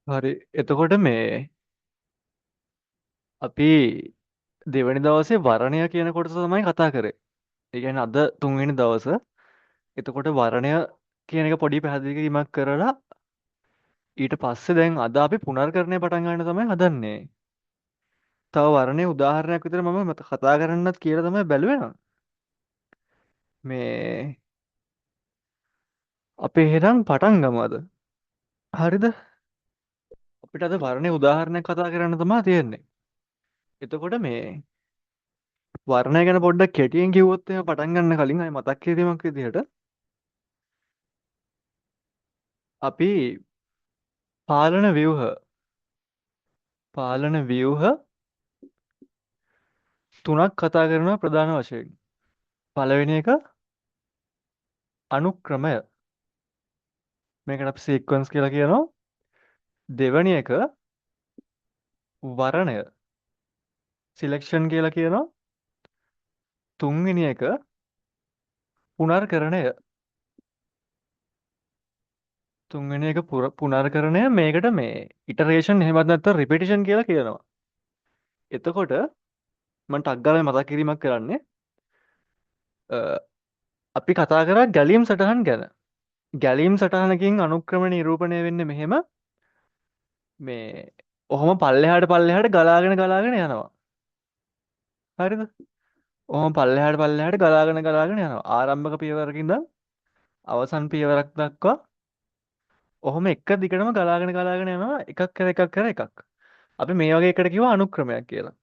හරි. එතකොට මේ අපි දෙවෙනි දවසේ වර්ණය කියන කොටස තමයි කතා කරේ. ඒ කියන්නේ අද තුන්වෙනි දවස. එතකොට වර්ණය කියන එක පොඩි පැහැදිලි කිරීමක් කරලා ඊට පස්සේ දැන් අද අපි පුනර්කරණය පටන් ගන්න තමයි හදන්නේ. තව වර්ණයේ උදාහරණයක් විතර මම කතා කරන්නත් කියලා තමයි බැලුවේ නං. මේ අපි එහෙනම් පටන් ගමු අද. හරිද? අපිට අද වර්ණයේ උදාහරණයක් කතා කරන්න තමයි තියෙන්නේ. එතකොට මේ වර්ණය ගැන පොඩ්ඩක් කෙටියෙන් කිව්වොත් එහෙම පටන් ගන්න කලින් ආයෙ මතක් කිරීමක් විදිහට අපි පාලන ව්‍යුහ පාලන ව්‍යුහ තුනක් කතා කරනවා ප්‍රධාන වශයෙන්. පළවෙනි එක අනුක්‍රමය. මේකට අපි සීක්වන්ස් කියලා කියනවා. දෙවෙනි එක වර්ණය. සිලෙක්ෂන් කියලා කියනවා. තුන්වෙනි එක පුනර්කරණය. තුන්වෙනි එක පුනර්කරණය. මේකට මේ ඉටරේෂන් එහෙමත් නැත්නම් රිපිටිෂන් කියලා කියනවා. එතකොට මම ටක් ගාලා මතක් කිරීමක් කරන්නේ. අපි කතා කරා ගැලීම් සටහන් ගැන. ගැලීම් සටහනකින් අනුක්‍රම නිරූපණය වෙන්නේ මෙහෙම. මේ ඔහොම පල්ලෙහාට පල්ලෙහාට ගලාගෙන ගලාගෙන යනවා. හරිද? ඔහොම පල්ලෙහාට පල්ලෙහාට ගලාගෙන ගලාගෙන යනවා. ආරම්භක පියවරක ඉඳන් අවසන් පියවරක් දක්වා ඔහොම එක දිගටම ගලාගෙන ගලාගෙන යනවා. එකක් කර එකක් කර එකක්. අපි මේ වගේ එකට කිව්වා අනුක්‍රමයක් කියලා.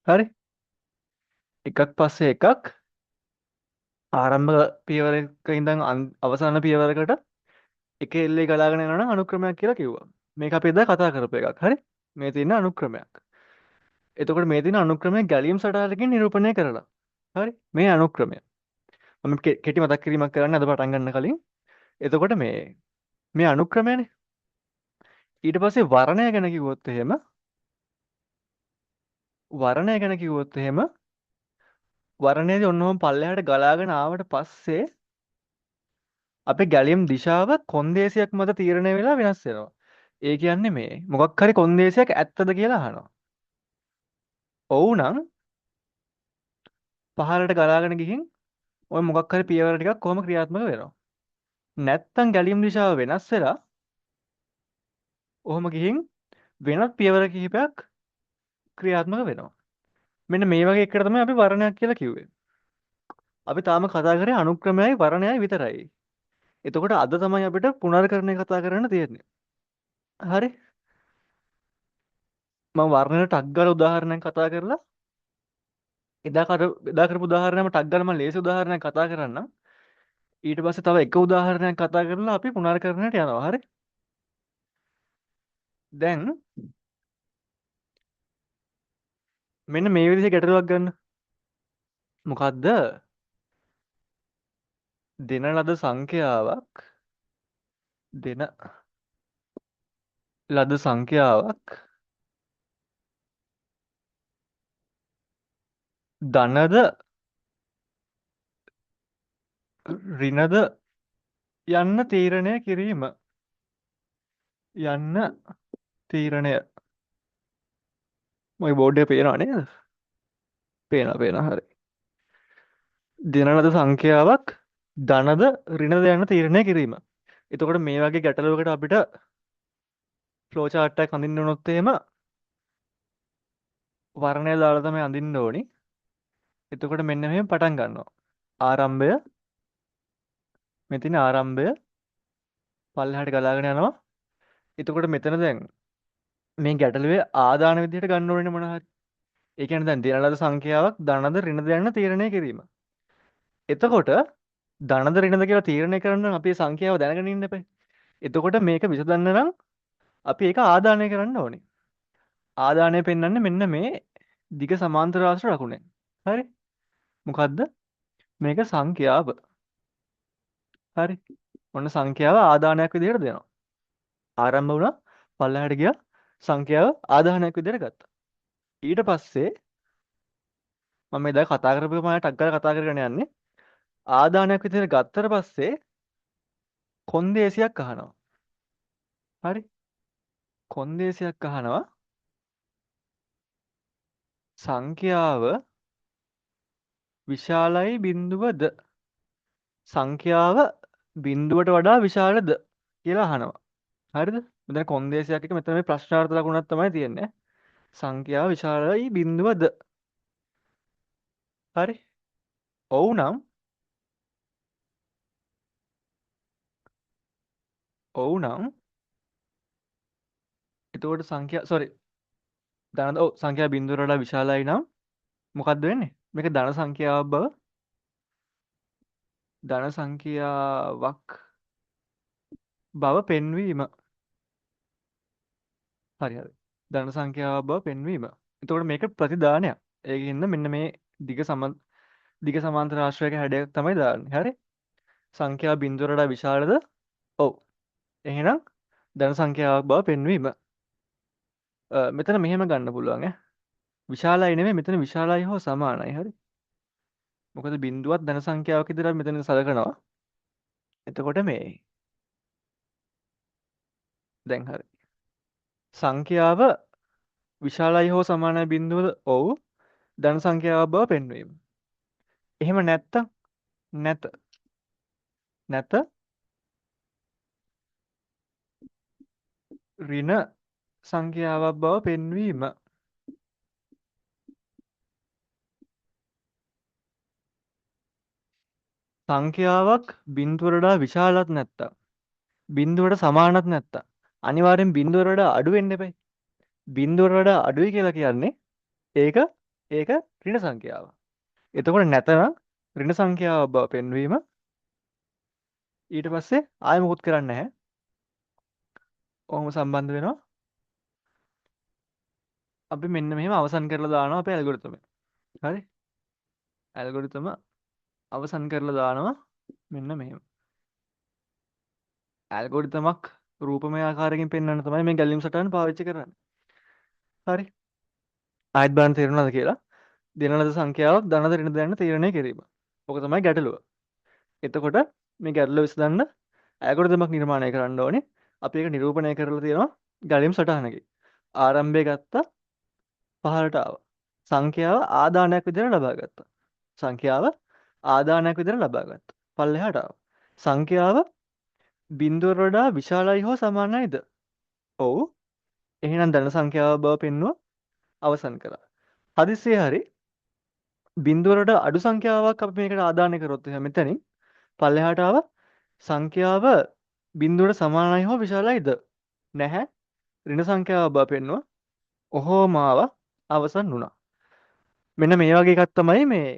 හරි? එකක් පස්සේ එකක් ආරම්භක පියවරක ඉඳන් අවසාන පියවරකට එක එල්ලේ ගලාගෙන යනවා නම් අනුක්‍රමයක් කියලා කිව්වා. මේක අපි එදා කතා කරපු එකක්. හරි? මේ තියෙන අනුක්‍රමයක්. එතකොට මේ තියෙන අනුක්‍රමය ගැලීම් සටහනකින් නිරූපණය කරලා. හරි? මේ අනුක්‍රමය. මම කෙටි මතක් කිරීමක් කරන්න අද පටන් ගන්න කලින්. එතකොට මේ මේ අනුක්‍රමයනේ. ඊට පස්සේ වර්ණය ගැන කිව්වොත් එහෙම වර්ණය ගැන කිව්වොත් එහෙම වර්ණයේදී ඔන්න ඔහොම පල්ලෙහාට ගලාගෙන ආවට පස්සේ අපේ ගැලීම් දිශාව කොන්දේසියක් මත තීරණය වෙලා වෙනස් වෙනවා. ඒ කියන්නේ මේ මොකක් හරි කොන්දේසියක් ඇත්තද කියලා අහනවා. ඔව් නම් පහළට ගලාගෙන ගිහින් ඔය මොකක් හරි පියවර ටිකක් කොහොම ක්‍රියාත්මක වෙනවා. නැත්තම් ගැලීම් දිශාව වෙනස් වෙලා ඔහොම ගිහින් වෙනත් පියවර කිහිපයක් ක්‍රියාත්මක වෙනවා. මෙන්න මේ වගේ එකට තමයි අපි වර්ණයක් කියලා කිව්වේ. අපි තාම කතා කරේ අනුක්‍රමයයි වර්ණයයි විතරයි. එතකොට අද තමයි අපිට පුනර්කරණය කතා කරන්න තියෙන්නේ. හරි? මම වර්ණයට ටක් ගාලා උදාහරණයක් කතා කරලා එදා කරපු උදාහරණයම ටක් ගාලා මම ලේසි උදාහරණයක් කතා කරන්නම්. ඊට පස්සේ තව එක උදාහරණයක් කතා කරලා අපි පුනර්කරණයට යනවා. හරි? දැන් මෙන්න මේ විදිහේ ගැටලුවක් ගන්න. මොකද්ද? දෙන ලද සංඛ්‍යාවක් දෙන ලද සංඛ්‍යාවක් ධනද ඍණද යන්න තීරණය කිරීම. යන්න තීරණය. මගේ බෝඩ් එක පේනව නේද? පේනවා පේනවා. හරි. දෙන ලද සංඛ්‍යාවක් ධනද ඍණද යන්න තීරණය කිරීම. එතකොට මේ වගේ ගැටලුවකට අපිට ෆ්ලෝ චාට් එකක් අඳින්න වුණොත් එහෙම වර්ණය දාලා තමයි අඳින්න ඕනි. එතකොට මෙන්න මෙහෙම පටන් ගන්නවා. ආරම්භය මෙතන ආරම්භය පල්ලෙහාට ගලාගෙන යනවා. එතකොට මෙතන දැන් මේ ගැටලුවේ ආදාන විදිහට ගන්න ඕනේ මොන හරි. ඒ කියන්නේ දැන් දෙන ලද සංඛ්‍යාවක් ධනද ඍණද යන්න තීරණය කිරීම. එතකොට ධනද ඍණද කියලා තීරණය කරන්න නම් අපි ඒ සංඛ්‍යාව දැනගෙන ඉන්න එපා. එතකොට මේක විසඳන්න නම් අපි ඒක ආදානය කරන්න ඕනේ. ආදානය පෙන්වන්නේ මෙන්න මේ දිග සමාන්තර රාශි ලකුණෙන්. හරි? මොකද්ද? මේක සංඛ්‍යාව. හරි. ඔන්න සංඛ්‍යාව ආදානයක් විදිහට දෙනවා. ආරම්භ වුණා පල්ලෙහාට ගියා සංඛ්‍යාව ආදානයක් විදිහට ගත්තා. ඊට පස්සේ මම මේ දැන් කතා කරපු එක මම ටක් ගාලා කතා කරගෙන යන්නේ. ආදානයක් විදිහට ගත්තට පස්සේ කොන්දේසියක් අහනවා. හරි? කොන්දේසියක් අහනවා සංඛ්‍යාව විශාලයි බිඳුවද, සංඛ්‍යාව බිඳුවට වඩා විශාලද කියලා අහනවා. හරිද? මෙතන කොන්දේසියක් එක මෙතන මේ ප්‍රශ්නාර්ථ ලකුණක් තමයි තියෙන්නේ. සංඛ්‍යාව විශාලයි බිඳුවද? හරි. ඔව් නම්, ඔව් නම් එතකොට සංඛ්‍යා සෝරි ධන, ඔව් සංඛ්‍යාව බිඳුවට වඩා විශාලයි නම් මොකද්ද වෙන්නේ? මේක ධන සංඛ්‍යාවක් බව, ධන සංඛ්‍යාවක් බව පෙන්වීම. හරි හරි. ධන සංඛ්‍යාවක් බව පෙන්වීම. එතකොට මේක ප්‍රතිදානයක්. ඒකින්ද මෙන්න මේ දිග සමාන්තර ආශ්‍රයක හැඩයක් තමයි දාන්නේ. හරි? සංඛ්‍යාව බිඳුවට වඩා විශාලද? ඔව්. එහෙනම් ධන සංඛ්‍යාවක් බව පෙන්වීම. මෙතන මෙහෙම ගන්න පුළුවන් ඈ. විශාලයි නෙමෙයි, මෙතන විශාලයි හෝ සමානයි. හරි? මොකද බිඳුවත් ධන සංඛ්‍යාවක් විදිහට අපි මෙතන සලකනවා. එතකොට මේ දැන් හරි. සංඛ්‍යාව විශාලයි හෝ සමානයි බිඳුවද? ඔව්. ධන සංඛ්‍යාවක් බව පෙන්වීම. එහෙම නැත්තම් නැත. නැත ඍණ සංඛ්‍යාවක් බව පෙන්වීම. සංඛ්‍යාවක් බිඳුවට වඩා විශාලත් නැත්තම් බිඳුවට සමානත් නැත්තම් අනිවාර්යෙන් බිඳුවට වඩා අඩු වෙන්න එපයි. බිඳුවට වඩා අඩුයි කියලා කියන්නේ ඒක ඍණ සංඛ්‍යාවක්. එතකොට නැතනම් ඍණ සංඛ්‍යාවක් බව පෙන්වීම. ඊට පස්සේ ආයෙ මොකුත් කරන්නේ නැහැ. ඔහොම සම්බන්ධ වෙනවා. අපි මෙන්න මෙහෙම අවසන් කරලා දානවා අපේ ඇල්ගොරිතම. හරි? ඇල්ගොරිතම අවසන් කරලා දානවා මෙන්න මෙහෙම. ඇල්ගොරිතමක් රූපමය ආකාරයකින් පෙන්වන්න තමයි මේ ගැලීම් සටහන පාවිච්චි කරන්නේ. හරි. ආයෙත් බලන්න තේරුණාද කියලා? දෙන ලද සංඛ්‍යාවක් ධනද ඍණද යන්න තීරණය කිරීම. ඔක තමයි ගැටලුව. එතකොට මේ ගැටලුව විසඳන්න ඇල්ගොරිතමක් නිර්මාණය කරන්න ඕනේ. අපි ඒක නිරූපණය කරලා තියෙනවා ගැලීම් සටහනකින්. ආරම්භය ගත්තා, පහළට ආවා. සංඛ්‍යාව ආදානයක් විදිහට ලබා ගත්තා. සංඛ්‍යාව ආදානයක් විදිහට ලබා ගත්තා. පල්ලෙහාට ආවා. සංඛ්‍යාව බිඳුවට වඩා විශාලයි හෝ සමානයිද? ඔව්. එහෙනම් ධන සංඛ්‍යාව බව පෙන්නුවා, අවසන් කළා. හදිස්සියේ හරි බිඳුවට වඩා අඩු සංඛ්‍යාවක් අපි මේකට ආදානය කරොත් එහෙනම් මෙතනින් පල්ලෙහාට ආවා. සංඛ්‍යාව බිඳුවට සමානයි හෝ විශාලයිද? නැහැ. ඍණ සංඛ්‍යාව බව පෙන්නුවා. ඔහොම ආවා, අවසන් වුණා. මෙන්න මේ වගේ එකක් තමයි මේ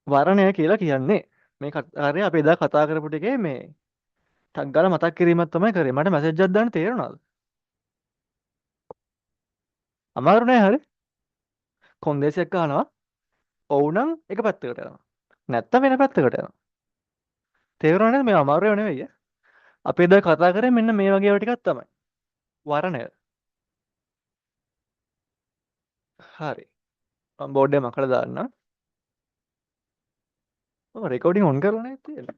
වර්ණය කියලා කියන්නේ. මේ කාර්යය අපි එදා කතා කරපු ටිකේ මේ ටක් ගාලා මතක් කිරීමක් තමයි කරේ. මට මැසේජ් එකක් දාන්න තේරුණාද? අමාරු නෑ. හරි. කොන්දේසියක් අහනවා. ඔව් නම් එක පැත්තකට යනවා. නැත්තම් වෙන පැත්තකට යනවා. තේරුණා නේද? මේ අමාරු ඒවා නෙවෙයි ඈ. අපි එදා කතා කරේ මෙන්න මේ වගේ ඒවා ටිකක් තමයි. වර්ණය. හරි. මම බෝඩ් එක මකලා දාන්නම්. මම රෙකෝඩින් ඔන් කරලා නේද තියෙන්නේ?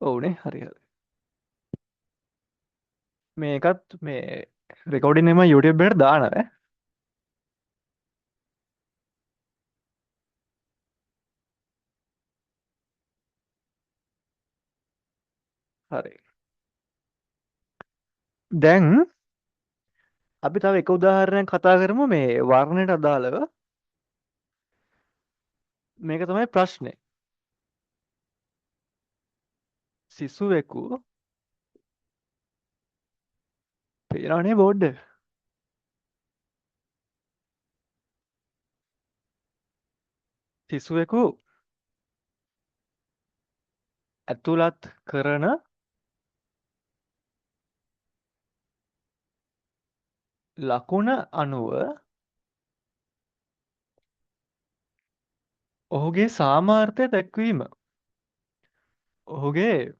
ඔව්නේ. හරි හරි. මේකත් මේ රෙකෝඩින් එක මම YouTube එකට දානවා ඈ. හරි. දැන් අපි තව එක උදාහරණයක් කතා කරමු මේ වර්ණයට අදාළව. මේක තමයි ප්‍රශ්නේ. සිසුවෙකු පේනවනේ බෝඩ් එක. සිසුවෙකු ඇතුළත් කරන ලකුණ අනුව ඔහුගේ සාමර්ථ්‍ය දැක්වීම. ඔහුගේ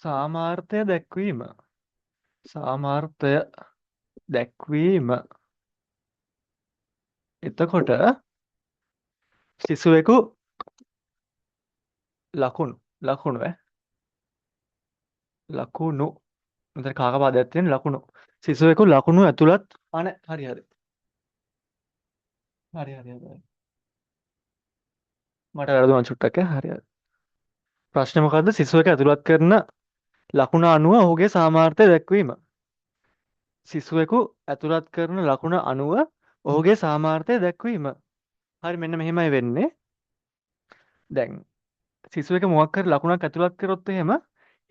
සාමර්ථ්‍ය දැක්වීම. සාමර්ථ්‍ය දැක්වීම. එතකොට සිසුවෙකු ලකුණු ඈ. ලකුණු මෙතන කාක පදයක් තියෙන ලකුණු. සිසුවෙකු ලකුණු ඇතුළත් අනේ හරි හරි. හරි හරි හරි. මට වැරදුනා චුට්ටක් ඈ. හරි හරි. ප්‍රශ්නේ මොකද්ද? සිසුවෙකු ඇතුළත් කරන ලකුණ අනුව ඔහුගේ සාමාර්ථය දැක්වීම. සිසුවෙකු ඇතුළත් කරන ලකුණ අනුව ඔහුගේ සාමාර්ථය දැක්වීම. හරි, මෙන්න මෙහෙමයි වෙන්නේ. දැන් සිසුවෙක් මොකක් හරි ලකුණක් ඇතුළත් කරොත් එහෙම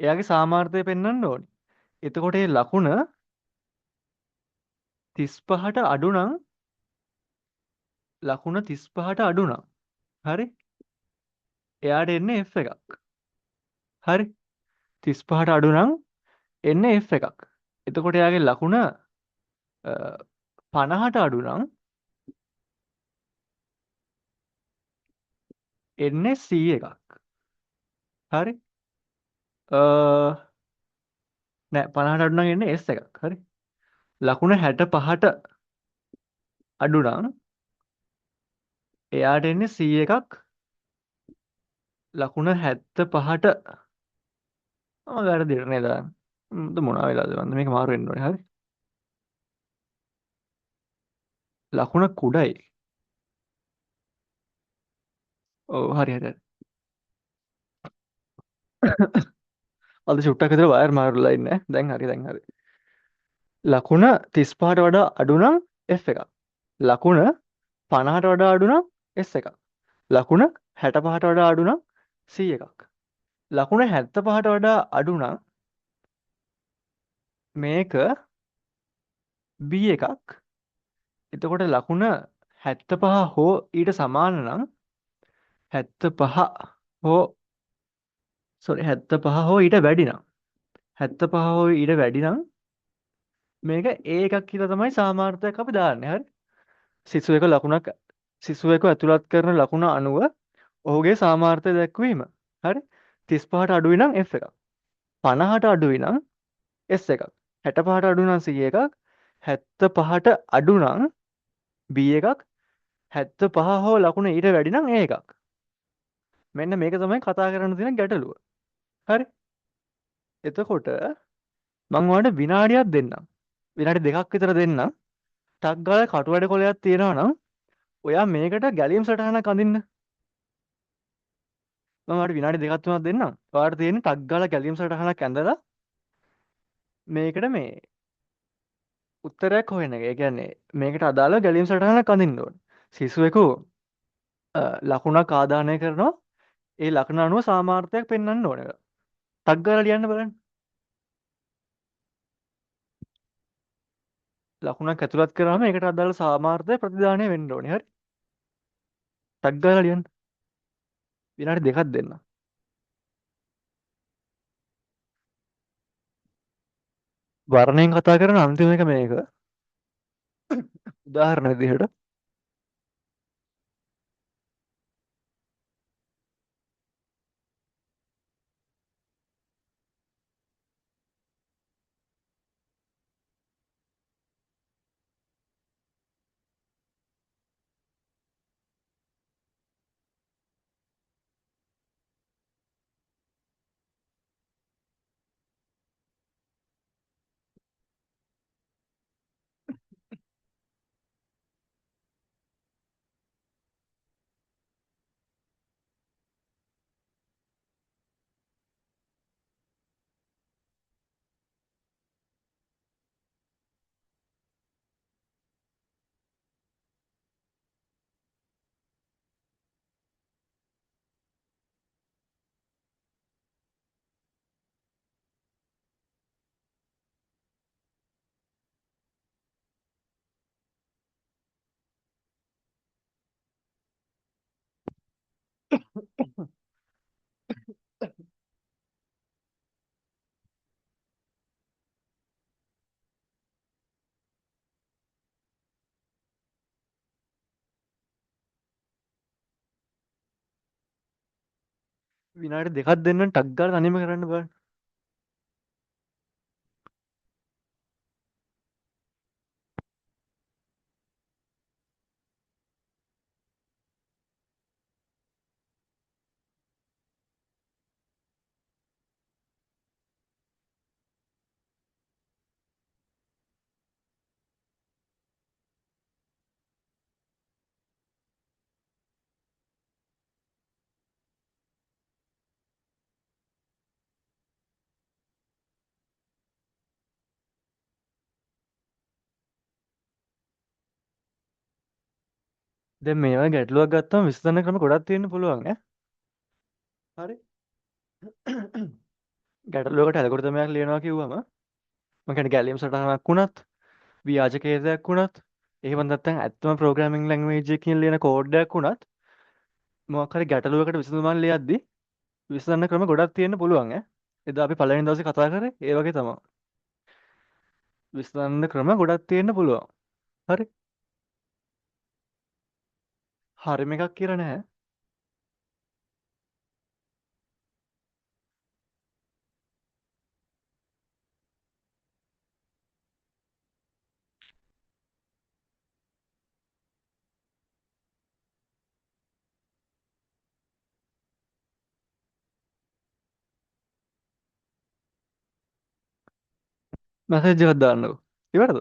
එයාගේ සාමාර්ථය පෙන්වන්න ඕනි. එතකොට ඒ ලකුණ 35ට අඩු නම් ලකුණ 35ට අඩු නම් හරි, එයාට එන්නේ F එකක්. හරි, 35ට අඩු නම් එන්නේ F එකක්. එතකොට එයාගේ ලකුණ 50ට අඩු නම් එන්නේ C එකක්. හරි, නෑ, 50ට අඩු නම් එන්නේ S එකක්. හරි, ලකුණ 65ට අඩු නම් එයාට එන්නේ C එකක්. ලකුණ 75ට මම වැරදිට නේද? මොනවා වෙලාද මන්ද මේක මාරු වෙන්න ඕනේ. හරි, ලකුණ කුඩයි. ඔව් හරි හරි හරි. අද චුට්ටක් විතර වයර් මාරුලා ඉන්නේ. දැන් හරි දැන් හරි. ලකුණ 35ට වඩා අඩු නම් F එකක්. ලකුණ 50ට වඩා අඩු නම් S එකක්. ලකුණ 65ට වඩා අඩු නම් C එකක්. ලකුණ 75ට වඩා අඩු නම් මේක B එකක්. එතකොට ලකුණ 75 හෝ ඊට සමාන නම් 75 හෝ සෝරි 75 හෝ ඊට වැඩි නම් 75 හෝ ඊට වැඩි නම් මේක A එකක් කියලා තමයි සාමාර්ථයක් අපි දාන්නේ. හරි, සිසුවෙකු ලකුණක් සිසුවෙකු ඇතුළත් කරන ලකුණ අනුව ඔහුගේ සාමාර්ථය දැක්වීම. හරි, 35ට අඩුයි නම් F එකක්. 50ට අඩුයි නම් S එකක්. 65ට අඩු නම් C එකක්. 75ට අඩු නම් B එකක්. 75 හෝ ලකුණ ඊට වැඩි නම් A එකක්. මෙන්න මේක තමයි කතා කරන්න තියෙන ගැටලුව. හරි, එතකොට මං ඔයාලට විනාඩියක් දෙන්නම්. විනාඩි දෙකක් විතර දෙන්නම්. ටක් ගාලා කටු වැඩ කොලයක් තියෙනවා නම් ඔයා මේකට ගැලීම් සටහනක් අඳින්න. මම ඔයාලට විනාඩි දෙකක් තුනක් දෙන්නම්. ඔයාලට තියෙන්නේ ටක් ගාලා ගැලීම් සටහනක් ඇඳලා මේකට මේ උත්තරයක් හොයන එක. ඒ කියන්නේ මේකට අදාළව ගැලීම් සටහනක් අඳින්න ඕනේ. සිසුවෙකු ලකුණක් ආදානය කරනවා. ඒ ලකුණ අනුව සාමාර්ථයක් පෙන්වන්න ඕනේ. ටක් ගාලා ලියන්න බලන්න. ලකුණක් ඇතුළත් කරාම ඒකට අදාළ සාමාර්ථය ප්‍රතිදානය වෙන්න ඕනේ. හරි, ටක් ගාලා ලියන්න. විනාඩි දෙකක් දෙන්න. වර්ණයෙන් කතා කරන අන්තිම එක මේක. උදාහරණ විදිහට විනාඩි දෙකක් දෙන්න ටක් ගාලා තනියම කරන්න බලන්න. දැන් මේ වගේ ගැටලුවක් ගත්තම විසඳන ක්‍රම ගොඩක් තියෙන්න පුළුවන් ඈ. හරි. ගැටලුවකට ඇල්ගොරිතමයක් ලියනවා කිව්වම මම කියන්නේ ගැලීම් සටහනක් වුණත් ව්‍යාජ කේතයක් වුණත් එහෙම නැත්නම් ඇත්තම ප්‍රෝග්‍රෑමින් ලැන්ග්වේජ් එකකින් ලියන කෝඩ් එකක් වුණත් මොකක් හරි ගැටලුවකට විසඳුමක් ලියද්දි විසඳන්න ක්‍රම ගොඩක් තියෙන්න පුළුවන් ඈ. එදා අපි පළවෙනි දවසේ කතා කරේ ඒ වගේ තමයි. විසඳන්න ක්‍රම ගොඩක් තියෙන්න පුළුවන්. හරි. හරිම එකක් කියලා නැහැ. මැසේජ් එකක් දාන්නකෝ. ඉවරද?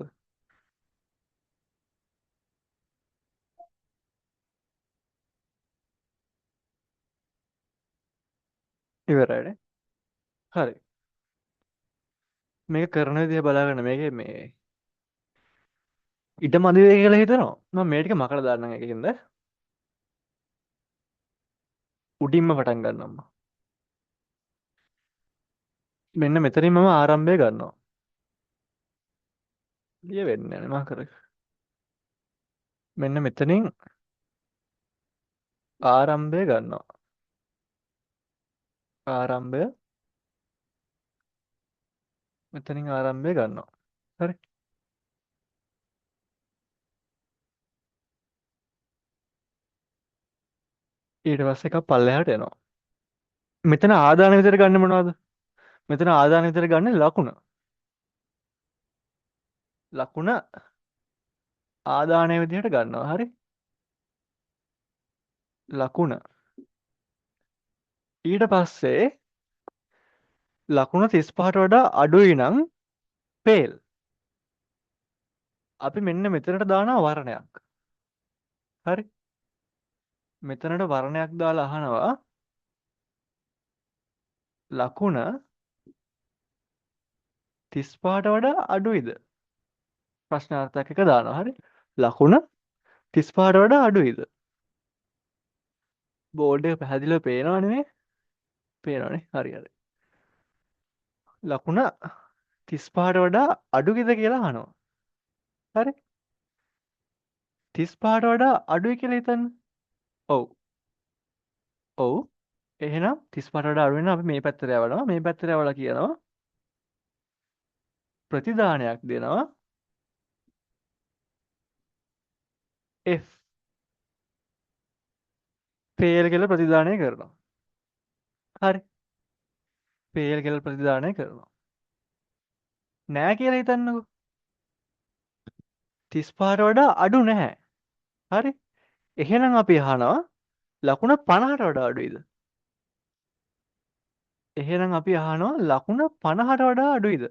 ඉවරයිනේ. හරි. මේක කරන විදිහ බලාගන්න මේකේ මේ ඉඩ මදි වෙයි කියලා හිතනවා. මම මේ ටික මකලා දාන්නම් ඒකකින්ද. උඩින්ම පටන් ගන්නම් මම. මෙන්න මෙතනින් මම ආරම්භය ගන්නවා. ලිය වෙන්නේ නැහැ මම කරේ. මෙන්න මෙතනින් ආරම්භය ගන්නවා. ආරම්භය මෙතනින් ආරම්භය ගන්නවා. හරි. ඊට පස්සේ එකක් පල්ලෙහාට එනවා. මෙතන ආදාන විතර ගන්න මොනවද? මෙතන ආදාන විතර ගන්න ලකුණ. ලකුණ ආදානය විදිහට ගන්නවා. හරි. ලකුණ. ඊට පස්සේ ලකුණ 35ට වඩා අඩුයි නම් පේල්. අපි මෙන්න මෙතනට දානවා වර්ණයක්. හරි. මෙතනට වර්ණයක් දාලා අහනවා ලකුණ 35ට වඩා අඩුයිද? ප්‍රශ්නාර්ථයක් එක දානවා. හරි. ලකුණ 35ට වඩා අඩුයිද? බෝඩ් එක පැහැදිලිව පේනවනේ නේ? පේනවනේ. හරි හරි. ලකුණ 35ට වඩා අඩුයිද කියලා අහනවා. හරි. 35ට වඩා අඩුයි කියලා හිතන්න. ඔව්. ඔව්. එහෙනම් 35ට වඩා අඩු වෙන අපි මේ පැත්තට යවනවා. මේ පැත්තට යවලා කියනවා ප්‍රතිදානයක් දෙනවා F. පේල් කියලා ප්‍රතිදානය කරනවා. හරි. පේල් කියලා ප්‍රතිදානය කරනවා. නෑ කියලා හිතන්නකෝ. 35ට වඩා අඩු නැහැ. හරි. එහෙනම් අපි අහනවා ලකුණ 50ට වඩා අඩුයිද? එහෙනම් අපි අහනවා ලකුණ 50ට වඩා අඩුයිද?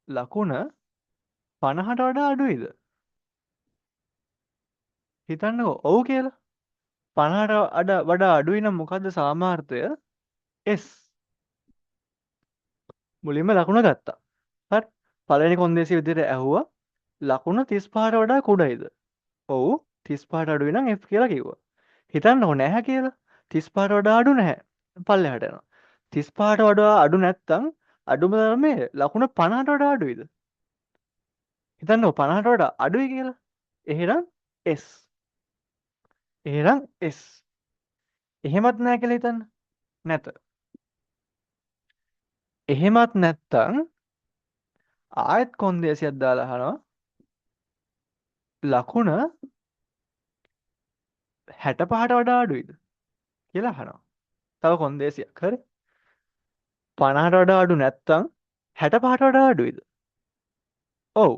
ලකුණ 50ට වඩා අඩුයිද? හිතන්නකෝ ඔව් කියලා. 50ට වඩා අඩුයි නම් මොකද්ද සාමාර්ථය? S. මුලින්ම ලකුණ ගත්තා. හරි. පළවෙනි කොන්දේසිය විදිහට ඇහුවා ලකුණ 35ට වඩා කුඩයිද? ඔව් 35ට අඩුයි නම් F කියලා කිව්වා. හිතන්නකෝ නැහැ කියලා. 35ට වඩා අඩු නැහැ. පල්ලෙහාට යනවා. 35ට වඩා අඩු නැත්තම් අඩුම තරමේ ලකුණ 50ට වඩා අඩුයිද? හිතන්නකෝ 50ට වඩා අඩුයි කියලා. එහෙනම් S. එහෙනම් S. එහෙමත් නැහැ කියලා හිතන්න. නැත. එහෙමත් නැත්තම් ආයෙත් කොන්දේසියක් දාලා අහනවා ලකුණ 65ට වඩා අඩුයිද කියලා අහනවා. තව කොන්දේසියක්. හරි. 50ට වඩා අඩු නැත්තම් 65ට වඩා අඩුයිද? ඔව්.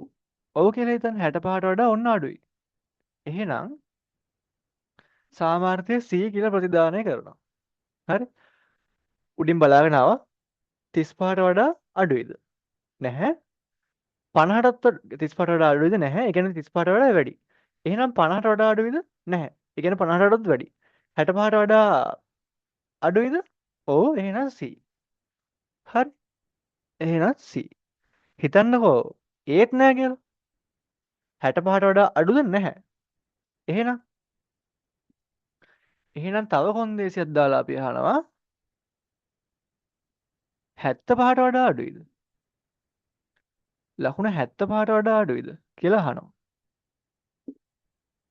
ඔව් කියලා හිතන්න 65ට වඩා ඔන්න අඩුයි. එහෙනම් සාමාර්ථය C කියලා ප්‍රතිදානය කරනවා. හරි. උඩින් බලාගෙන ආවා 35ට වඩා අඩුයිද? නැහැ. 50ටත් 35ට වඩා අඩුයිද? නැහැ. ඒ කියන්නේ 35ට වඩා වැඩි. එහෙනම් 50ට වඩා අඩුයිද? නැහැ. ඒ කියන්නේ 50ට වඩාත් වැඩි. 65ට වඩා අඩුයිද? ඔව්. එහෙනම් C. හරි. එහෙනම් C. හිතන්නකෝ ඒත් නෑ කියලා. 65ට වඩා අඩුද? නැහැ. එහෙනම් එහෙනම් තව කොන්දේසියක් දාලා අපි අහනවා 75ට වඩා අඩුයිද? ලකුණ 75ට වඩා අඩුයිද කියලා අහනවා.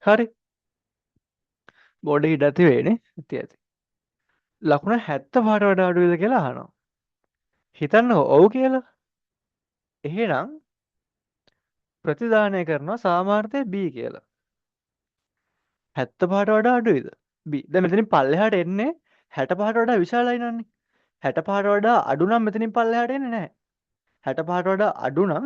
හරි. බෝඩ් එකේ ඉඩ ඇති වෙයිනේ. ඇති ඇති. ලකුණ 75ට වඩා අඩුයිද කියලා අහනවා. හිතන්නකෝ ඔව් කියලා. එහෙනම් ප්‍රතිදානය කරනවා සාමාර්ථය B කියලා. 75ට වඩා අඩුයිද? B. දැන් මෙතනින් පල්ලෙහාට එන්නේ 65ට වඩා විශාලයි නන්නේ. 65ට වඩා අඩු නම් මෙතනින් පල්ලෙහාට එන්නේ නැහැ. 65ට වඩා අඩු නම්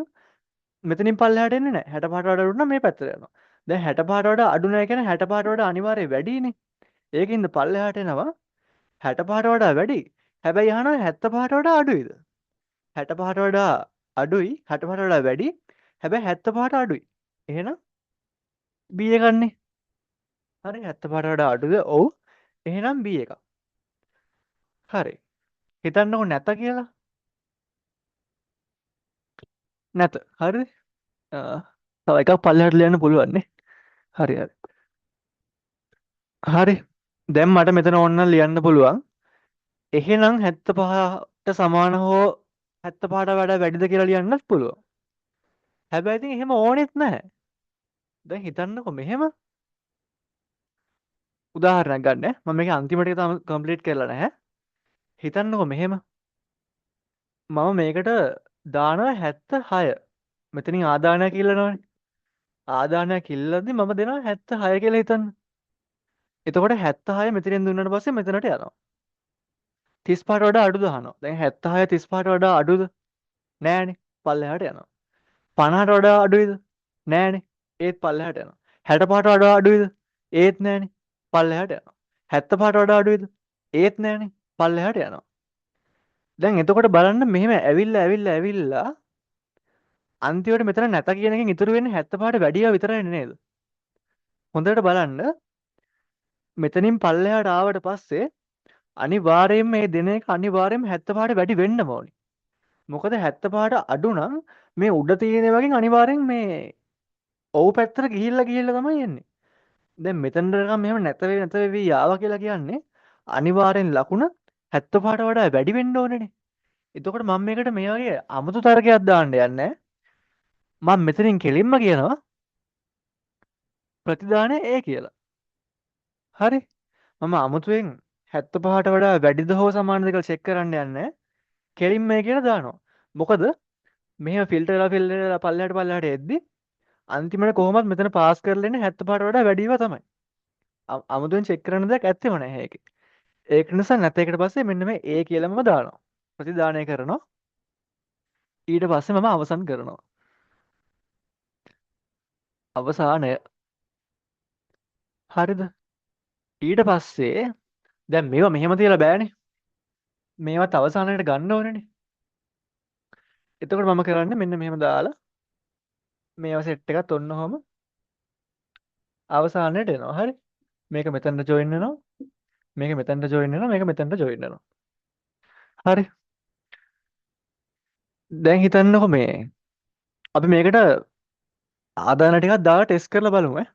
මෙතනින් පල්ලෙහාට එන්නේ නැහැ. 65ට වඩා අඩු නම් මේ පැත්තට යනවා. දැන් 65ට වඩා අඩු නැහැ කියන්නේ 65ට වඩා අනිවාර්යයෙන් වැඩිනේ. ඒකින්ද පල්ලෙහාට එනවා 65ට වඩා වැඩි. හැබැයි අහනවා 75ට වඩා අඩුයිද? 65ට වඩා අඩුයි, 65ට වඩා වැඩි. හැබැයි 75ට අඩුයි. එහෙනම් B එකන්නේ. හරි, 75ට වඩා අඩුද? ඔව්. එහෙනම් B එකක්. හරි. හිතන්නකෝ නැත කියලා. නැත. හරිද? තව එකක් පල්ලෙහාට ලියන්න පුළුවන් නේ. හරි හරි. හරි. දැන් මට මෙතන ඕන නම් ලියන්න පුළුවන්. එහෙනම් 75ට සමාන හෝ 75ට වඩා වැඩිද කියලා ලියන්නත් පුළුවන්. හැබැයි ඉතින් එහෙම ඕනෙත් නැහැ. දැන් හිතන්නකෝ මෙහෙම උදාහරණයක් ගන්න ඈ. මම මේක අන්තිම ටික තාම කම්ප්ලීට් කරලා නැහැ. හිතන්නකෝ මෙහෙම මම මේකට දානවා 76. මෙතනින් ආදානයක් ඉල්ලනවනේ. ආදානයක් ඉල්ලද්දි මම දෙනවා 76 කියලා හිතන්න. එතකොට 76 මෙතනින් දුන්නාට පස්සේ මෙතනට යනවා. 35ට වඩා අඩුද අහනවා. දැන් 76 35ට වඩා අඩුද? නෑනේ. පල්ලෙහාට යනවා. 50ට වඩා අඩුයිද? නෑනේ. ඒත් පල්ලෙහාට යනවා. 65ට වඩා අඩුයිද? ඒත් නෑනේ. පල්ලෙහාට යනවා. 75ට වඩා අඩුයිද? ඒත් නෑනේ. පල්ලෙහාට යනවා. දැන් එතකොට බලන්න මෙහෙම ඇවිල්ලා ඇවිල්ලා ඇවිල්ලා අන්තිමට මෙතන නැත කියන එකෙන් ඉතුරු වෙන්නේ 75ට වැඩි ඒවා විතරයි නේද? හොඳට බලන්න මෙතනින් පල්ලෙහාට ආවට පස්සේ අනිවාර්යයෙන්ම මේ දෙන එක අනිවාර්යයෙන්ම 75ට වැඩි වෙන්න ඕනි. මොකද 75ට අඩු නම් මේ උඩ තියෙන වගේ අනිවාර්යෙන් මේ ඔව් පැත්තට ගිහිල්ලා ගිහිල්ලා තමයි එන්නේ. දැන් මෙතනට නිකන් මෙහෙම නැත වෙවි නැත වෙවි ආවා කියලා කියන්නේ අනිවාර්යෙන් ලකුණ 75ට වඩා වැඩි වෙන්න ඕනේනේ. එතකොට මම මේකට මේ වගේ අමුතු තර්කයක් දාන්න යන්නේ නැහැ. මම මෙතනින් කෙලින්ම කියනවා ප්‍රතිදානය A කියලා. හරි. මම අමුතුවෙන් 75ට වඩා වැඩිද හෝ සමානද කියලා චෙක් කරන්න යන්නේ නැහැ. කෙලින්ම A කියලා දානවා. මොකද මෙහෙම ෆිල්ටර් වෙලා ෆිල්ටර් වෙලා පල්ලෙහාට පල්ලෙහාට එද්දි අන්තිමට කොහොමත් මෙතන පාස් කරලා එන්නේ 75ට වඩා වැඩි ඒවා තමයි. අමුතුවෙන් චෙක් කරන්න දෙයක් ඇත්තෙම නැහැ ඒකේ. ඒක නිසා නැත එකට පස්සේ මෙන්න මේ A කියලා මම දානවා. ප්‍රතිදානය කරනවා. ඊට පස්සේ මම අවසන් කරනවා. අවසානය. හරිද? ඊට පස්සේ දැන් මේවා මෙහෙම තියලා බෑනේ. මේවත් අවසානයට ගන්න ඕනේනේ. එතකොට මම කරන්නේ මෙන්න මෙහෙම දාලා මේවා සෙට් එකත් ඔන්න ඔහොම අවසානයට එනවා. හරි. මේක මෙතනට ජොයින් වෙනවා. මේක මෙතනට ජොයින් වෙනවා. මේක මෙතනට ජොයින් වෙනවා. හරි. දැන් හිතන්නකෝ මේ අපි මේකට ආදාන ටිකක් දාලා ටෙස්ට් කරලා බලමු ඈ.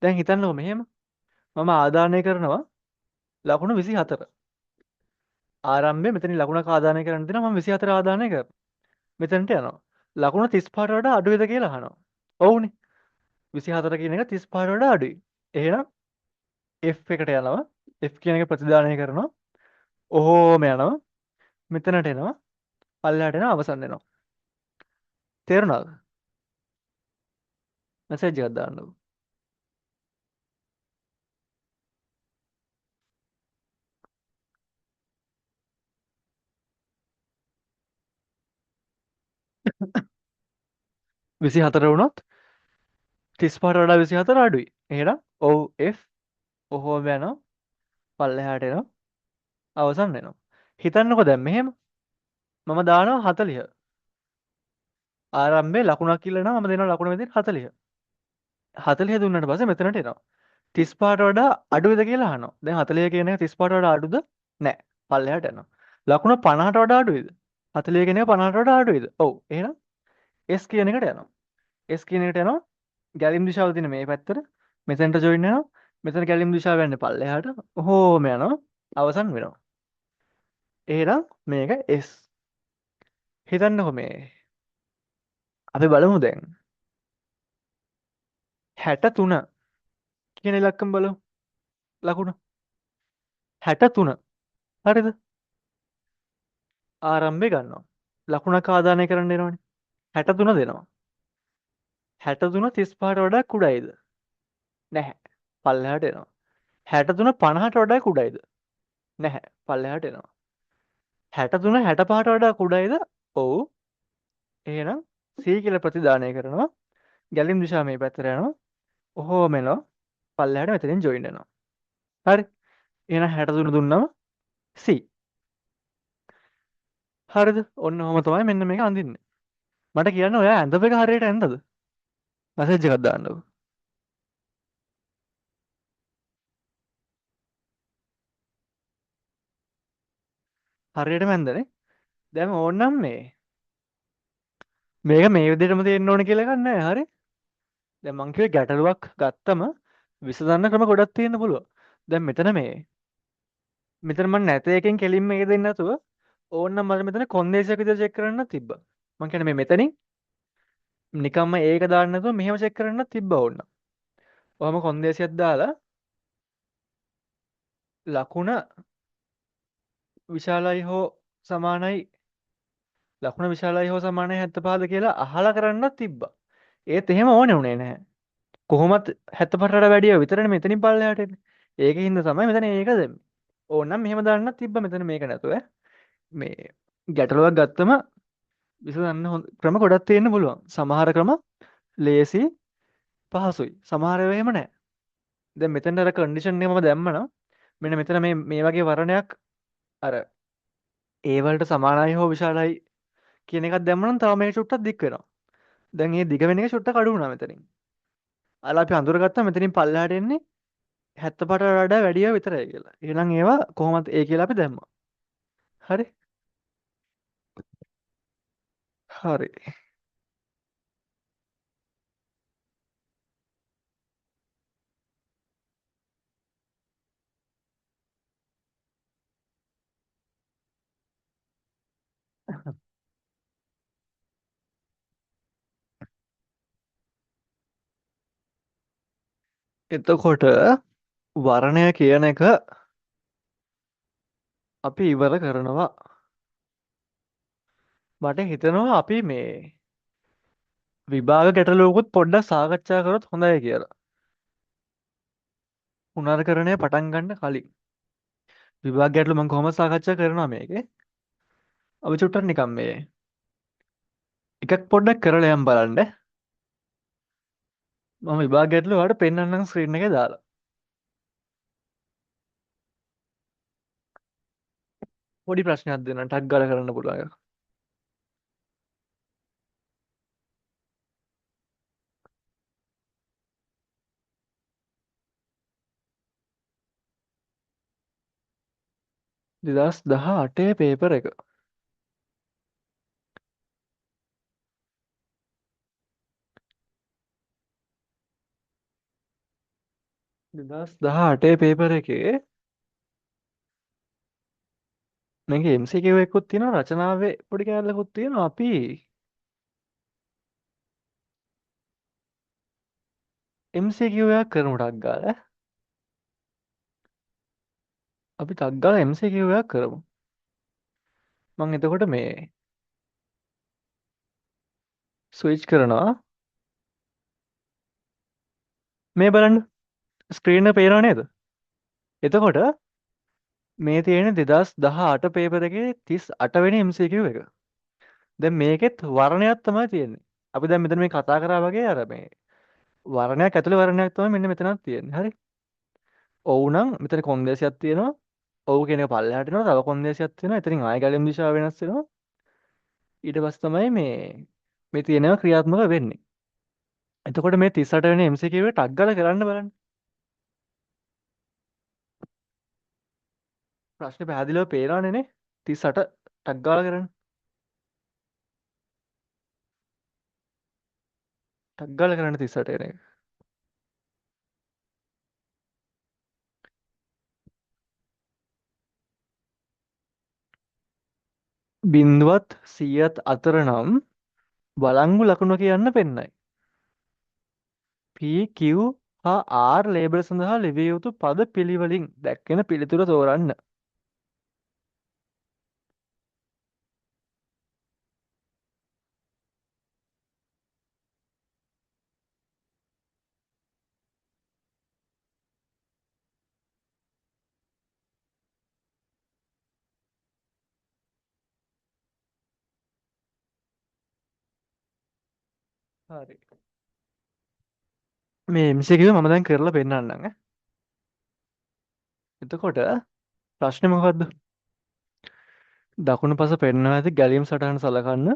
දැන් හිතන්නකෝ මෙහෙම මම ආදානය කරනවා ලකුණු 24. ආරම්භයේ මෙතනින් ලකුණක් ආදානය කරන්න දෙනවා මම 24 ආදානය කරනවා. මෙතනට යනවා. ලකුණ 35ට වඩා අඩුයිද කියලා අහනවා. ඔව්නේ. 24 කියන එක 35ට වඩා අඩුයි. එහෙනම් F එකට යනවා. F කියන එක ප්‍රතිදානය කරනවා. ඔහොම යනවා. මෙතනට එනවා. පල්ලෙහාට එනවා අවසන් වෙනවා. තේරුණාද? මැසේජ් එකක් දාන්නකෝ. 24 වුණොත් 35ට වඩා 24 අඩුයි. එහෙනම් ඔව් F ඔහොම යනවා. පල්ලෙහාට එනවා. අවසන් වෙනවා. හිතන්නකෝ දැන් මෙහෙම මම දානවා 40. ආරම්භයේ ලකුණක් ඉල්ලනවා මම දෙනවා ලකුණ මෙතන 40. 40 දුන්නාට පස්සේ මෙතනට එනවා. 35ට වඩා අඩුයිද කියලා අහනවා. දැන් 40 කියන එක 35ට වඩා අඩුද? නෑ. පල්ලෙහාට යනවා. ලකුණ 50ට වඩා අඩුයිද? 40 කියන එක 50ට වඩා අඩුයිද? ඔව්. එහෙනම් S කියන එකට යනවා. S කියන එකට යනවා. ගැලීම් දිශාව තියෙන මේ පැත්තට. මෙතෙන්ට ජොයින් වෙනවා. මෙතන ගැලීම් දිශාව යන්නේ පල්ලෙහාට. ඔහොම යනවා. අවසන් වෙනවා. එහෙනම් මේක S. හිතන්නකෝ මේ අපි බලමු දැන්. 63 කියන ඉලක්කම බලමු. ලකුණ 63. හරිද? ආරම්භය ගන්නවා. ලකුණක් ආදානය කරන්න එනවනේ. 63 දෙනවා. 63 35ට වඩා කුඩායිද? නැහැ. පල්ලෙහාට එනවා. 63 50ට වඩා කුඩායිද? නැහැ. පල්ලෙහාට එනවා. 63 65ට වඩා කුඩායිද? ඔව්. එහෙනම් C කියලා ප්‍රතිදානය කරනවා. ගැලීම් දිශාව මේ පැත්තට යනවා. ඔහොම එනවා. පල්ලෙහාට මෙතනින් ජොයින් වෙනවා. හරි. එහෙනම් 63 දුන්නම C. හරිද? ඔන්න ඔහොම තමයි මෙන්න මේක අඳින්නේ. මට කියන්න ඔයා ඇඳපු එක හරියට ඇඳද? මැසේජ් එකක් දාන්නකෝ. හරියටම ඇඳනේ. දැන් ඕනනම් මේක මේ විදිහටම තියෙන්න ඕන කියලා එකක් නෑ. හරි? දැන් මං කිව්වේ ගැටලුවක් ගත්තම විසඳන්න ක්‍රම ගොඩක් තියෙන්න පුළුවන්. දැන් මෙතන මෙතන මං නැත එකෙන් කෙලින්ම එක දෙන්න නැතුව ඕනනම් මට මෙතන කොන්දේසියක් විදිහට චෙක් කරන්න තිබ්බා. මං කියන්නේ මේ මෙතනින් නිකම්ම ඒක දාන්න නැතුව මෙහෙම චෙක් කරන්න තිබ්බා ඕනනම්. ඔහම කොන්දේසියක් දාලා ලකුණ විශාලයි හෝ සමානයි ලකුණ විශාලයි හෝ සමානයි 75ද කියලා අහලා කරන්නත් තිබ්බා. ඒත් එහෙම ඕනේ වුණේ නැහැ. කොහොමත් 75ට වැඩිය විතරනේ මෙතනින් පල්ලෙහාට එන්නේ. ඒකෙන් හින්දා තමයි මෙතන ඒක දැම්මේ. ඕනනම් මෙහෙම දාන්නත් තිබ්බා මෙතන මේක නැතුව ඈ. මේ ගැටලුවක් ගත්තම විසඳන්න හොඳ ක්‍රම ගොඩක් තියෙන්න පුළුවන්. සමහර ක්‍රම ලේසි පහසුයි. සමහර ඒවා එහෙම නැහැ. දැන් මෙතන අර කන්ඩිෂන් එක මම දැම්මනම් මෙන්න මෙතන මේ වගේ වර්ණයක් අර ඒ වලට සමානයි හෝ විශාලයි කියන එකක් දැම්මනම් තව මේක චුට්ටක් දික් වෙනවා. දැන් මේ දිග වෙන එක චුට්ටක් අඩු වුණා මෙතනින්. අර අපි අඳුරගත්තා මෙතනින් පල්ලෙහාට එන්නේ 75ට වඩා වැඩි ඒවා විතරයි කියලා. එහෙනම් ඒවා කොහොමද ඒ කියලා අපි දැම්මා. හරි? හරි. එතකොට වර්ණය කියන එක අපි ඉවර කරනවා. මට හිතෙනවා අපි මේ විභාග ගැටලුවකුත් පොඩ්ඩක් සාකච්ඡා කරොත් හොඳයි කියලා. පුනර්කරණය පටන් ගන්න කලින් විභාග ගැටලු මම කොහොමද සාකච්ඡා කරනවා මේකේ? අපි චුට්ටක් නිකන් මේ එකක් පොඩ්ඩක් කරලා යම් බලන්න. මම විභාග ගැටලු ඔයාලට පෙන්වන්නම් ස්ක්‍රීන් එකේ දාලා. පොඩි ප්‍රශ්නයක් දෙන්නම් ටක් ගාලා කරන්න පුළුවන් එකක්. 2018 පේපර් එක. 2018 පේපර් එකේ මේකේ MCQ එකකුත් තියෙනවා, රචනාවේ පොඩි කෑල්ලකුත් තියෙනවා. අපි MCQ එකක් කරමු ටක් ගාලා. අපි ටක් ගාලා MCQ එකක් කරමු. මං එතකොට මේ ස්විච් කරනවා. මේ බලන්න ස්ක්‍රීන් එක පේනව නේද? එතකොට මේ තියෙන 2018 පේපර් එකේ 38 වෙනි MCQ එක. දැන් මේකෙත් වර්ණයක් තමයි තියෙන්නේ. අපි දැන් මෙතන මේ කතා කරා වගේ අර මේ වර්ණයක් ඇතුලේ වර්ණයක් තමයි මෙන්න මෙතනක් තියෙන්නේ. හරි. ඔව් නම් මෙතන කොන්දේසියක් තියෙනවා. ඔව් කියන එක පල්ලෙහාට එනවා. තව කොන්දේසියක් තියෙනවා. එතනින් ආයෙ ගැලීම් දිශාව වෙනස් වෙනවා. ඊට පස්සේ තමයි මේ තියෙනවා ක්‍රියාත්මක වෙන්නේ. එතකොට මේ 38 වෙනි MCQ එක ටක් ගාලා කරන්න බලන්න. ප්‍රශ්නේ පැහැදිලිව පේනවනේ නේ. 38 ටක් ගාලා කරන්න. ටක් ගාලා කරන්න 38 වෙන එක. බිංදුවත් 100ත් අතර නම් වළංගු ලකුණ කියන්න පෙන්නයි. P, Q හා R label සඳහා ලිවිය යුතු පද පිළිවෙලින් දැක්වෙන පිළිතුර තෝරන්න. හරි. මේ MCQ මම දැන් කරලා පෙන්නන්නම් ඈ. එතකොට ප්‍රශ්නේ මොකද්ද? දකුණු පස පෙන්වා ඇති ගැලීම් සටහන සලකන්න.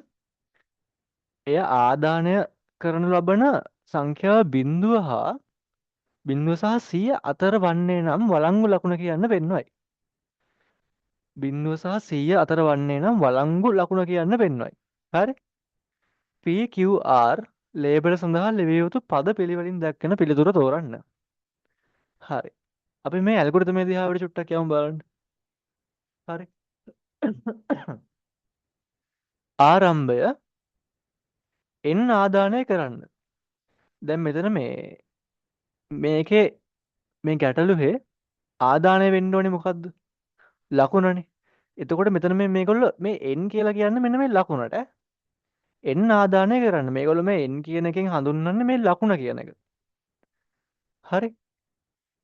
එය ආදානය කරනු ලබන සංඛ්‍යාව බිංදුව හා බිංදුව සහ 100 අතර වන්නේ නම් වළංගු ලකුණ කියන්න පෙන්වයි. බිංදුව සහ 100 අතර වන්නේ නම් වළංගු ලකුණ කියන්න පෙන්වයි. හරි? P, Q, R label සඳහා ලිවිය යුතු පද පිළිවෙලින් දැක්වෙන පිළිතුර තෝරන්න. හරි. අපි මේ ඇල්ගොරිතමේ දිහාවට චුට්ටක් යමු බලන්න. හරි. ආරම්භය n ආදානය කරන්න. දැන් මෙතන මේකේ මේ ගැටලුවේ ආදානය වෙන්න ඕනේ මොකද්ද? ලකුණනේ. එතකොට මෙතන මේගොල්ලෝ මේ n කියලා කියන්නේ මෙන්න මේ ලකුණට ඈ. n ආදානය කරන්න. මේගොල්ලෝ මේ n කියන එකෙන් හඳුන්වන්නේ මේ ලකුණ කියන එක. හරි.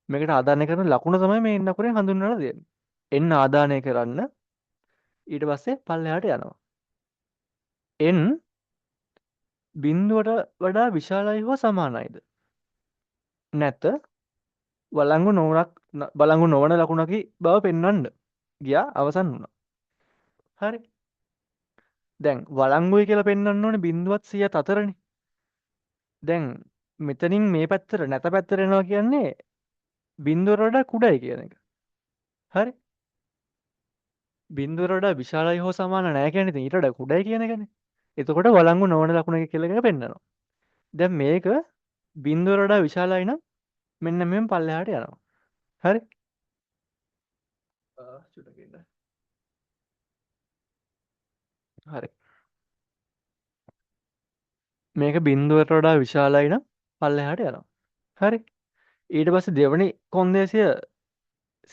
මේකට ආදානය කරන ලකුණ තමයි මේ n අකුරෙන් හඳුන්වලා දෙන්නේ. n ආදානය කරන්න ඊට පස්සේ පල්ලෙහාට යනවා. n බිංදුවට වඩා විශාලයි හෝ සමානයිද? නැත වළංගු නොවනක් වළංගු නොවන ලකුණකි බව පෙන්වන්න ගියා අවසන් වුණා. හරි. දැන් වළංගුයි කියලා පෙන්වන්න ඕනේ බිංදුවත් 100ත් අතරනේ. දැන් මෙතනින් මේ පැත්තට නැත පැත්තට එනවා කියන්නේ බිංදුවට වඩා කුඩයි කියන එක. හරි. බිංදුවට වඩා විශාලයි හෝ සමාන නෑ කියන්නේ ඉතින් ඊට වඩා කුඩයි කියන එකනේ. එතකොට වළංගු නොවන ලකුණක කියලා එක පෙන්වනවා. දැන් මේක බිංදුවට වඩා විශාලයි නම් මෙන්න මෙහෙම පල්ලෙහාට යනවා. හරි. චුට්ටක් ඉන්න. හරි. මේක බිංදුවට වඩා විශාලයි නම් පල්ලෙහාට යනවා. හරි. ඊට පස්සේ දෙවෙනි කොන්දේසිය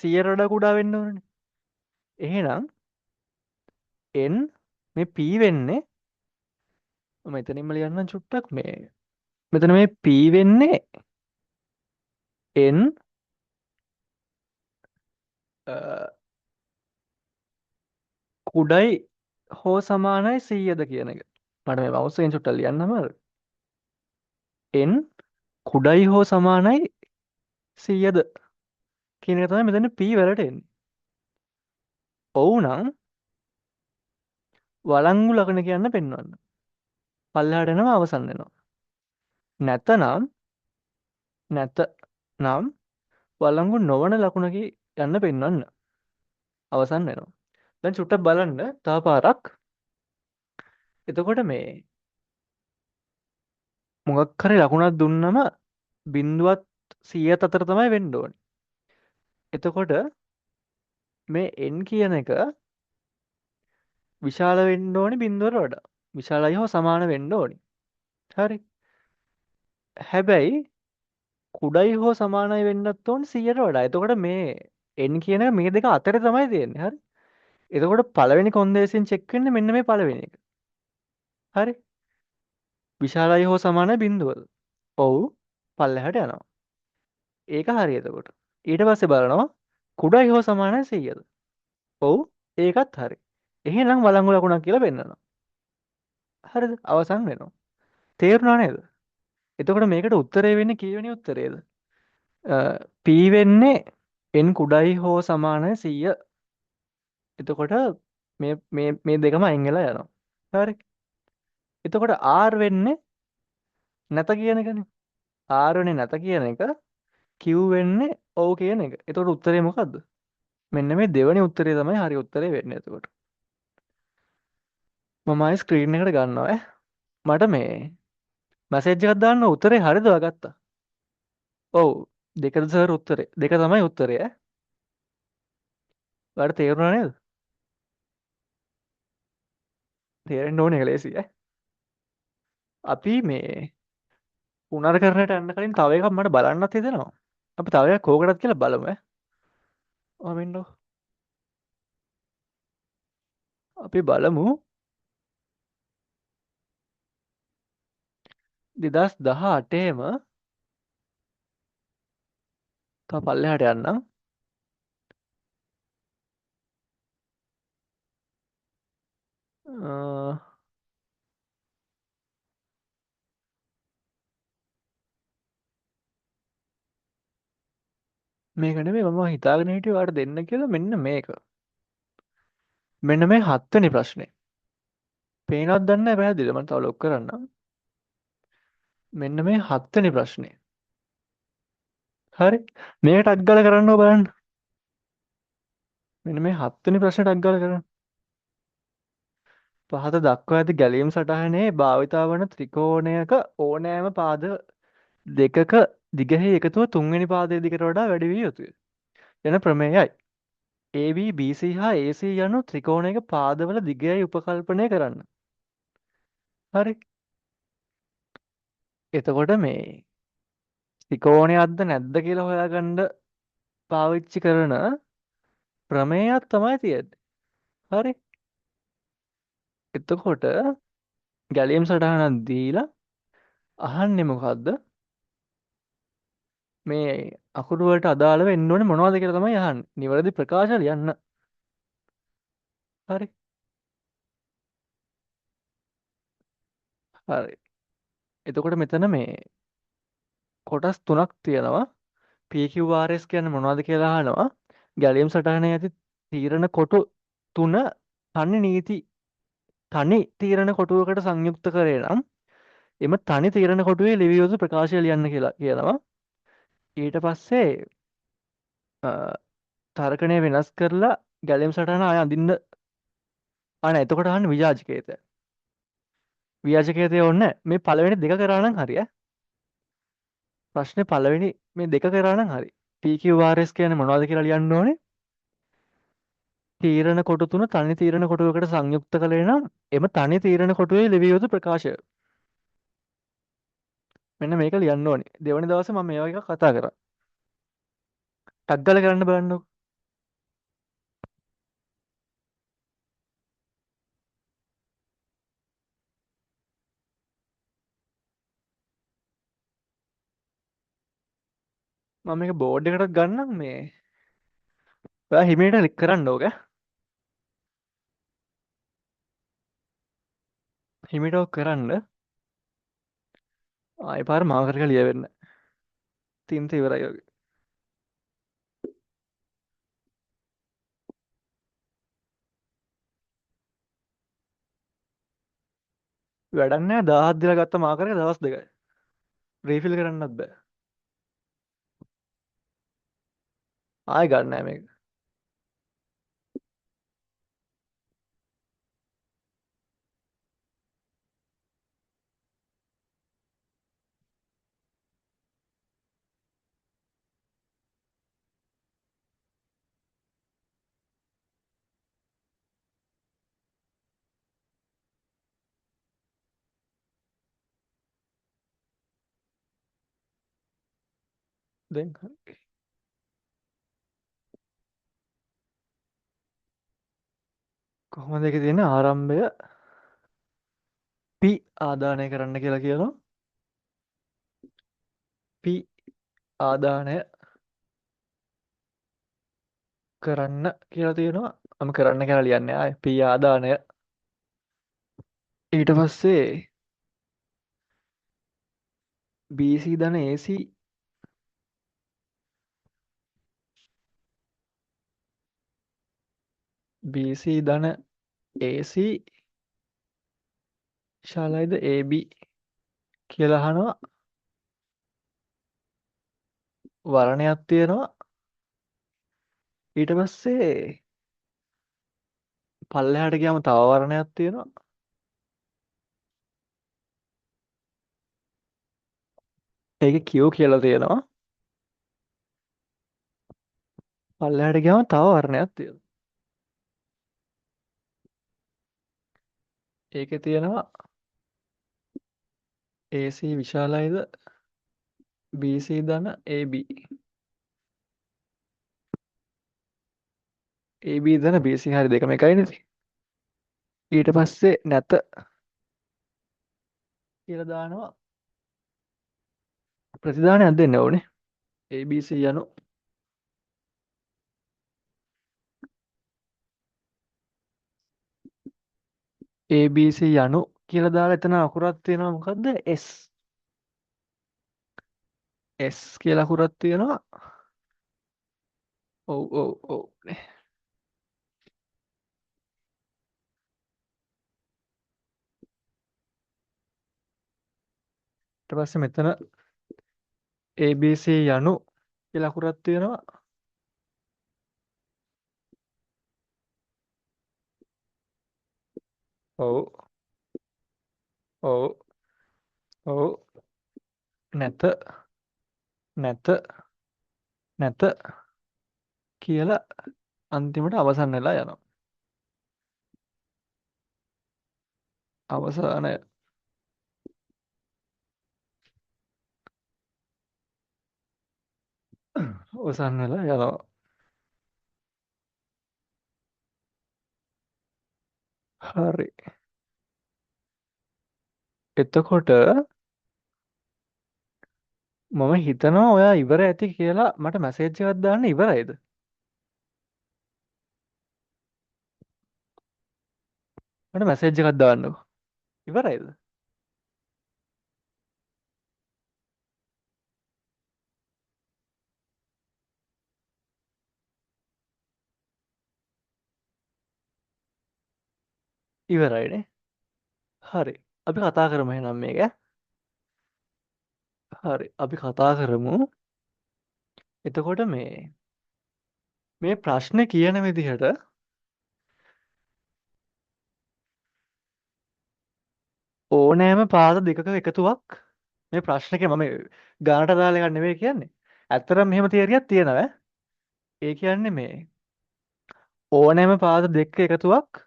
100ට වඩා කුඩා වෙන්න ඕනනේ. එහෙනම් n මේ p වෙන්නේ මම එතනින්ම ලියන්නම් චුට්ටක් මේ මෙතන මේ p වෙන්නේ n කුඩයි හෝ සමානයි 100ද කියන එක. මට මේ මවුස් එකෙන් චුට්ටක් ලියන්න අමාරුයි. n කුඩයි හෝ සමානයි 100ද කියන එක තමයි මෙතන p වලට එන්නේ. ඔව් නම් වළංගු ලකුණ කියන්න පෙන්වන්න. පල්ලෙහාට එනවා අවසන් වෙනවා. නැතනම් වළංගු නොවන ලකුණක යන්න පෙන්වන්න. අවසන් වෙනවා. දැන් චුට්ටක් බලන්න තව පාරක්. එතකොට මේ මොකක් හරි ලකුණක් දුන්නම බිංදුවත් 100ත් අතර තමයි වෙන්න ඕනේ. එතකොට මේ n කියන එක විශාල වෙන්න ඕනේ බිංදුවට වඩා. විශාලයි හෝ සමාන වෙන්න ඕනේ. හරි. හැබැයි කුඩයි හෝ සමානයි වෙන්නත් ඕනේ 100ට වඩා. එතකොට මේ n කියන එක මේ දෙක අතර තමයි තියෙන්නේ. හරි. එතකොට පළවෙනි කොන්දේසියෙන් චෙක් වෙන්නේ මෙන්න මේ පළවෙනි එක. හරි. විශාලයි හෝ සමානයි බිංදුවද? ඔව්. පල්ලෙහාට යනවා. ඒක හරි එතකොට. ඊට පස්සේ බලනවා කුඩයි හෝ සමානයි 100ද? ඔව්. ඒකත් හරි. එහෙනම් වළංගු ලකුණක් කියලා පෙන්නනවා. හරිද? අවසන් වෙනවා. තේරුණා නේද? එතකොට මේකට උත්තරේ වෙන්නේ කීවෙනි උත්තරේද? P වෙන්නේ n කුඩයි හෝ සමානයි 100. එතකොට මේ මේ මේ දෙකම අයින් වෙලා යනවා. හරි. එතකොට R වෙන්නේ නැත කියන එකනේ. R වෙන්නේ නැත කියන එක Q වෙන්නේ ඔව් කියන එක. එතකොට උත්තරේ මොකද්ද? මෙන්න මේ දෙවෙනි උත්තරේ තමයි හරි උත්තරේ වෙන්නේ එතකොට. මම ආයේ ස්ක්‍රීන් එකට ගන්නවා ඈ. මට මේ මැසේජ් එකක් දාන්න උත්තරේ හරිද ඔයා ගත්තා? ඔව් දෙකද සර් උත්තරේ. දෙක තමයි උත්තරේ ඈ. ඔයාලට තේරුණා නේද? තේරෙන්න ඕනේ ඒක ලේසි ඈ. අපි මේ පුනර්කරණයට යන්න කලින් තව එකක් මට බලන්නත් හිතෙනවා. අපි තව එකක් කෝකටද කියලා බලමු ඈ. ඔහම ඉන්නකෝ. අපි බලමු 2018ේම තව පල්ලෙහාට යන්නම්. මේක නෙමෙයි මම හිතාගෙන හිටියේ ඔයාලට දෙන්න කියලා මෙන්න මේක. මෙන්න මේ හත්වෙනි ප්‍රශ්නේ. පේනවද දන්නේ නැහැ පැහැදිලිද? මම තව ලොක් කරන්නම්. මෙන්න මේ හත්වෙනි ප්‍රශ්නේ. හරි. මේක ටක් ගාලා කරන්න ඕ බලන්න. මෙන්න මේ හත්වෙනි ප්‍රශ්නේ ටක් ගාලා කරන්න. පහත දක්වා ඇති ගැලීම් සටහනේ භාවිතා වන ත්‍රිකෝණයක ඕනෑම පාද දෙකක දිගෙහි එකතුව තුන්වෙනි පාදයේ දිගට වඩා වැඩි විය යුතුය යන ප්‍රමේයයි. AB, BC හා AC යනු ත්‍රිකෝණයක පාදවල දිගයයි උපකල්පනය කරන්න. හරි. එතකොට මේ ත්‍රිකෝණයක්ද නැද්ද කියලා හොයාගන්න පාවිච්චි කරන ප්‍රමේයයක් තමයි තියෙන්නේ. හරි. එතකොට ගැලීම් සටහනක් දීලා අහන්නේ මොකද්ද? මේ අකුරු වලට අදාළව එන්න ඕනේ මොනවද කියලා තමයි අහන්නේ. නිවැරදි ප්‍රකාශ ලියන්න. හරි. හරි. එතකොට මෙතන මේ කොටස් තුනක් තියෙනවා. PQRS කියන්නේ මොනවද කියලා අහනවා. ගැලීම් සටහනේ ඇති තීරණ කොටු තුන තනි නීති තනි තීරණ කොටුවකට සංයුක්ත කරේ නම් එම තනි තීරණ කොටුවේ ලිවිය යුතු ප්‍රකාශය ලියන්න කියලා කියනවා. ඊට පස්සේ තර්කණය වෙනස් කරලා ගැලීම් සටහන ආය අඳින්න. ආ නෑ, එතකොට අහන්නේ ව්‍යාජකේතය. ව්‍යාජකේතය ඕනේ නෑ. මේ පළවෙනි දෙක කරා නම් හරි ඈ. ප්‍රශ්නේ පළවෙනි මේ දෙක කරා නම් හරි. PQRS කියන්නේ මොනවද කියලා ලියන්න ඕනේ. තීරණ කොටු තුන තනි තීරණ කොටුවකට සංයුක්ත කළේ නම් එම තනි තීරණ කොටුවේ ලිවිය යුතු ප්‍රකාශය. මෙන්න මේක ලියන්න ඕනේ. දෙවනි දවසේ මම මේ වගේ එකක් කතා කරා. ටක් ගාලා කරන්න බලන්නකෝ. මම මේක බෝඩ් එකටත් ගන්නම් මේ. ඔයා හිමීට ක්ලික් කරන්න ඕක. හිමීට ඔක් කරන්න. ආයෙ පාර මාකර් එක ලියවෙන්න. තින්ත ඉවරයි ඔගේ. වැඩක් නෑ 1000ක් දීලා ගත්ත මාකර් එක දවස් දෙකයි. රීෆිල් කරන්නත් බෑ. ආයෙ ගන්න නෑ මේක. දැන් හරි. කොහොමද ඒකේ තියෙන ආරම්භය P ආදානය කරන්න කියලා කියනවා. P ආදානය කරන්න කියලා තියෙනවා. මම කරන්න කියලා ලියන්නේ ආයේ P ආදානය. ඊට පස්සේ BC ධන AC BC ධන AC ශාලයිද AB කියලා අහනවා. වර්ණයක් තියෙනවා. ඊට පස්සේ පල්ලෙහාට ගියාම තව වර්ණයක් තියෙනවා. ඒකේ Q කියලා තියෙනවා. පල්ලෙහාට ගියාම තව වර්ණයක් තියෙනවා. ඒකේ තියෙනවා AC විශාලයිද BC ධන AB. AB ධන BC හරි දෙකම එකයි නේද? ඊට පස්සේ නැත කියලා දානවා. ප්‍රතිදානයක් දෙන්න ඕනේ. ABC යනු ABC යනු කියලා දාලා එතන අකුරක් තියෙනවා මොකද්ද? S. S කියලා අකුරක් තියෙනවා. ඔව් ඔව් ඔව් නේ. ඊට පස්සේ මෙතන ABC යනු කියලා අකුරක් තියෙනවා. ඔව් ඔව් ඔව් නැත නැත නැත කියලා අන්තිමට අවසන් වෙලා යනවා. අවසානය. අවසන් වෙලා යනවා. හරි. එතකොට මම හිතනවා ඔයා ඉවර ඇති කියලා. මට මැසේජ් එකක් දාන්න ඉවරයිද? මට මැසේජ් එකක් දාන්නකෝ. ඉවරයිද? ඉවරයිනේ. හරි. අපි කතා කරමු එහෙනම් මේක. හරි. අපි කතා කරමු. එතකොට මේ මේ ප්‍රශ්නේ කියන විදිහට ඕනෑම පාද දෙකක එකතුවක් මේ ප්‍රශ්නකේ මම ගානට අදාළ එකක් නෙවෙයි කියන්නේ. ඇත්තටම මෙහෙම තියරියක් තියෙනවා ඈ. ඒ කියන්නේ මේ ඕනෑම පාද දෙකක එකතුවක්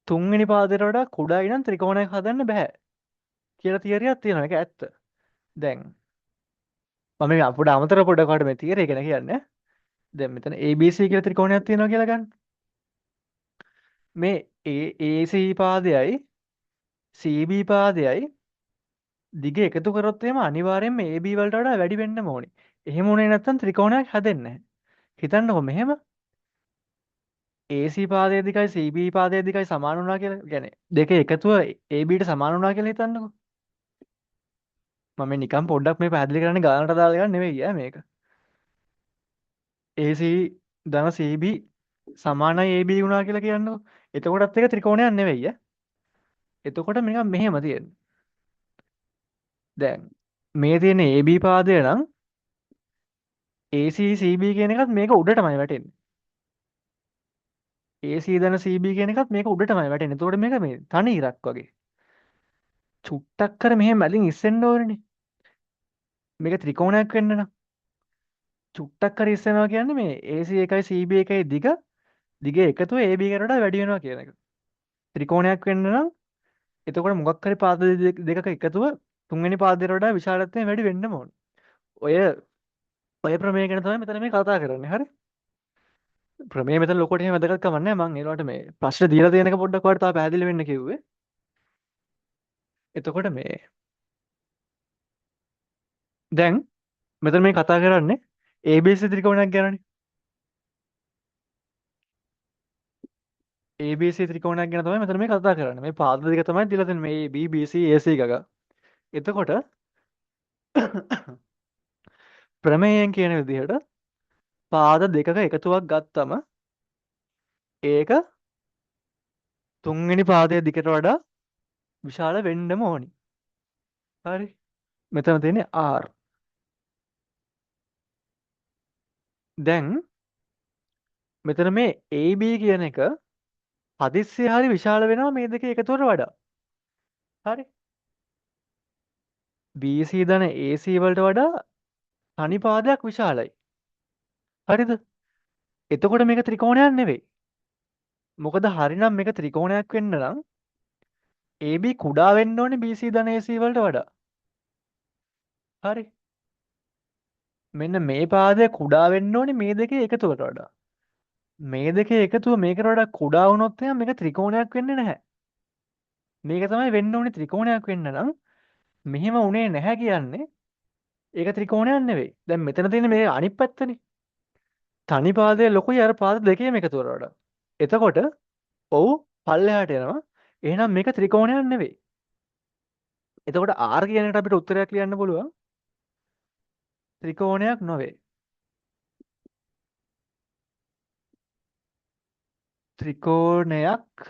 තුන්වෙනි පාදයට වඩා කුඩායි නම් ත්‍රිකෝණයක් හදන්න බෑ කියලා තියරියක් තියෙනවා. ඒක ඇත්ත. දැන් මම මේ අපිට අමතර පොඩක් වට මේ තියරිය ගැන කියන්නේ. දැන් මෙතන ABC කියලා ත්‍රිකෝණයක් තියෙනවා කියලා ගන්න. මේ AC පාදයයි CB පාදයයි දිග එකතු කරොත් එහෙම අනිවාර්යයෙන්ම AB වලට වඩා වැඩි වෙන්නම ඕනේ. එහෙම වුණේ නැත්නම් ත්‍රිකෝණයක් හැදෙන්නේ නැහැ. හිතන්නකෝ මෙහෙම AC පාදයේ දිගයි CB පාදයේ දිගයි සමාන වුණා කියලා. يعني දෙකේ එකතුව AB ට සමාන වුණා කියලා හිතන්නකෝ. මම මේ නිකන් පොඩ්ඩක් මේ පැහැදිලි කරන්නේ ගානට අදාළ එකක් නෙවෙයි ඈ මේක. AC ධන CB සමානයි AB වුණා කියලා කියන්නකෝ. එතකොටත් ඒක ත්‍රිකෝණයක් නෙවෙයි ඈ. එතකොට නිකන් මෙහෙම තියෙන්නේ. දැන් මේ තියෙන AB පාදය නම් AC CB කියන එකත් මේක උඩටමයි වැටෙන්නේ. AC ධන CB කියන එකත් මේක උඩටමයි වැටෙන්නේ. එතකොට මේක මේ තනි ඉරක් වගේ. චුට්ටක් කර මෙහෙම මැදින් ඉස්සෙන්න ඕනේනේ. මේක ත්‍රිකෝණයක් වෙන්න නම් චුට්ටක් කර ඉස්සෙනවා කියන්නේ මේ AC එකයි CB එකයි දිග එකතුව AB එකට වඩා වැඩි වෙනවා කියන එක. ත්‍රිකෝණයක් වෙන්න නම් එතකොට මොකක් හරි පාද දෙකක එකතුව තුන්වෙනි පාදයට වඩා විශාලත්වයෙන් වැඩි වෙන්නම ඕන. ඔය ඔය ප්‍රමේය ගැන තමයි මෙතන මේ කතා කරන්නේ. හරි? ප්‍රමේය මෙතන ලොකුවට එහෙම වැදගත්කමක් නැහැ. මං ඒ වලට මේ ප්‍රශ්න දීලා තියෙන එක පොඩ්ඩක් ඔයාලට තව පැහැදිලි වෙන්න කිව්වේ. එතකොට මේ දැන් මෙතන මේ කතා කරන්නේ ABC ත්‍රිකෝණයක් ගැනනේ. ABC ත්‍රිකෝණයක් ගැන තමයි මෙතන මේ කතා කරන්නේ. මේ පාද දෙක තමයි දීලා තියෙන්නේ මේ AB BC AC ගග. එතකොට ප්‍රමේයයෙන් කියන විදිහට පාද දෙකක එකතුවක් ගත්තම ඒක තුන්වෙනි පාදයේ දිගට වඩා විශාල වෙන්නම ඕනි. හරි. මෙතන තියෙන්නේ R. දැන් මෙතන මේ AB කියන එක හදිස්සිය හරි විශාල වෙනවා මේ දෙකේ එකතුවට වඩා. හරි. BC ධන AC වලට වඩා තනි පාදයක් විශාලයි. හරිද? එතකොට මේක ත්‍රිකෝණයක් නෙවෙයි. මොකද හරිනම් මේක ත්‍රිකෝණයක් වෙන්න නම් AB කුඩා වෙන්න ඕනේ BC ධන AC වලට වඩා. හරි. මෙන්න මේ පාදය කුඩා වෙන්න ඕනේ මේ දෙකේ එකතුවට වඩා. මේ දෙකේ එකතුව මේකට වඩා කුඩා වුණොත් එහෙනම් මේක ත්‍රිකෝණයක් වෙන්නේ නැහැ. මේක තමයි වෙන්න ඕනේ ත්‍රිකෝණයක් වෙන්න නම්. මෙහෙම වුණේ නැහැ කියන්නේ ඒක ත්‍රිකෝණයක් නෙවෙයි. දැන් මෙතන තියෙන මේ අනිත් පැත්තනේ. තනි පාදය ලොකුයි අර පාද දෙකේම එකතුවට වඩා. එතකොට ඔව් පල්ලෙහාට එනවා. එහෙනම් මේක ත්‍රිකෝණයක් නෙවෙයි. එතකොට R කියන එකට අපිට උත්තරයක් ලියන්න පුළුවන්. ත්‍රිකෝණයක් නොවේ. ත්‍රිකෝණයක්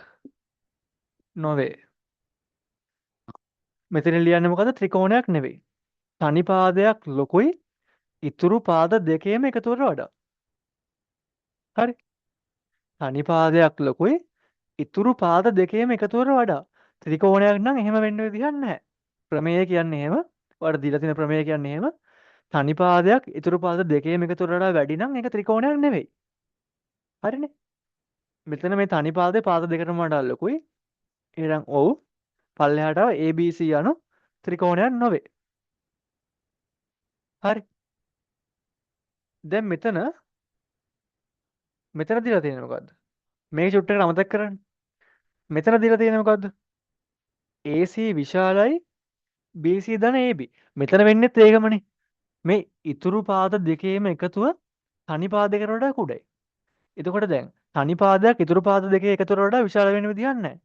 නොවේ. මෙතන ලියන්නේ මොකද? ත්‍රිකෝණයක් නෙවෙයි. තනි පාදයක් ලොකුයි ඉතුරු පාද දෙකේම එකතුවට වඩා. හරි. තනි පාදයක් ලොකුයි ඉතුරු පාද දෙකේම එකතුවට වඩා. ත්‍රිකෝණයක් නම් එහෙම වෙන්න විදිහක් නැහැ. ප්‍රමේය කියන්නේ එහෙම. ඔයාලට දීලා තියෙන ප්‍රමේය කියන්නේ එහෙම. තනි පාදයක් ඉතුරු පාද දෙකේම එකතුවට වඩා වැඩි නම් ඒක ත්‍රිකෝණයක් නෙවෙයි. හරිනේ. මෙතන මේ තනි පාදේ පාද දෙකටම වඩා ලොකුයි. එහෙනම් ඔව් පල්ලෙහාට ආව ABC යනු ත්‍රිකෝණයක් නොවේ. හරි. දැන් මෙතන මෙතන දීලා තියෙන්නේ මොකද්ද? මේ චුට්ටකට අමතක කරන්න. මෙතන දීලා තියෙන්නේ මොකද්ද? AC විශාලයි BC ධන AB. මෙතන වෙන්නේත් ඒකමනේ. මේ ඉතුරු පාද දෙකේම එකතුව තනි පාදයකට වඩා කුඩයි. එතකොට දැන් තනි පාදයක් ඉතුරු පාද දෙකේ එකතුවට වඩා විශාල වෙන්න විදිහක් නැහැ.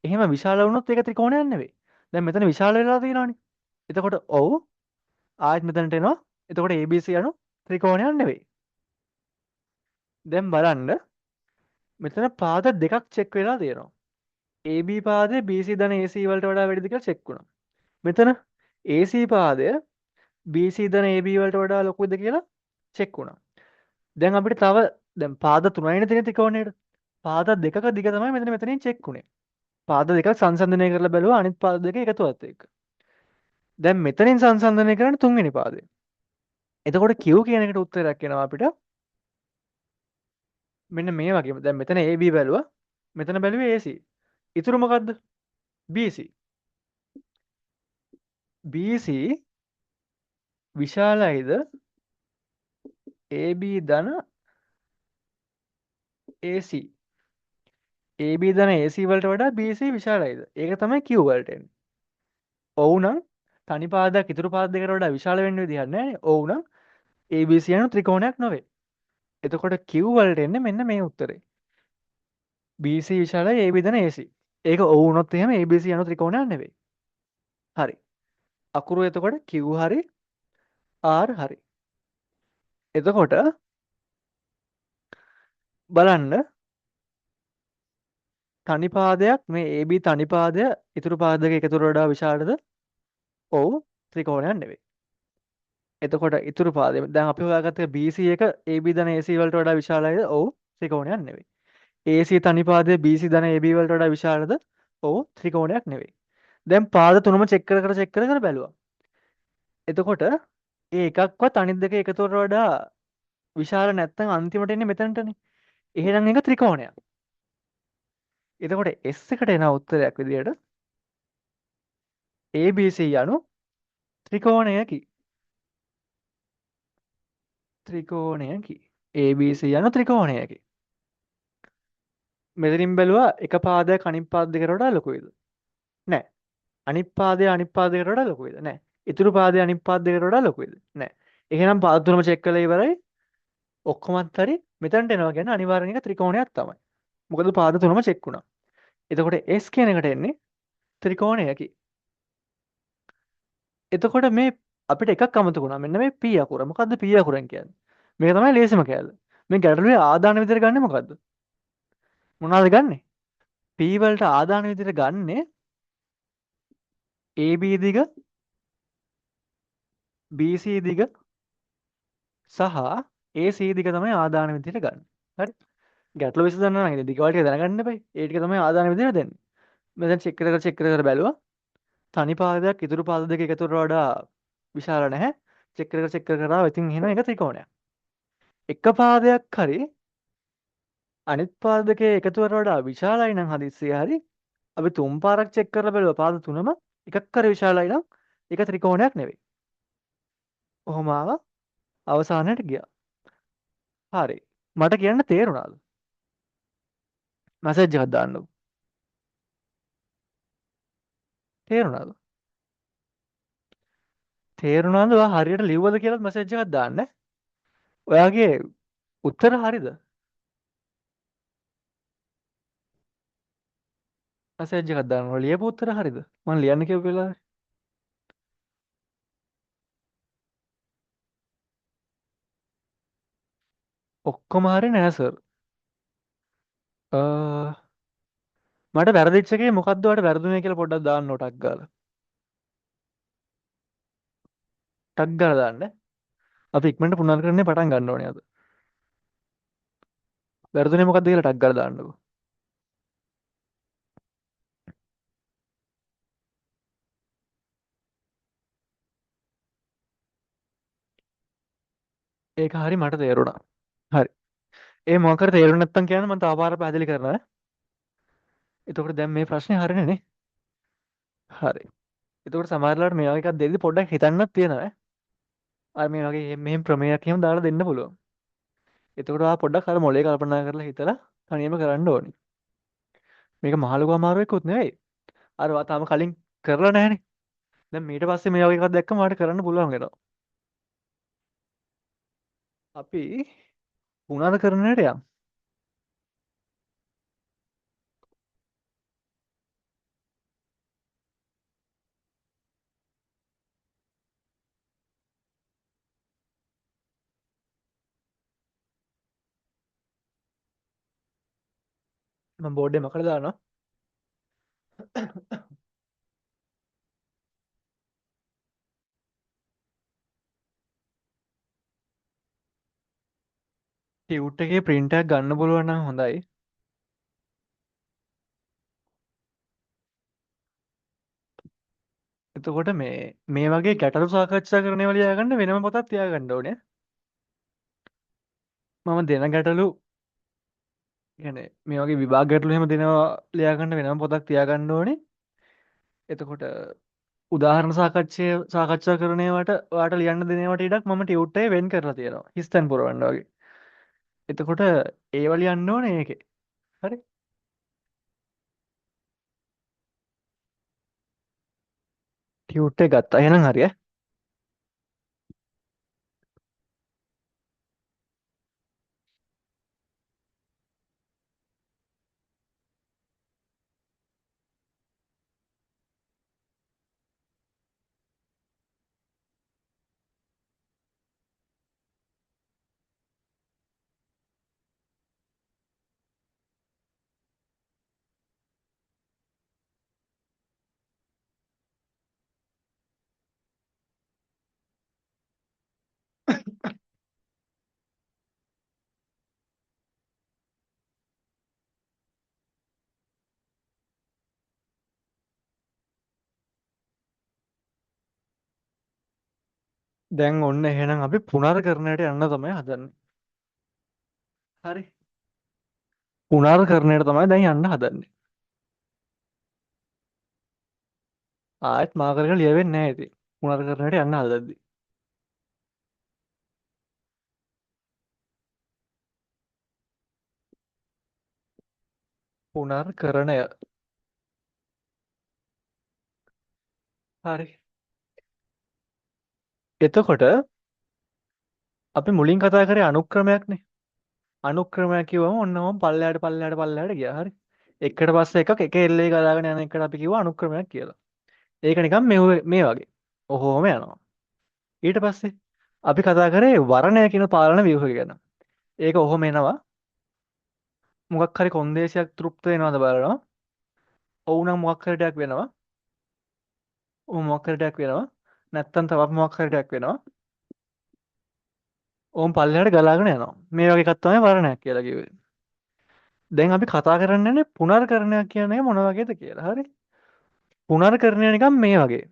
එහෙම විශාල වුණොත් ඒක ත්‍රිකෝණයක් නෙවෙයි. දැන් මෙතන විශාල වෙලා තියෙනවනේ. එතකොට ඔව් ආයෙත් මෙතනට එනවා. එතකොට ABC යනු ත්‍රිකෝණයක් නෙවෙයි. දැන් බලන්න මෙතන පාද දෙකක් චෙක් වෙලා තියෙනවා. AB පාදය BC ධන AC වලට වඩා වැඩිද කියලා චෙක් වුණා. මෙතන AC පාදය BC ධන AB වලට වඩා ලොකුද කියලා චෙක් වුණා. දැන් අපිට තව දැන් පාද තුනයිනේ තියෙන ත්‍රිකෝණයට. පාද දෙකක දිග තමයි මෙතන මෙතනින් චෙක් වුණේ. පාද දෙකක් සංසන්දනය කරලා බැලුවා අනිත් පාද දෙක එකතුවත් එක්ක. දැන් මෙතනින් සංසන්දනය කරන්නේ තුන්වෙනි පාදය. එතකොට Q කියන එකට උත්තරයක් එනවා අපිට. මෙන්න මේ වගේම. දැන් මෙතන AB බැලුවා. මෙතන බැලුවේ AC. ඉතුරු මොකද්ද? BC. BC විශාලයිද AB ධන AC. AB ධන AC වලට වඩා BC විශාලයිද? ඒක තමයි Q වලට එන්නේ. ඔව් නම් තනි පාදයක් ඉතුරු පාද දෙකට වඩා විශාල වෙන්න විදිහක් නැහැ නේ. ඔව් නම් ABC යනු ත්‍රිකෝණයක් නොවේ. එතකොට Q වලට එන්නේ මෙන්න මේ උත්තරේ. BC විශාලයි AB ධන AC. ඒක ඔව් වුණොත් එහෙම ABC යනු ත්‍රිකෝණයක් නෙවෙයි. හරි. අකුරු එතකොට Q හරි R හරි. එතකොට බලන්න තනි පාදයක් මේ AB තනි පාදය ඉතුරු පාද දෙක එකතුවට වඩා විශාලද? ඔව් ත්‍රිකෝණයක් නෙවෙයි. එතකොට ඉතුරු පාදය දැන් අපි හොයාගත්ත BC එක AB ධන AC වලට වඩා විශාලයිද? ඔව් ත්‍රිකෝණයක් නෙවෙයි. AC තනි පාදය BC ධන AB වලට වඩා විශාලද? ඔව් ත්‍රිකෝණයක් නෙවෙයි. දැන් පාද තුනම චෙක් කර කර චෙක් කර කර බැලුවා. එතකොට ඒ එකක්වත් අනිත් දෙක එකතුවට වඩා විශාල නැත්නම් අන්තිමට එන්නේ මෙතනටනේ. එහෙනම් ඒක ත්‍රිකෝණයක්. එතකොට S එකට එන උත්තරයක් විදියට ABC යනු ත්‍රිකෝණයකි. ත්‍රිකෝණයකි. ABC යනු ත්‍රිකෝණයකි. මෙතනින් බැලුවා එක පාදයක් අනිත් පාද දෙකට වඩා ලොකුයිද? නෑ. අනිත් පාදය අනිත් පාද දෙකට වඩා ලොකුයිද? නෑ. ඉතුරු පාදය අනිත් පාද දෙකට වඩා ලොකුයිද? නෑ. එහෙනම් පාද තුනම චෙක් කරලා ඉවරයි. ඔක්කොමත් හරි. මෙතනට එනවා කියන්නේ අනිවාර්යෙන් එක ත්‍රිකෝණයක් තමයි. මොකද පාද තුනම චෙක් වුණා. එතකොට S කියන එකට එන්නේ ත්‍රිකෝණයකි. එතකොට මේ අපිට එකක් අමතක වුණා. මෙන්න මේ P අකුර. මොකද්ද P අකුරෙන් කියන්නේ? මේක තමයි ලේසිම කෑල්ල. මේ ගැටලුවේ ආදාන විදිහට ගන්නෙ මොකද්ද? මොනවාද ගන්නෙ? P වලට ආදාන විදිහට ගන්නෙ AB දිග, BC දිග සහ AC දිග තමයි ආදාන විදිහට ගන්න. හරි? ගැටලුව විසඳන්න නම් ඉතින් දිගවල් ටික දැනගන්න එපයි. ඒ ටික තමයි ආදාන විදිහට දෙන්නේ. මම දැන් චෙක් කර කර චෙක් කර කර බැලුවා. තනි පාදයක් ඉතුරු පාද දෙක එකතුවට වඩා විශාල නැහැ. චෙක් කර කර චෙක් කර කර ආවා. ඉතින් එහෙනම් ඒක ත්‍රිකෝණයක්. එක පාදයක් හරි අනිත් පාද දෙකේ එකතුවට වඩා විශාලයි නම් හදිස්සිය හරි අපි තුන් පාරක් චෙක් කරලා බැලුවා පාද තුනම එකක් හරි විශාලයි නම් ඒක ත්‍රිකෝණයක් නෙවෙයි. ඔහොම ආවා අවසානයට ගියා. හරි. මට කියන්න තේරුණාද? මැසේජ් එකක් දාන්නකෝ. තේරුණාද? තේරුණාද ඔයා හරියට ලිව්වද කියලාත් මැසේජ් එකක් දාන්න. ඔයාගේ උත්තර හරිද? මැසේජ් එකක් දාන්න. ඔයා ලියපු උත්තර හරිද? මං ලියන්න කියපු වෙලාවේ. ඔක්කොම හරි නෑ සර්. මට වැරදිච්ච එකේ මොකද්ද ඔයාලට වැරදුනේ කියලා පොඩ්ඩක් දාන්න ඕ ටක් ගාලා. ටක් ගාලා දාන්න. අපි ඉක්මනට පුනර්කරණය පටන් ගන්න ඕනේ අද. වැරදුනේ මොකද්ද කියලා ටක් ගාලා දාන්නකෝ. ඒක හරි මට තේරුණා. හරි. ඒ මොකක් හරි තේරුණ නැත්තම් කියන්න මම තව පාරක් පැහැදිලි කරනවා ඈ. එතකොට දැන් මේ ප්‍රශ්නේ හරිනේ නේ? හරි. එතකොට සමහර වෙලාවට මේ වගේ එකක් දෙද්දි පොඩ්ඩක් හිතන්නත් තියෙනවා ඈ. අර මේ වගේ මෙහෙම ප්‍රමේයක් එහෙම දාලා දෙන්න පුළුවන්. එතකොට ඔයා පොඩ්ඩක් අර මොලේ කල්පනා කරලා හිතලා තනියම කරන්න ඕනේ. මේක මහ ලොකු අමාරුවක්වත් නෙවෙයි. අර ඔයා තාම කලින් කරලා නැහනේ. දැන් ඊට පස්සේ මේ වගේ එකක් දැක්කම ඔයාලට කරන්න පුළුවන් වෙනවා. අපි පුනර්කරණයට යමු. මම බෝඩ් එක මකලා දානවා. ටියුට් එකේ ප්‍රින්ට් එකක් ගන්න පුළුවන් නම් හොඳයි. එතකොට මේ මේ වගේ ගැටලු සාකච්ඡා කරන ඒවා ලියාගන්න වෙනම පොතක් තියාගන්න ඕනේ. මම දෙන ගැටලු කියන්නේ මේ වගේ විභාග ගැටලු එහෙම දෙනවා ලියාගන්න වෙනම පොතක් තියාගන්න ඕනේ. එතකොට උදාහරණ සාකච්ඡා කරන ඒවාට ඔයාට ලියන්න දෙන ඒවාට ඉඩක් මම ටියුට් එකේ වෙන් කරලා තියෙනවා. හිස්තැන් පුරවන්න වගේ. එතකොට ඒවා ලියන්න ඕනේ ඒකේ. හරි? ටියුට් එක ගත්තා. එහෙනම් හරි ඈ. දැන් ඔන්න එහෙනම් අපි පුනර්කරණයට යන්න තමයි හදන්නේ. හරි. පුනර්කරණයට තමයි දැන් යන්න හදන්නේ. ආයෙත් මාකර් එක ලියවෙන්නේ නැහැ ඉතින්. පුනර්කරණයට යන්න හදද්දි. පුනර්කරණය. හරි. එතකොට අපි මුලින් කතා කරේ අනුක්‍රමයක්නේ. අනුක්‍රමයක් කිව්වම ඔන්න ඔහොම පල්ලෙහාට පල්ලෙහාට පල්ලෙහාට ගියා. හරි. එකට පස්සේ එකක් එක එල්ලේ ගලාගෙන යන එකට අපි කිව්වා අනුක්‍රමයක් කියලා. ඒක නිකන් මේ වගේ. ඔහොම යනවා. ඊට පස්සේ අපි කතා කරේ වර්ණය කියන පාලන ව්‍යුහය ගැන. ඒක ඔහොම එනවා. මොකක් හරි කොන්දේසියක් තෘප්ත වෙනවද බලනවා. ඔව් නම් මොකක් හරි දෙයක් වෙනවා. ඔව් මොකක් හරි දෙයක් වෙනවා. නැත්තම් තවත් මොකක් හරි දෙයක් වෙනවා. ඕම් පල්ලෙහාට ගලාගෙන යනවා. මේ වගේ එකක් තමයි වර්ණයක් කියලා කිව්වේ. දැන් අපි කතා කරන්න යන්නේ පුනර්කරණයක් කියන එක මොන වගේද කියලා. හරි? පුනර්කරණය නිකන් මේ වගේ.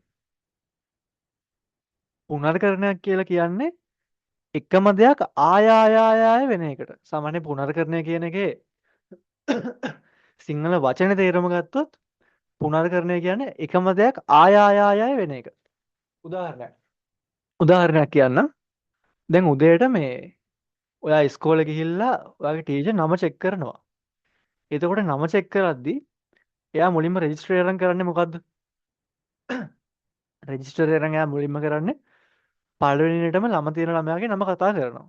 පුනර්කරණයක් කියලා කියන්නේ එකම දෙයක් ආය ආය ආය ආය වෙන එකට. සාමාන්‍ය පුනර්කරණය කියන එකේ සිංහල වචනේ තේරුම ගත්තොත් පුනර්කරණය කියන්නේ එකම දෙයක් ආය ආය ආය ආය වෙන එක. උදාහරණයක්. උදාහරණයක් කියන්න. දැන් උදේට මේ ඔයා ඉස්කෝලේ ගිහිල්ලා ඔයාගේ ටීචර් නම චෙක් කරනවා. එතකොට නම චෙක් කරද්දි එයා මුලින්ම රෙජිස්ටර් අරන් කරන්නේ මොකද්ද? රෙජිස්ටර් අරන් එයා මුලින්ම කරන්නේ පළවෙනියටම ළම තියෙන ළමයාගේ නම කතා කරනවා.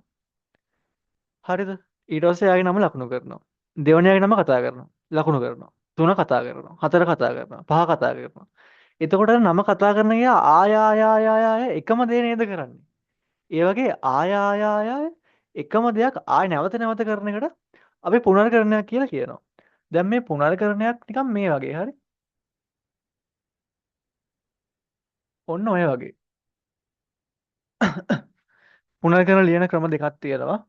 හරිද? ඊට පස්සේ එයාගේ නම ලකුණු කරනවා. දෙවෙනියාගේ නම කතා කරනවා. ලකුණු කරනවා. තුන කතා කරනවා. හතර කතා කරනවා. පහ කතා කරනවා. එතකොට නම කතා කරන ගියා ආය ආය ආය ආය ආය එකම දේ නේද කරන්නේ. ඒ වගේ ආය ආය ආය ආය එකම දෙයක් ආය නැවත නැවත කරන එකට අපි පුනර්කරණයක් කියලා කියනවා. දැන් මේ පුනර්කරණයක් නිකන් මේ වගේ හරි. ඔන්න ඔය වගේ. පුනර්කරණ ලියන ක්‍රම දෙකක් තියෙනවා.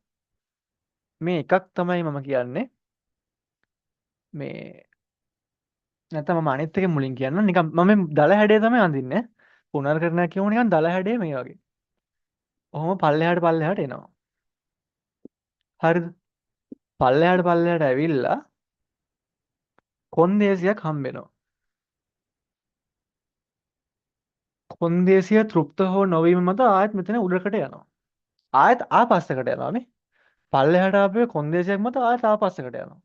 මේ එකක් තමයි මම කියන්නේ. මේ නැත්නම් මම අනිත් එක මුලින් කියන්නම්. නිකන් මම මේ දල හැඩය තමයි අඳින්නේ. පුනර්කරණයක් කියමු නිකන් දල හැඩය මේ වගේ. ඔහොම පල්ලෙහාට පල්ලෙහාට එනවා. හරිද? පල්ලෙහාට පල්ලෙහාට ඇවිල්ලා කොන්දේසියක් හම්බෙනවා. කොන්දේසිය තෘප්ත හෝ නොවීම මත ආයෙත් මෙතන උඩකට යනවා. ආයෙත් ආපස්සකට යනවා නේ. පල්ලෙහාට ආපුවේ කොන්දේසියක් මත ආයෙත් ආපස්සකට යනවා.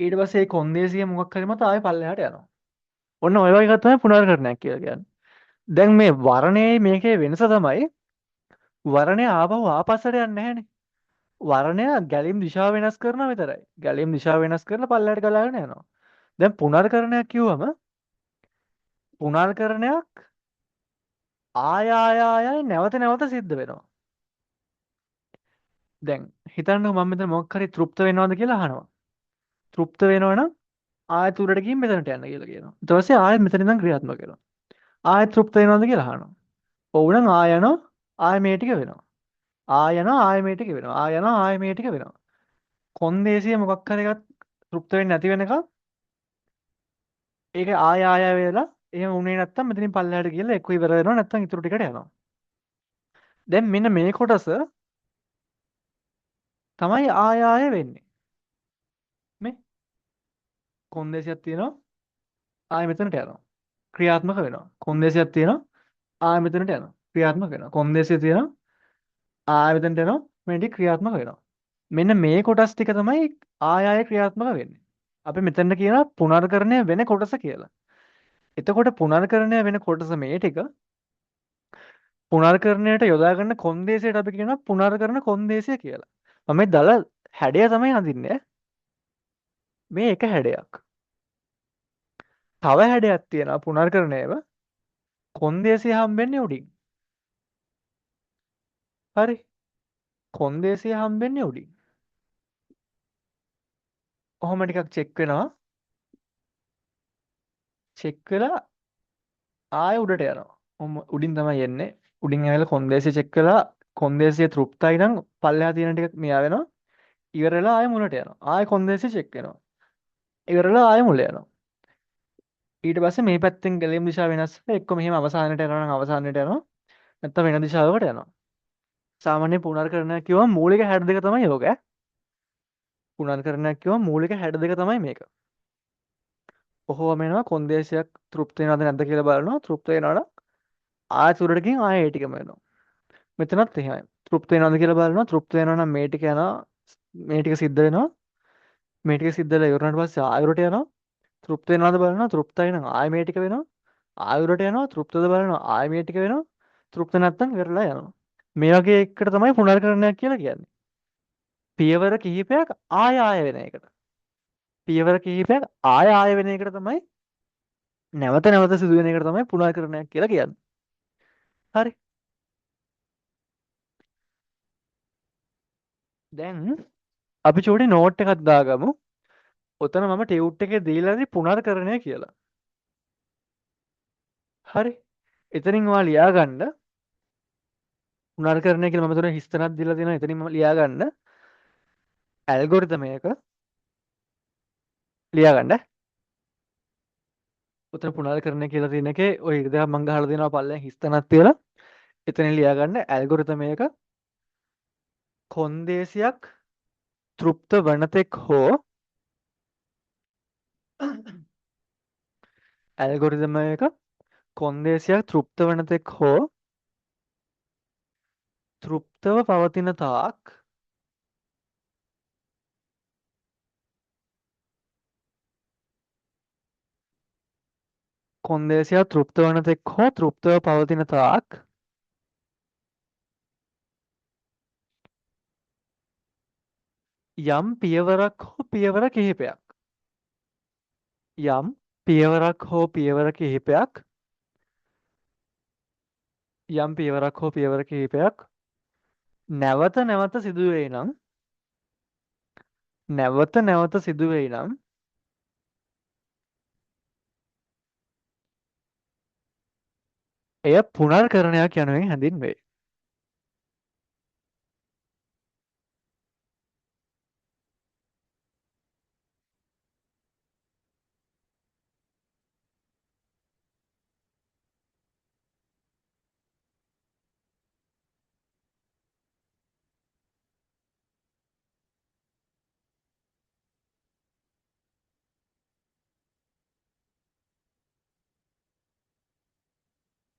ඊට පස්සේ ඒ කොන්දේසිය මොකක් හරි මත ආයෙ පල්ලෙහාට යනවා. ඔන්න ඔය වගේ එකක් තමයි පුනර්කරණයක් කියලා කියන්නේ. දැන් මේ වර්ණයේ මේකේ වෙනස තමයි වර්ණය ආපහු ආපස්සට යන්නේ නැහැනේ. වර්ණය ගැලීම් දිශාව වෙනස් කරනවා විතරයි. ගැලීම් දිශාව වෙනස් කරලා පල්ලෙහාට ගලාගෙන යනවා. දැන් පුනර්කරණයක් කිව්වම පුනර්කරණයක් ආය ආය ආය නැවත නැවත සිද්ධ වෙනවා. දැන් හිතන්නකෝ මම මෙතන මොකක් හරි තෘප්ත වෙනවද කියලා අහනවා. තෘප්ත වෙනවා නම් ආයෙත් උඩට ගිහින් මෙතනට යන්න කියලා කියනවා. ඊට පස්සේ ආයෙත් මෙතන ඉඳන් ක්‍රියාත්මක වෙනවා. ආයෙත් තෘප්ත වෙනවද කියලා අහනවා. ඔව් නම් ආය යනවා, ආයෙ මේ ටික වෙනවා. ආය යනවා, ආයෙ මේ ටික වෙනවා. ආය යනවා, ආයෙ මේ ටික වෙනවා. කොන්දේසිය මොකක් හරි එකක් තෘප්ත වෙන්නේ නැති වෙනකන් ඒක ආය ආය වෙලා එහෙම වුණේ නැත්තම් මෙතනින් පල්ලෙහාට ගිහලා එක්ක ඉවර වෙනවා නැත්තම් ඉතුරු ටිකට යනවා. දැන් මෙන්න මේ කොටස තමයි ආය ආය වෙන්නේ. මේ කොන්දේසියක් තියෙනවා ආය මෙතනට යනවා. ක්‍රියාත්මක වෙනවා. කොන්දේසියක් තියෙනවා ආය මෙතනට යනවා. ක්‍රියාත්මක වෙනවා. කොන්දේසිය තියෙනවා ආය මෙතනට යනවා. මේ ටික ක්‍රියාත්මක වෙනවා. මෙන්න මේ කොටස් ටික තමයි ආය ආය ක්‍රියාත්මක වෙන්නේ. අපි මෙතනට කියනවා පුනර්කරණය වෙන කොටස කියලා. එතකොට පුනර්කරණය වෙන කොටස මේ ටික පුනර්කරණයට යොදා ගන්න කොන්දේසියට අපි කියනවා පුනර්කරණ කොන්දේසිය කියලා. මම මේ දල හැඩය තමයි අඳින්නේ. මේ එක හැඩයක්. තව හැඩයක් තියෙනවා පුනර්කරණයම කොන්දේසිය හම්බෙන්නේ උඩින්. හරි. කොන්දේසිය හම්බෙන්නේ උඩින්. ඔහොම ටිකක් චෙක් වෙනවා. චෙක් වෙලා ආයෙ උඩට යනවා. ඔහොම උඩින් තමයි එන්නේ. උඩින් ඇවිල්ලා කොන්දේසිය චෙක් වෙලා කොන්දේසිය තෘප්තයි නම් පල්ලෙහා තියෙන ටික මෙයා වෙනවා. ඉවර වෙලා ආයෙ මුලට යනවා. ආයෙ කොන්දේසිය චෙක් වෙනවා. ඉවර වෙලා ආයෙ මුල යනවා. ඊට පස්සේ මේ පැත්තෙන් ගැලීම් දිශාව වෙනස් වෙලා එක්ක මෙහෙම අවසානයට යනවා නම් අවසානයට යනවා. නැත්නම් වෙන දිශාවකට යනවා. සාමාන්‍ය පුනර්කරණයක් කිව්වම මූලික හැඩ දෙක තමයි යෝග ඈ. පුනර්කරණයක් කිව්වම මූලික හැඩ දෙක තමයි මේක. ඔහොම එනවා කොන්දේසියක් තෘප්ත වෙනවද නැද්ද කියලා බලනවා. තෘප්ත වෙනවා නම් ආයෙත් උඩට ගිහින් ආයෙ ඒ ටිකම වෙනවා. මෙතනත් එහෙමයි. තෘප්ත වෙනවද කියලා බලනවා. තෘප්ත වෙනවා නම් මේ ටික යනවා. මේ ටික සිද්ධ වෙනවා. මේ ටික සිද්ධ වෙලා ඉවර වුණාට පස්සේ ආයෙ උඩට යනවා. තෘප්ත වෙනවද බලනවා. තෘප්තයි නම් ආයෙ මේ ටික වෙනවා. ආයෙ උඩට යනවා. තෘප්තද බලනවා. ආයෙ මේ ටික වෙනවා. තෘප්ත නැත්නම් ඉවරලා යනවා. මේ වගේ එකකට තමයි පුනර්කරණයක් කියලා කියන්නේ. පියවර කිහිපයක් ආය ආය වෙන එකට. පියවර කිහිපයක් ආය ආය වෙන එකට තමයි නැවත නැවත සිදු වෙන එකට තමයි පුනර්කරණයක් කියලා කියන්නේ. හරි. දැන් අපි චූටි නෝට් එකක් දාගමු. ඔතන මම ටියුට් එකේ දීලා ඉති පුනර්කරණය කියලා. හරි. එතනින් ඔයා ලියාගන්න පුනර්කරණය කියලා මම තුන හිස්තැනක් දීලා තියෙනවා. එතනින් මම ලියාගන්න ඇල්ගොරිතම් එක ලියාගන්න. ඔතන පුනර්කරණය කියලා තියෙන එකේ ඔය ඉරි දෙකක් මං ගහලා දෙනවා පල්ලෙන් හිස්තැනක් තියලා. එතනින් ලියාගන්න ඇල්ගොරිතම් එක කොන්දේසියක් තෘප්ත වන තෙක් හෝ ඇල්ගොරිතම එක කොන්දේසියක් තෘප්ත වන තෙක් හෝ තෘප්තව පවතින තාක් කොන්දේසියක් තෘප්ත වන තෙක් හෝ තෘප්තව පවතින තාක් යම් පියවරක් හෝ පියවර කිහිපයක් යම් පියවරක් හෝ පියවර කිහිපයක් යම් පියවරක් හෝ පියවර කිහිපයක් නැවත නැවත සිදුවේ නම් නැවත නැවත සිදුවේ නම් එය පුනර්කරණයක් යනුවෙන් හැඳින්වේ.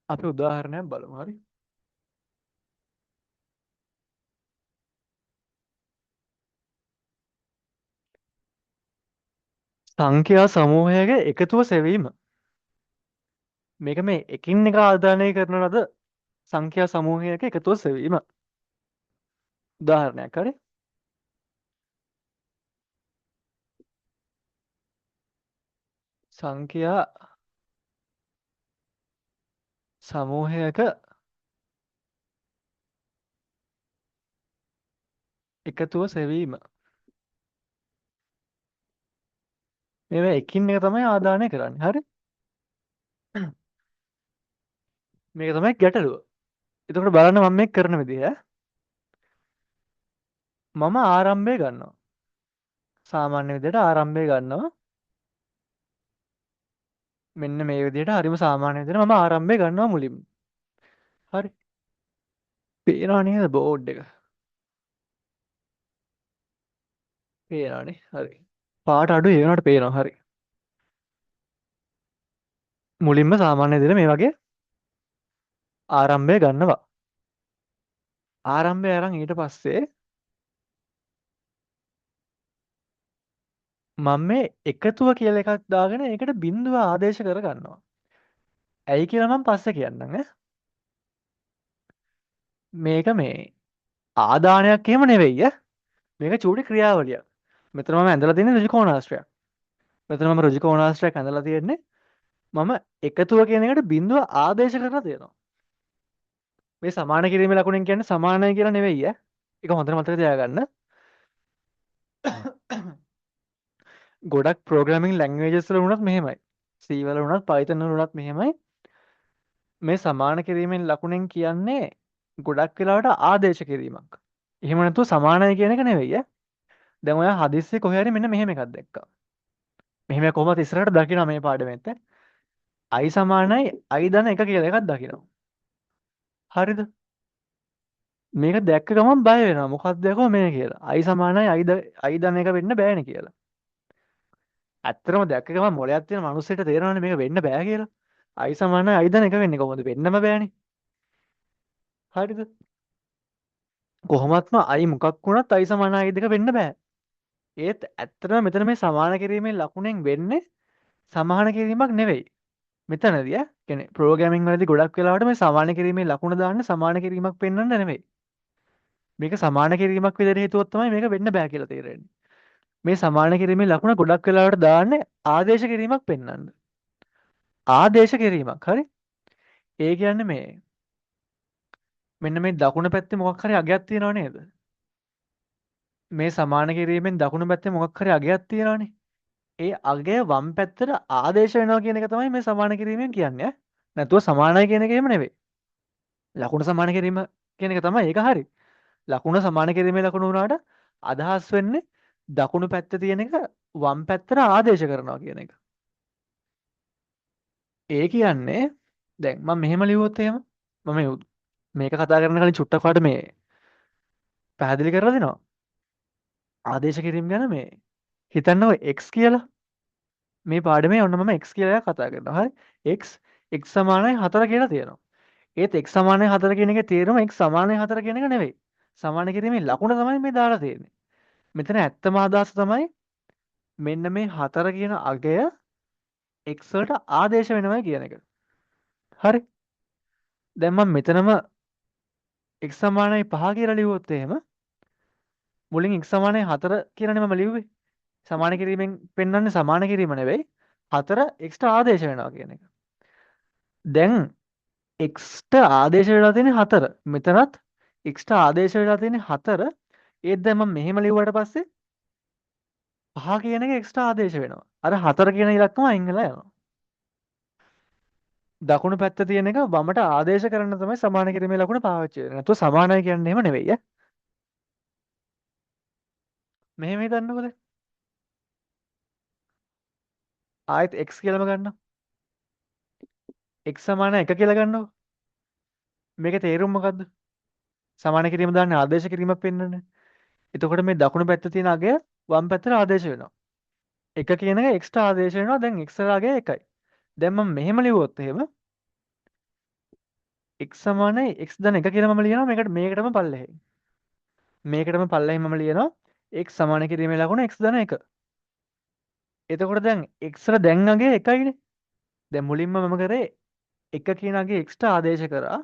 අපි උදාහරණයක් බලමු. හරි. සංඛ්‍යා සමූහයක එකතුව සෙවීම. මේක මේ එකින් එක ආදානය කරන ලද සංඛ්‍යා සමූහයක එකතුව සෙවීම. උදාහරණයක් හරි. සංඛ්‍යා සමූහයක එකතුව සෙවීම. මේවා එකින් එක තමයි ආදානය කරන්නේ. හරි? මේක තමයි ගැටලුව. එතකොට බලන්න මම මේක කරන විදිහ. මම ආරම්භය ගන්නවා. සාමාන්‍ය විදිහට ආරම්භය ගන්නවා. මෙන්න මේ විදිහට හරිම සාමාන්‍ය විදිහට මම ආරම්භය ගන්නවා මුලින්ම. හරි. පේනව නේද බෝඩ් එක? පේනවනේ. හරි. පාට අඩුයි ඒ වුණාට පේනවා. හරි. මුලින්ම සාමාන්‍ය විදිහට මේ වගේ ආරම්භය ගන්නවා. ආරම්භය අරන් ඊට පස්සේ මම මේ එකතුව කියලා එකක් දාගෙන ඒකට බිඳුව ආදේශ කර ගන්නවා. ඇයි කියලා මම පස්සේ කියන්නම් ඈ. මේක මේ ආදානයක් එහෙම නෙවෙයි ඈ. මේක චූටි ක්‍රියාවලියක්. මෙතන මම ඇඳලා තියෙන්නේ ඍජුකෝණාශ්‍රයක්. මෙතන මම ඍජුකෝණාශ්‍රයක් ඇඳලා තියෙන්නේ මම එකතුව කියන එකට බිඳුව ආදේශ කරලා තියෙනවා. මේ සමාන කිරීමේ ලකුණෙන් කියන්නේ සමානයි කියලා නෙවෙයි ඈ. ඒක හොඳට මතක තියාගන්න. ගොඩක් ප්‍රෝග්‍රෑමින් ලැන්ග්වේජස් වල වුණත් මෙහෙමයි. C වල වුණත් Python වල වුණත් මෙහෙමයි. මේ සමාන කිරීමෙන් ලකුණෙන් කියන්නේ ගොඩක් වෙලාවට ආදේශ කිරීමක්. එහෙම නැතුව සමානයි කියන එක නෙවෙයි ඈ. දැන් ඔයා හදිස්සියේ කොහේ හරි මෙන්න මෙහෙම එකක් දැක්කා. මෙහෙම කොහොමද ඉස්සරහට දකිනවා මේ පාඩමෙත් ඈ. I සමානයි I ධන 1 කියලා එකක් දකිනවා. හරිද? මේක දැක්ක ගමන් බය වෙනවා. මොකක්ද යකෝ මේ කියලා. I සමානයි I ධන 1 වෙන්න බෑනේ කියලා. ඇත්තටම දැක්ක ගමන් මොලයක් තියෙන මිනිස්සුන්ට තේරෙනවනේ මේක වෙන්න බෑ කියලා. I සමානයි I ධන 1 වෙන්නේ කොහොමද? වෙන්නම බෑනේ. හරිද? කොහොමත්ම I මොකක් වුණත් I සමාන I දෙක වෙන්න බෑ. ඒත් ඇත්තටම මෙතන මේ සමාන කිරීමේ ලකුණෙන් වෙන්නේ සමාන කිරීමක් නෙවෙයි. මෙතනදී ඈ කියන්නේ ප්‍රෝග්‍රෑමින් වලදී ගොඩක් වෙලාවට මේ සමාන කිරීමේ ලකුණ දාන්න සමාන කිරීමක් පෙන්වන්න නෙවෙයි. මේක සමාන කිරීමක් විදිහට හිතුවොත් තමයි මේක වෙන්න බෑ කියලා තේරෙන්නේ. මේ සමාන කිරීමේ ලකුණ ගොඩක් වෙලාවට දාන්නේ ආදේශ කිරීමක් පෙන්වන්න. ආදේශ කිරීමක්. හරි? ඒ කියන්නේ මේ මෙන්න මේ දකුණු පැත්තේ මොකක් හරි අගයක් තියෙනව නේද? මේ සමාන කිරීමෙන් දකුණු පැත්තේ මොකක් හරි අගයක් තියෙනවනේ. ඒ අගය වම් පැත්තට ආදේශ වෙනවා කියන එක තමයි මේ සමාන කිරීමෙන් කියන්නේ ඈ. නැතුව සමානයි කියන එක එහෙම නෙවෙයි. ලකුණු සමාන කිරීම කියන එක තමයි ඒක හරි. ලකුණ සමාන කිරීමේ ලකුණ වුණාට අදහස් වෙන්නේ දකුණු පැත්තේ තියෙන එක වම් පැත්තට ආදේශ කරනවා කියන එක. ඒ කියන්නේ දැන් මම මෙහෙම ලිව්වොත් එහෙම මම මේක කතා කරන කලින් චුට්ටක් ඔයාලට මේ පැහැදිලි කරලා දෙනවා. ආදේශ කිරීම ගැන මේ හිතන්නකො x කියලා. මේ පාඩමේ ඔන්න මම x කියලා එකක් කතා කරනවා. හරි? x x සමානයි 4 කියලා තියෙනවා. ඒත් x සමානයි 4 කියන එකේ තේරුම x සමානයි 4 කියන එක නෙවෙයි. සමාන කිරීමේ ලකුණ තමයි මේ දාලා තියෙන්නේ. මෙතන ඇත්තම අදහස තමයි මෙන්න මේ 4 කියන අගය x වලට ආදේශ වෙනවා කියන එක. හරි. දැන් මම මෙතනම x සමානයි 5 කියලා ලිව්වොත් එහෙම මුලින් x සමානයි 4 කියලානේ මම ලිව්වේ. සමාන කිරීමෙන් පෙන්වන්නේ සමාන කිරීම නෙවෙයි 4 x ට ආදේශ වෙනවා කියන එක. දැන් x ට ආදේශ වෙලා තියෙන්නේ 4. මෙතනත් x ට ආදේශ වෙලා තියෙන්නේ 4. ඒත් දැන් මම මෙහෙම ලිව්වට පස්සේ 5 කියන එක x ට ආදේශ වෙනවා. අර 4 කියන ඉලක්කම අයින් වෙලා යනවා. දකුණු පැත්ත තියෙන එක වමට ආදේශ කරන්න තමයි සමාන කිරීමේ ලකුණ පාවිච්චි වෙන්නේ. නැතුව සමානයි කියන්නේ එහෙම නෙවෙයි ඈ. මෙහෙම හිතන්නකෝ දැන්. ආයෙත් x කියලාම ගන්නවා. x සමාන 1 කියලා ගන්නකො. මේකේ තේරුම මොකද්ද? සමාන කිරීම දාන්නේ ආදේශ කිරීමක් පෙන්වන්නේ. එතකොට මේ දකුණු පැත්තේ තියෙන අගය වම් පැත්තට ආදේශ වෙනවා. 1 කියන එක x ට ආදේශ වෙනවා. දැන් x වල අගය 1යි. දැන් මම මෙහෙම ලිව්වොත් එහෙම x සමානයි x ධන 1 කියලා මම ලියනවා. මේකටම පල්ලෙහින්. මේකටම පල්ලෙහින් මම ලියනවා x සමාන කිරීමේ ලකුණ x ධන 1. එතකොට දැන් x වල දැන් අගය 1යිනේ. දැන් මුලින්ම මම කරේ 1 කියන අගය x ට ආදේශ කරා.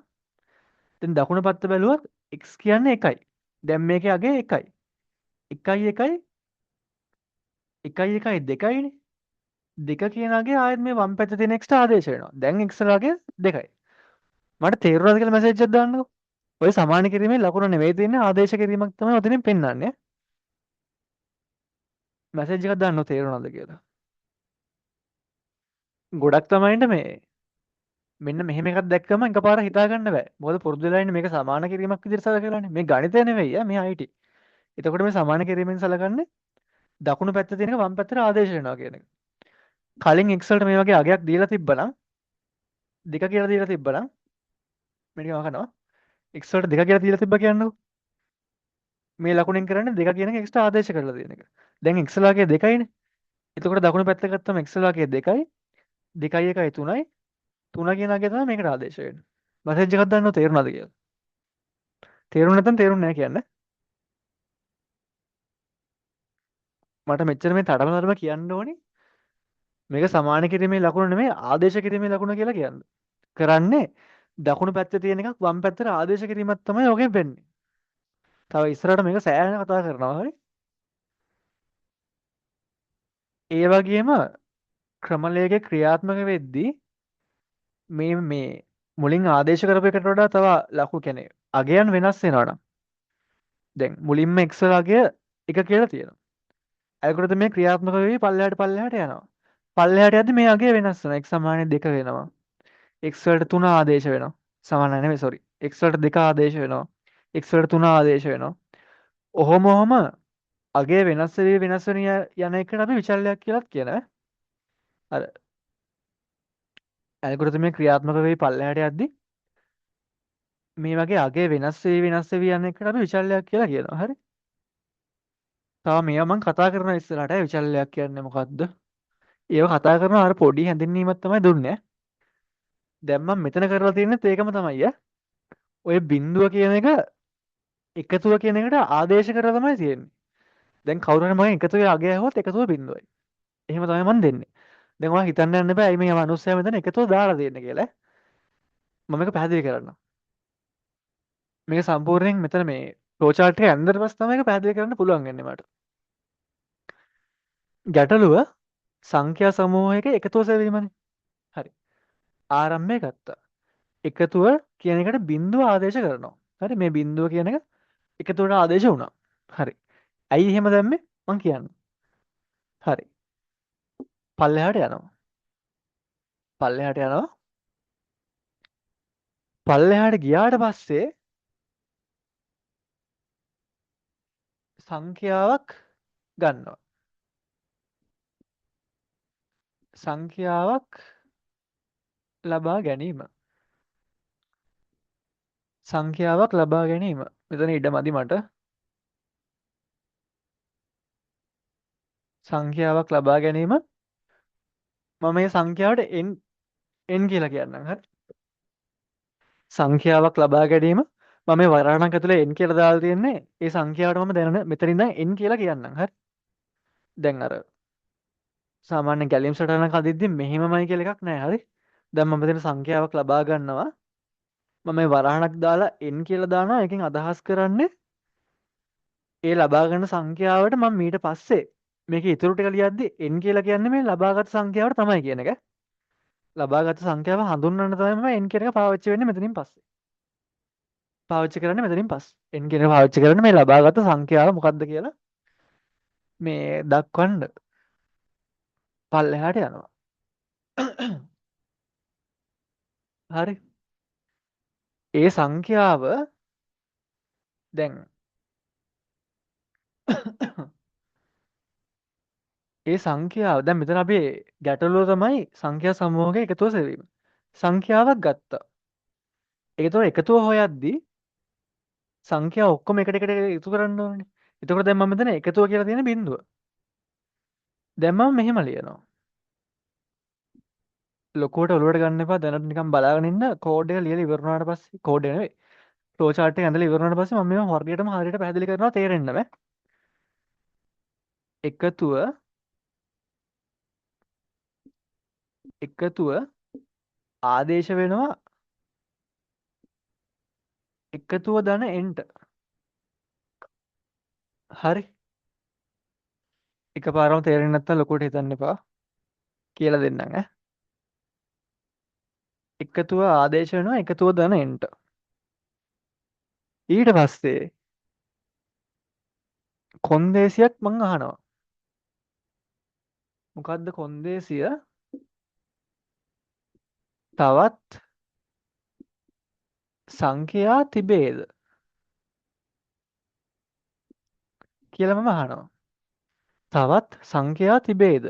දැන් දකුණු පැත්ත බැලුවොත් x කියන්නේ 1යි. දැන් මේකේ අගය 1යි. 1යි 1යි 1යි 1යි 2යිනේ. 2 කියන අගය ආයෙත් මේ වම් පැත්තේ තියෙන x ට ආදේශ වෙනවා. දැන් x වල අගය 2යි. මට තේරුණාද කියලා මැසේජ් එකක් දාන්නකෝ. ඔය සමාන කිරීමේ ලකුණ නෙවෙයි තියෙන්නේ ආදේශ කිරීමක් තමයි ඔතනින් පෙන්වන්නේ. මැසේජ් එකක් දාන්න තේරුණාද කියලා. ගොඩක් ළමයින්ට මේ මෙන්න මෙහෙම එකක් දැක්කම එකපාර හිතා ගන්න බෑ. මොකද පුරුදු වෙලා ඉන්නේ මේක සමාන කිරීමක් විදිහට සලකලානේ. මේ ගණිතය නෙවෙයි ඈ මේ IT. එතකොට මේ සමාන කිරීමෙන් සලකන්නේ දකුණු පැත්තේ තියෙන එක වම් පැත්තට ආදේශ වෙනවා කියන එක. කලින් x වලට මේ වගේ අගයක් දීලා තිබ්බනම් 2 කියලා දීලා තිබ්බනම් මේ ටික මම කරනවා. x වලට 2 කියලා දීලා තිබ්බා කියන්නකෝ. මේ ලකුණෙන් කරන්නේ 2 කියන එක x ට ආදේශ කරලා තියෙන එක. දැන් x වල අගය 2යිනේ. එතකොට දකුණු පැත්ත ගත්තම x වල අගය 2යි. 2යි 1යි 3යි. 3 කියන අගය තමයි මේකට ආදේශ වෙන්නේ. මැසේජ් එකක් දාන්නව තේරුණාද කියලා. තේරුණ නැත්නම් තේරුන්නේ නැහැ කියන්න. මට මෙච්චර මේ තඩම තඩම කියන්න ඕනේ. මේක සමාන කිරීමේ ලකුණ නෙමෙයි ආදේශ කිරීමේ ලකුණ කියලා කියන්න. කරන්නේ දකුණු පැත්තේ තියෙන එකක් වම් පැත්තට ආදේශ කිරීමක් තමයි ඔකෙන් වෙන්නේ. තව ඉස්සරහට මේක සෑහෙන කතා කරනවා හරි. ඒ වගේම ක්‍රමලේඛ ක්‍රියාත්මක වෙද්දී මේ මේ මුලින් ආදේශ කරපු එකට වඩා තව ලකු කියන්නේ අගයන් වෙනස් වෙනවා නම් දැන් මුලින්ම x වල අගය 1 කියලා තියෙනවා. ඇල්ගොරිතම් එක ක්‍රියාත්මක වෙවි පල්ලෙහාට පල්ලෙහාට යනවා. පල්ලෙහාට යද්දි මේ අගය වෙනස් වෙනවා. x සමානයි 2 වෙනවා. x වලට 3 ආදේශ වෙනවා. සමානයි නෙමෙයි සෝරි. x වලට 2 ආදේශ වෙනවා. x වලට 3 ආදේශ වෙනවා. ඔහොම ඔහොම අගය වෙනස් වෙවි වෙනස් වෙන යන එකට අපි විචල්‍යයක් කියලාත් කියනවා. අර ඇල්ගොරිතම් එක ක්‍රියාත්මක වෙවි පල්ලෙහාට යද්දි මේ වගේ අගය වෙනස් වෙවි වෙනස් වෙවි යන එකට අපි විචල්‍යයක් කියලා කියනවා. හරි. තව මේවා මං කතා කරනවා ඉස්සරහට විචල්‍යයක් කියන්නේ මොකද්ද? ඒව කතා කරනවා අර පොඩි හැඳින්වීමක් තමයි දුන්නේ. දැන් මං මෙතන කරලා තියෙන්නේත් ඒකම තමයි ඈ. ඔය බිඳුව කියන එක එකතුව කියන එකට ආදේශ කරලා තමයි තියෙන්නේ. දැන් කවුරු හරි මගෙන් එකතුවේ අගය ඇහුවොත් එකතුව බිඳුවයි. එහෙම තමයි මං දෙන්නේ. දැන් ඔයා හිතන්න යන්න එපා ඇයි මේ මනුස්සයා මෙතන එකතුව දාලා තියෙන්නේ කියලා ඈ. මම මේක පැහැදිලි කරන්නම්. මේක සම්පූර්ණයෙන් මෙතන මේ ෆ්ලෝ චාට් එක ඇන්දට පස්සේ තමයි මේක පැහැදිලි කරන්න පුළුවන් වෙන්නේ මට. ගැටලුව සංඛ්‍යා සමූහයක එකතුව සෙවීමනේ. හරි. ආරම්භය ගත්තා. එකතුව කියන එකට බිඳුව ආදේශ කරනවා. හරි මේ බිඳුව කියන එක එකතුවට ආදේශ වුණා. හරි. ඇයි එහෙම දැම්මේ? මං කියන්නම්. හරි. පල්ලෙහාට යනවා. පල්ලෙහාට යනවා. පල්ලෙහාට ගියාට පස්සේ සංඛ්‍යාවක් ගන්නවා. සංඛ්‍යාවක් ලබා ගැනීම. සංඛ්‍යාවක් ලබා ගැනීම. මෙතන ඉඩ මදි මට. සංඛ්‍යාවක් ලබා ගැනීම මම මේ සංඛ්‍යාවට n n කියලා කියන්නම්. හරි. සංඛ්‍යාවක් ලබා ගැනීම මම මේ වරහණක් ඇතුලේ n කියලා දාලා තියෙන්නේ. ඒ සංඛ්‍යාවට මම දැනන මෙතන ඉඳන් n කියලා කියන්නම්. හරි. දැන් අර සාමාන්‍ය ගැලීම් සටහනක් හදිද්දි මෙහෙමමයි කියලා එකක් නෑ. හරි. දැන් මම මෙතන සංඛ්‍යාවක් ලබා ගන්නවා. මම මේ වරහණක් දාලා n කියලා දානවා. ඒකෙන් අදහස් කරන්නේ ඒ ලබා ගන්න සංඛ්‍යාවට මම ඊට පස්සේ මේක ඉතුරු ටික ලියද්දි n කියලා කියන්නේ මේ ලබාගත් සංඛ්‍යාවට තමයි කියන එක. ලබාගත් සංඛ්‍යාව හඳුන්වන්න තමයි මම n කියන එක පාවිච්චි වෙන්නේ මෙතනින් පස්සේ. පාවිච්චි කරන්නේ මෙතනින් පස්සේ. n කියන එක පාවිච්චි කරන්නේ මේ ලබාගත් සංඛ්‍යාව මොකද්ද කියලා මේ දක්වන්න. පල්ලෙහාට යනවා. හරි. ඒ සංඛ්‍යාව දැන් ඒ සංඛ්‍යාව දැන් මෙතන අපි ගැටලුව තමයි සංඛ්‍යා සමූහක එකතුව සෙවීම. සංඛ්‍යාවක් ගත්තා. ඒකතොර එකතුව හොයද්දී සංඛ්‍යා ඔක්කොම එකට එකට එකතු කරන්න ඕනේ. එතකොට දැන් මම මෙතන එකතුව කියලා තියෙන බිඳුව. දැන් මම මෙහෙම ලියනවා. ලොකුවට ඔලුවට ගන්න එපා. දැනට නිකන් බලාගෙන ඉන්න කෝඩ් එක ලියලා ඉවර වුණාට පස්සේ කෝඩ් එක නෙවෙයි. ෆ්ලෝ චාට් එක ඇඳලා ඉවර වුණාට පස්සේ මම මේවා හරියටම හරියට පැහැදිලි කරනවා තේරෙන්න බෑ. එකතුව එකතුව ආදේශ වෙනවා එකතුව ධන එන්ට. හරි. එකපාරම තේරෙන්නේ නැත්නම් ලොකුවට හිතන්න එපා. කියලා දෙන්නම් ඈ. එකතුව ආදේශ වෙනවා එකතුව ධන එන්ට. ඊට පස්සේ කොන්දේසියක් මං අහනවා. මොකද්ද කොන්දේසිය? තවත් සංඛ්‍යා තිබේද කියලා මම අහනවා. තවත් සංඛ්‍යා තිබේද?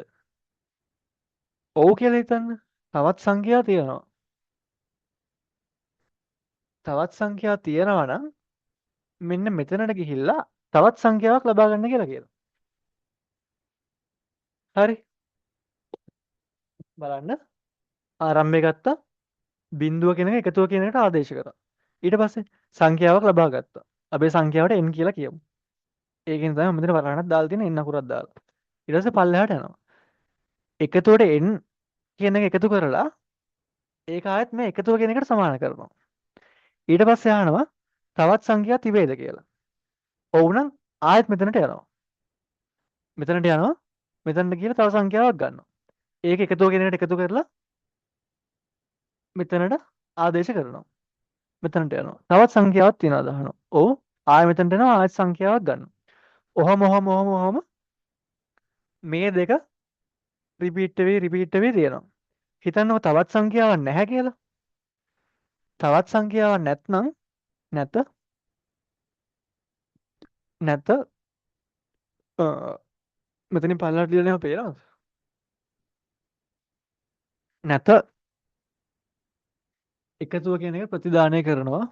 ඔව් කියලා හිතන්න. තවත් සංඛ්‍යා තියෙනවා. තවත් සංඛ්‍යා තියෙනවා නම් මෙන්න මෙතනට ගිහිල්ලා තවත් සංඛ්‍යාවක් ලබා ගන්න කියලා කියනවා. හරි. බලන්න. ආරම්භය ගත්තා. බිඳුව කියන එක එකතුව කියන එකට ආදේශ කරා. ඊට පස්සේ සංඛ්‍යාවක් ලබා ගත්තා. අපේ සංඛ්‍යාවට n කියලා කියමු. ඒකෙන් තමයි මෙතන වරහණක් දාලා තියෙන n අකුරක් දාලා. ඊට පස්සේ පල්ලෙහාට යනවා. එකතුවට n කියන එක එකතු කරලා ඒක ආයෙත් මේ එකතුව කියන එකට සමාන කරනවා. ඊට පස්සේ අහනවා තවත් සංඛ්‍යා තිබේද කියලා. ඔව් නම් ආයෙත් මෙතනට යනවා. මෙතනට යනවා. මෙතනට ගිහලා තව සංඛ්‍යාවක් ගන්නවා. ඒක එකතුව කියන එකට එකතු කරලා මෙතනට ආදේශ කරනවා. මෙතනට යනවා. තවත් සංඛ්‍යාවක් තියනවාද අහනවා. ඔව් ආයෙ මෙතනට යනවා ආයෙත් සංඛ්‍යාවක් ගන්නවා. ඔහොම ඔහොම ඔහොම ඔහොම මේ දෙක රිපීට් වෙවි රිපීට් වෙවි තියෙනවා. හිතන්නකෝ තවත් සංඛ්‍යාවක් නැහැ කියලා. තවත් සංඛ්‍යාවක් නැත්නම් නැත නැත මෙතනින් පල්ලට ලියලා එහෙම පේනවද? නැත එකතුව කියන එක ප්‍රතිදානය කරනවා.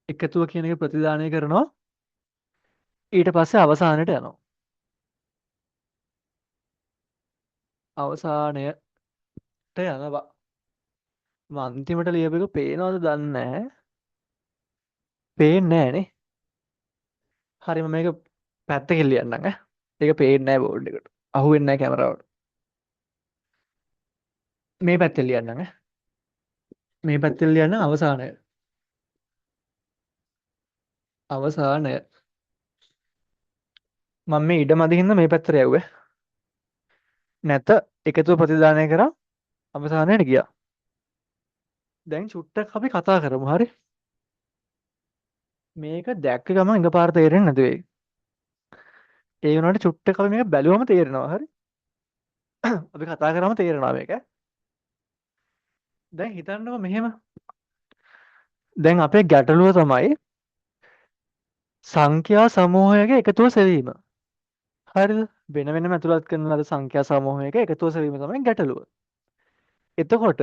එකතුව කියන එක ප්‍රතිදානය කරනවා. ඊට පස්සේ අවසානයට යනවා. අවසානයට යනවා. මම අන්තිමට ලියපු එක පේනවද දන්නේ නැහැ. පේන්නේ නැහැ නේ. හරි මම මේක පැත්තකින් ලියන්නම් ඈ. ඒක පේන්නේ නැහැ බෝඩ් එකට. අහුවෙන්නේ නැහැ කැමරාවට. මේ පැත්තෙන් ලියන්නම් ඈ. මේ පැත්තෙන් ලියන්න අවසානය. අවසානය. මම මේ ඉඩ මදි හින්දා මේ පැත්තට යවුවේ. නැත එකතුව ප්‍රතිදානය කරා අවසානයට ගියා. දැන් චුට්ටක් අපි කතා කරමු හරි. මේක දැක්ක ගමන් එකපාර තේරෙන්නේ නැති වෙයි. ඒ වුණාට චුට්ටක් අපි මේක බැලුවම තේරෙනවා හරි. අපි කතා කරාම තේරෙනවා මේක. දැන් හිතන්නකෝ මෙහෙම. දැන් අපේ ගැටලුව තමයි සංඛ්‍යා සමූහයක එකතුව සෙවීම. හරිද? වෙන වෙනම ඇතුළත් කරන ලද සංඛ්‍යා සමූහයක එකතුව සෙවීම තමයි ගැටලුව. එතකොට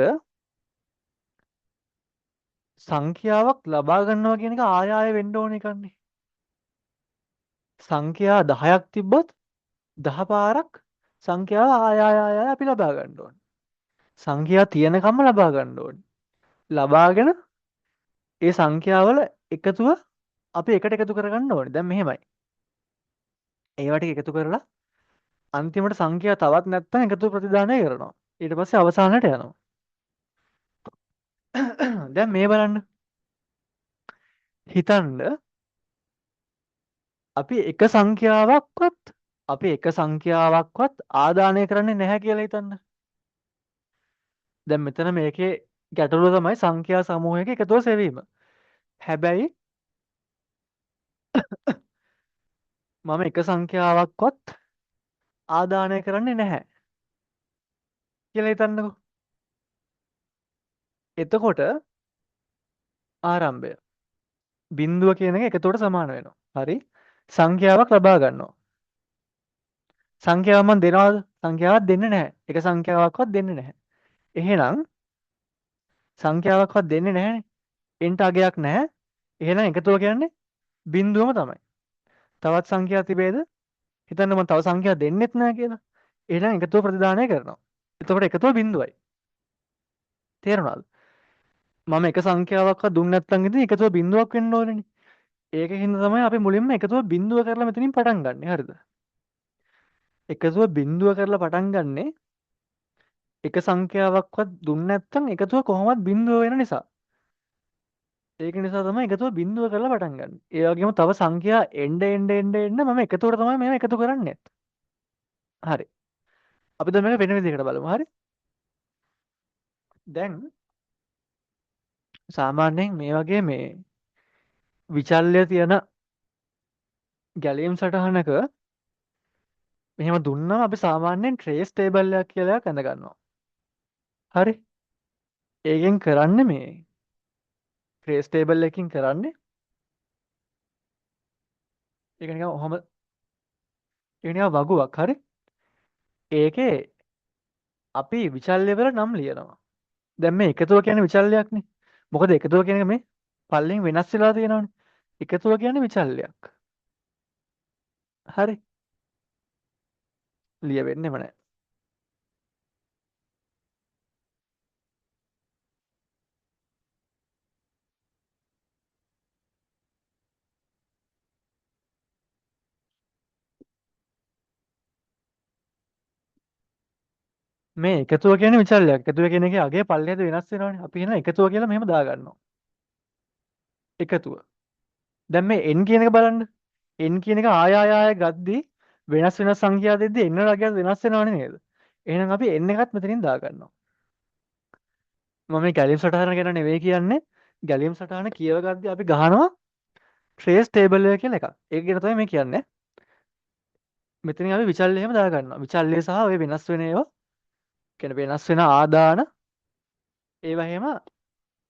සංඛ්‍යාවක් ලබා ගන්නවා කියන එක ආය ආය වෙන්න ඕන එකන්නේ. සංඛ්‍යා 10ක් තිබ්බොත් 10 පාරක් සංඛ්‍යාව ආය ආය ආය ආය අපි ලබා ගන්න ඕනේ. සංඛ්‍යා තියෙනකම්ම ලබා ගන්න ඕනේ. ලබාගෙන ඒ සංඛ්‍යාවල එකතුව අපි එකට එකතු කරගන්න ඕනේ. දැන් මෙහෙමයි. ඒවා ටික එකතු කරලා අන්තිමට සංඛ්‍යා තවත් නැත්තම් එකතු ප්‍රතිදානය කරනවා. ඊට පස්සේ අවසානයට යනවා. දැන් මේ බලන්න. හිතන්න අපි එක සංඛ්‍යාවක්වත් අපි එක සංඛ්‍යාවක්වත් ආදානය කරන්නේ නැහැ කියලා හිතන්න. දැන් මෙතන මේකේ ගැටලුව තමයි සංඛ්‍යා සමූහයක එකතුව සෙවීම. හැබැයි මම එක සංඛ්‍යාවක්වත් ආදානය කරන්නේ නැහැ කියලා හිතන්නකෝ. එතකොට ආරම්භය බිඳුව කියන එක එකතුවට සමාන වෙනවා. හරි. සංඛ්‍යාවක් ලබා ගන්නවා. සංඛ්‍යාව මම දෙනවද? සංඛ්‍යාවක් දෙන්නේ නැහැ. එක සංඛ්‍යාවක්වත් දෙන්නේ නැහැ. එහෙනම් සංඛ්‍යාවක්වත් දෙන්නේ නැහැනේ. එන්ට අගයක් නැහැ. එහෙනම් එකතුව කියන්නේ බිඳුවම තමයි. තවත් සංඛ්‍යා තිබේද? හිතන්න මම තව සංඛ්‍යා දෙන්නෙත් නෑ කියලා. එහෙනම් එකතුව ප්‍රතිදානය කරනවා. එතකොට එකතුව බිඳුවයි. තේරුණාද? මම එක සංඛ්‍යාවක්වත් දුන්නේ නැත්නම් ඉතින් එකතුව බිඳුවක් වෙන්න ඕනේනේ. ඒක හින්දා තමයි අපි මුලින්ම එකතුව බිඳුව කරලා මෙතනින් පටන් ගන්නෙ. හරිද? එකතුව බිඳුව කරලා පටන් ගන්නෙ එක සංඛ්‍යාවක්වත් දුන්නේ නැත්නම් එකතුව කොහොමවත් බිඳුව වෙන නිසා. ඒක නිසා තමයි එකතුව බිඳුව කරලා පටන් ගන්න. ඒ වගේම තව සංඛ්‍යා එන්න එන්න එන්න එන්න මම එකතුවට තමයි මේව එකතු කරන්නේ. හරි. අපි දැන් මේක වෙන විදිහකට බලමු. හරි. දැන් සාමාන්‍යයෙන් මේ වගේ මේ විචල්‍ය තියෙන ගැලීම් සටහනක මෙහෙම දුන්නම අපි සාමාන්‍යයෙන් ට්‍රේස් ටේබල් එකක් කියලා එකක් ඇඳ ගන්නවා. හරි. ඒකෙන් කරන්නේ මේ ට්‍රේස් ටේබල් එකකින් කරන්නේ ඒක නිකන් ඔහොම ඒක නිකන් වගුවක්. හරි. ඒකේ අපි විචල්‍ය වල නම් ලියනවා. දැන් මේ එකතුව කියන්නේ විචල්‍යයක්නේ. මොකද එකතුව කියන එක මේ පල්ලෙන් වෙනස් වෙලා තියෙනවනේ. එකතුව කියන්නේ විචල්‍යයක්. හරි. ලියවෙන්නෙම නෑ. මේ එකතුව කියන්නේ විචල්‍යයක්. එකතුව කියන එකේ අගය පල්ලෙහාට වෙනස් වෙනවනේ. අපි එහෙනම් එකතුව කියලා මෙහෙම දාගන්නවා. එකතුව. දැන් මේ n කියන එක බලන්න. n කියන එක ආය ආය ආය ගද්දි වෙනස් වෙනස් සංඛ්‍යා දෙද්දි n වල අගය වෙනස් වෙනවනේ නේද? එහෙනම් අපි n එකත් මෙතනින් දාගන්නවා. මම මේ ගැලීම් සටහන ගැන නෙවෙයි කියන්නේ. ගැලීම් සටහන කියව ගද්දි අපි ගහනවා ට්‍රේස් ටේබල් එක කියලා එකක්. ඒක ගැන තමයි මේ කියන්නේ. මෙතනින් අපි විචල්‍ය එහෙම දාගන්නවා. විචල්‍ය සහ ඔය වෙනස් වෙන ඒවා කියන්නේ වෙනස් වෙන ආදාන ඒවා එහෙම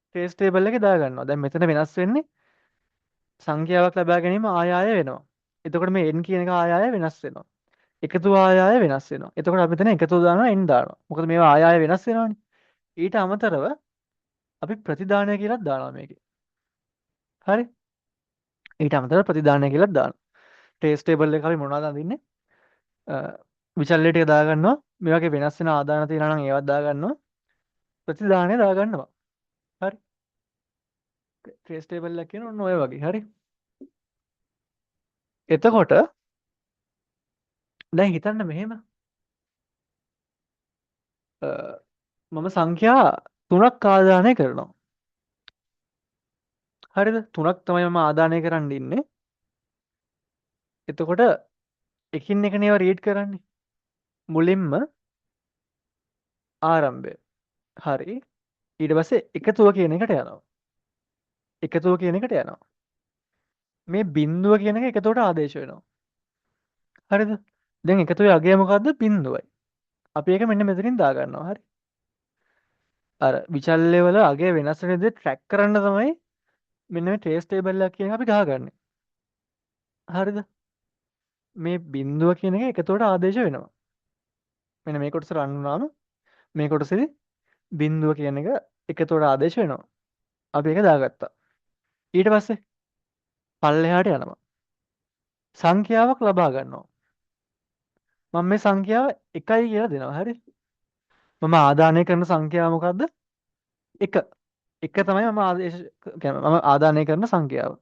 ට්‍රේස් ටේබල් එකේ දාගන්නවා. දැන් මෙතන වෙනස් වෙන්නේ සංඛ්‍යාවක් ලබා ගැනීම ආය ආය වෙනවා. එතකොට මේ n කියන එක ආය ආය වෙනස් වෙනවා. එකතු ආය ආය වෙනස් වෙනවා. එතකොට අපි මෙතන එකතු දානවා n දානවා. මොකද මේවා ආය ආය වෙනස් වෙනවනේ. ඊට අමතරව අපි ප්‍රතිදානය කියලාත් දානවා මේකේ. හරි? ඊට අමතරව ප්‍රතිදානය කියලාත් දානවා. ට්‍රේස් ටේබල් එක අපි මොනවද අඳින්නේ? විචල්‍ය ටික දාගන්නවා. මේ වගේ වෙනස් වෙන ආදාන තියෙනවා නම් ඒවත් දාගන්නවා. ප්‍රතිදානය දාගන්නවා. හරි? ට්‍රේස් ටේබල් එක කියන ඔන්න ඔය වගේ. හරි? එතකොට දැන් හිතන්න මෙහෙම මම සංඛ්‍යා තුනක් ආදානය කරනවා. හරිද? තුනක් තමයි මම ආදානය කරන්න ඉන්නේ. එතකොට එකින් එක නේවා රීඩ් කරන්නේ. මුලින්ම ආරම්භය. හරි. ඊට පස්සේ එකතුව කියන එකට යනවා. එකතුව කියන එකට යනවා. මේ බිඳුව කියන එක එකතුවට ආදේශ වෙනවා. හරිද? දැන් එකතුවේ අගය මොකද්ද? බිඳුවයි. අපි ඒක මෙන්න මෙතනින් දාගන්නවා. හරි. අර විචල්‍ය වල අගය වෙනස් වෙන විදිහ ට්‍රැක් කරන්න තමයි මෙන්න මේ ට්‍රේස් ටේබල් එකක් කියන එක අපි ගහගන්නේ. හරිද? මේ බිඳුව කියන එක එකතුවට ආදේශ වෙනවා. මෙන්න මේ කොටස රන් වුණාම මේ කොටසේදී බිඳුව කියන එක එකතුවට ආදේශ වෙනවා. අපි ඒක දාගත්තා. ඊට පස්සේ පල්ලෙහාට යනවා. සංඛ්‍යාවක් ලබා ගන්නවා. මම මේ සංඛ්‍යාව 1යි කියලා දෙනවා. හරි. මම ආදානය කරන සංඛ්‍යාව මොකද්ද? 1. 1 තමයි මම ආදේශ කියන්නේ මම ආදානය කරන සංඛ්‍යාව.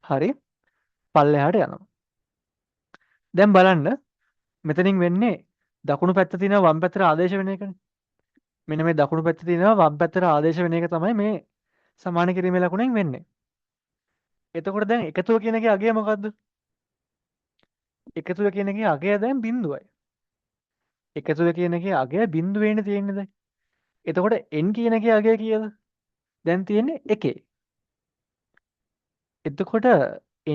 හරි. පල්ලෙහාට යනවා. දැන් බලන්න මෙතනින් වෙන්නේ දකුණු පැත්ත තියෙනවා වම් පැත්තට ආදේශ වෙන එකනේ. මෙන්න මේ දකුණු පැත්ත තියෙනවා වම් පැත්තට ආදේශ වෙන එක තමයි මේ සමාන කිරීමේ ලකුණෙන් වෙන්නේ. එතකොට දැන් එකතුව කියන එකේ අගය මොකද්ද? එකතුව කියන එකේ අගය දැන් බිඳුවයි. එකතුව කියන එකේ අගය බිඳුවේනේ තියෙන්නේ දැන්. එතකොට n කියන එකේ අගය කීයද? දැන් තියෙන්නේ 1. එතකොට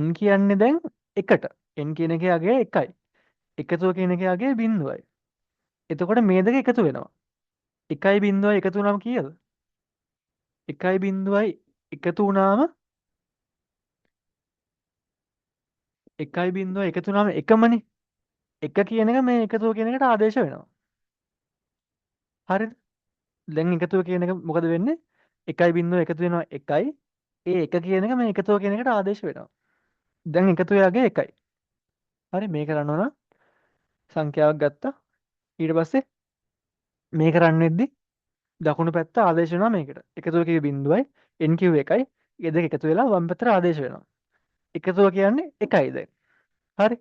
n කියන්නේ දැන් 1ට. N කියන එකේ අගය 1යි. එකතුව කියන එකේ අගය බිඳුවයි. එතකොට මේ දෙක එකතු වෙනවා. 1යි බිඳුවයි එකතු වුණාම කීයද? 1යි බිඳුවයි එකතු වුණාම 1යි බිඳුවයි එකතු වුණාම එකමනේ. 1 කියන එක මේ එකතුව කියන එකට ආදේශ වෙනවා. හරිද? දැන් එකතුව කියන එක මොකද වෙන්නේ? 1යි බිඳුවයි එකතු වෙනවා 1යි. ඒ 1 කියන එක මේ එකතුව කියන එකට ආදේශ වෙනවා. දැන් එකතුවේ අගය 1යි. හරි, මේක රන් වුණා. සංඛ්‍යාවක් ගත්තා. ඊට පස්සේ මේක රන් වෙද්දි දකුණු පැත්ත ආදේශ වෙනවා මේකට. එකතුව කිව්වේ බිඳුවයි, n කිව්වේ 1යි. ඒ දෙක එකතු වෙලා වම් පැත්තට ආදේශ වෙනවා. එකතුව කියන්නේ 1යි දැන්. හරි.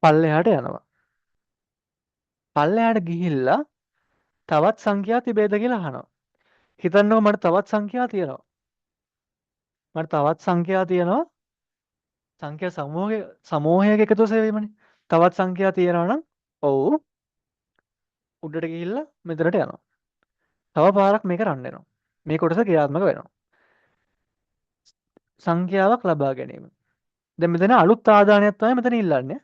පල්ලෙහාට යනවා. පල්ලෙහාට ගිහිල්ලා තවත් සංඛ්‍යා තිබේද කියලා අහනවා. හිතන්නකෝ මට තවත් සංඛ්‍යා තියෙනවා. මට තවත් සංඛ්‍යා තියෙනවා. සංඛ්‍යා සමූහයක එකතුව සෙවීමනේ. තවත් සංඛ්‍යා තියෙනවා නම් ඔව් උඩට ගිහිල්ලා මෙතනට යනවා. තව පාරක් මේක රන් වෙනවා. මේ කොටස ක්‍රියාත්මක වෙනවා. සංඛ්‍යාවක් ලබා ගැනීම. දැන් මෙතන අලුත් ආදානයක් තමයි මෙතන ඉල්ලන්නේ.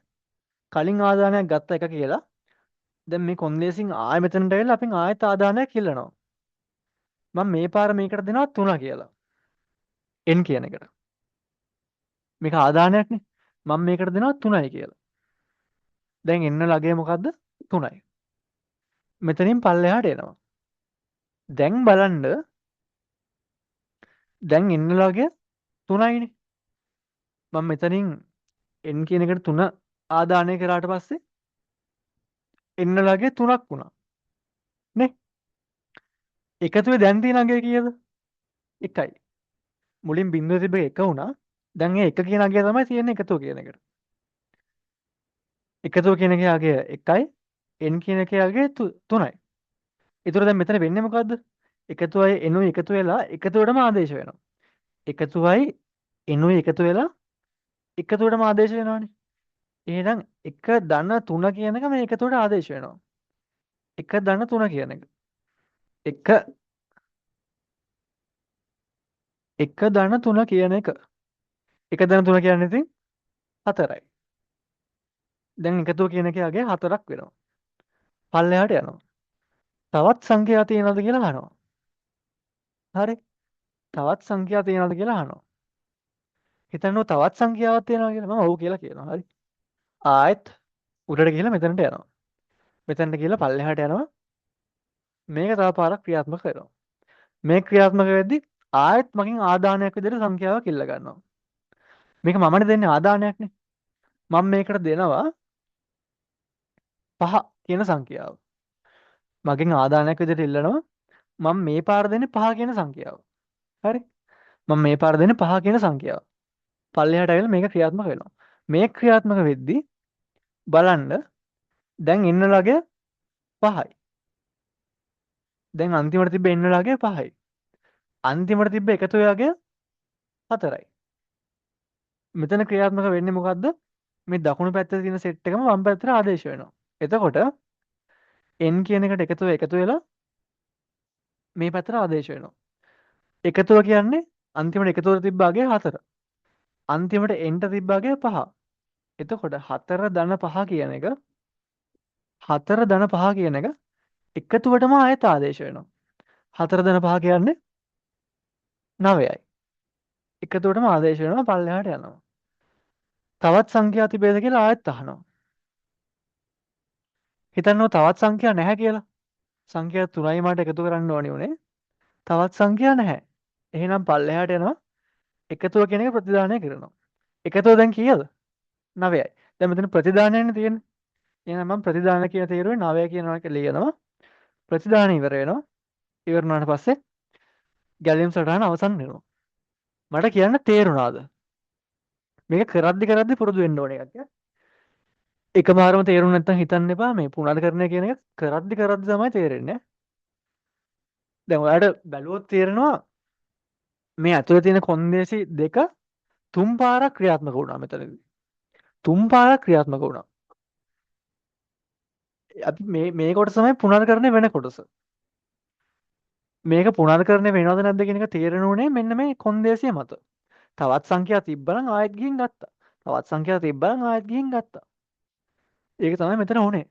කලින් ආදානයක් ගත්ත එක කියලා. දැන් මේ කොන්දේසින් ආයෙ මෙතනට ඇවිල්ලා අපෙන් ආයෙත් ආදානයක් ඉල්ලනවා. මම මේ පාර මේකට දෙනවා 3 කියලා. N කියන එකට. මේක ආදානයක්නේ. මම මේකට දෙනවා 3යි කියලා. දැන් n වල අගය මොකද්ද? 3යි. මෙතනින් පල්ලෙහාට එනවා. දැන් බලන්න දැන් n වල අගය 3යිනේ. මම මෙතනින් n කියන එකට 3 ආදානය කරාට පස්සේ n වල අගය 3ක් වුණා. නේ? එකතුවේ දැන් තියෙන අගය කීයද? 1යි. මුලින් බිඳුව තිබ්බ එක වුණා. දැන් ඒ 1 කියන අගය තමයි තියෙන්නේ එකතුව කියන එකට. එකතුව කියන එකේ අගය 1යි, n කියන එකේ අගය 3යි. ඒතර දැන් මෙතන වෙන්නේ මොකද්ද? එකතුවයි n උයි එකතු වෙලා එකතුවටම ආදේශ වෙනවා. එකතුවයි n උයි එකතු වෙලා එකතුවටම ආදේශ වෙනවනේ. එහෙනම් 1 ධන 3 කියන එක මේ එකතුවට ආදේශ වෙනවා. 1 ධන 3 කියන එක. 1 1 ධන 3 කියන එක. 1 ධන 3 කියන්නේ ඉතින් 4යි. දැන් එකතුව කියන එකේ අගය 4ක් වෙනවා. පල්ලෙහාට යනවා. තවත් සංඛ්‍යා තියෙනවද කියලා අහනවා. හරි. තවත් සංඛ්‍යා තියෙනවද කියලා අහනවා. හිතන්නකෝ තවත් සංඛ්‍යාවක් තියෙනවා කියලා. මම ඔව් කියලා කියනවා. හරි. ආයෙත් උඩට ගිහලා මෙතනට යනවා. මෙතනට ගිහලා පල්ලෙහාට යනවා. මේක තව පාරක් ක්‍රියාත්මක වෙනවා. මේ ක්‍රියාත්මක වෙද්දි ආයෙත් මගෙන් ආදානයක් විදිහට සංඛ්‍යාවක් ඉල්ල ගන්නවා. මේක මමනේ දෙන්නේ ආදානයක්නේ. මම මේකට දෙනවා 5 කියන සංඛ්‍යාව. මගෙන් ආදානයක් විදිහට ඉල්ලනවා. මම මේ පාර දෙන්නේ 5 කියන සංඛ්‍යාව. හරි. මම මේ පාර දෙන්නේ 5 කියන සංඛ්‍යාව. පල්ලෙහාට ඇවිල්ලා මේක ක්‍රියාත්මක වෙනවා. මේ ක්‍රියාත්මක වෙද්දි බලන්න දැන් n වල අගය 5යි. දැන් අන්තිමට තිබ්බ n වල අගය 5යි. අන්තිමට තිබ්බ එකතුවේ අගය 4යි. මෙතන ක්‍රියාත්මක වෙන්නේ මොකද්ද? මේ දකුණු පැත්තේ තියෙන සෙට් එකම වම් පැත්තට ආදේශ වෙනවා. එතකොට n කියන එකට එකතුව එකතු වෙලා මේ පැත්තට ආදේශ වෙනවා. එකතුව කියන්නේ අන්තිමට එකතුවට තිබ්බ අගය 4. අන්තිමට n ට තිබ්බ අගය 5. එතකොට 4 ධන 5 කියන එක 4 ධන 5 කියන එක එකතුවටම ආයෙත් ආදේශ වෙනවා. 4 ධන 5 කියන්නේ 9යි. එකතුවටම ආදේශ වෙනවා පල්ලෙහාට යනවා. තවත් සංඛ්‍යා තිබේද කියලා ආයෙත් අහනවා. හිතන්නකෝ තවත් සංඛ්‍යා නැහැ කියලා. සංඛ්‍යා 3යි මට එකතු කරන්න ඕනි උනේ. තවත් සංඛ්‍යා නැහැ. එහෙනම් පල්ලෙහාට යනවා. එකතුව කියන එක ප්‍රතිදානය කරනවා. එකතුව දැන් කීයද? 9යි. දැන් මෙතන ප්‍රතිදානයනේ තියෙන්නේ. එහෙනම් මම ප්‍රතිදාන කියන තේරුවේ 9 කියනවා කියලා ලියනවා. ප්‍රතිදාන ඉවර වෙනවා. ඉවර වුණාට පස්සේ ගැලීම් සටහන අවසන් වෙනවා. මට කියන්න තේරුණාද? මේක කරද්දි කරද්දි පුරුදු වෙන්න ඕන එකක් ඈ. එකපාරම තේරුම් නැත්නම් හිතන්න එපා මේ පුනර්කරණය කියන එක කරද්දි කරද්දි තමයි තේරෙන්නේ. දැන් ඔයාලට බැලුවොත් තේරෙනවා මේ ඇතුලේ තියෙන කොන්දේසි දෙක තුන් පාරක් ක්‍රියාත්මක වුණා මෙතනදී. තුන් පාරක් ක්‍රියාත්මක වුණා. අපි මේ මේ කොටස තමයි පුනර්කරණය වෙන කොටස. මේක පුනර්කරණය වෙනවද නැද්ද කියන එක තේරෙනුනේ මෙන්න මේ කොන්දේසිය මත. තවත් සංඛ්‍යා තිබ්බනම් ආයෙත් ගිහින් ගත්තා. තවත් සංඛ්‍යා තිබ්බනම් ආයෙත් ගිහින් ගත්තා. ඒක තමයි මෙතන වුනේ.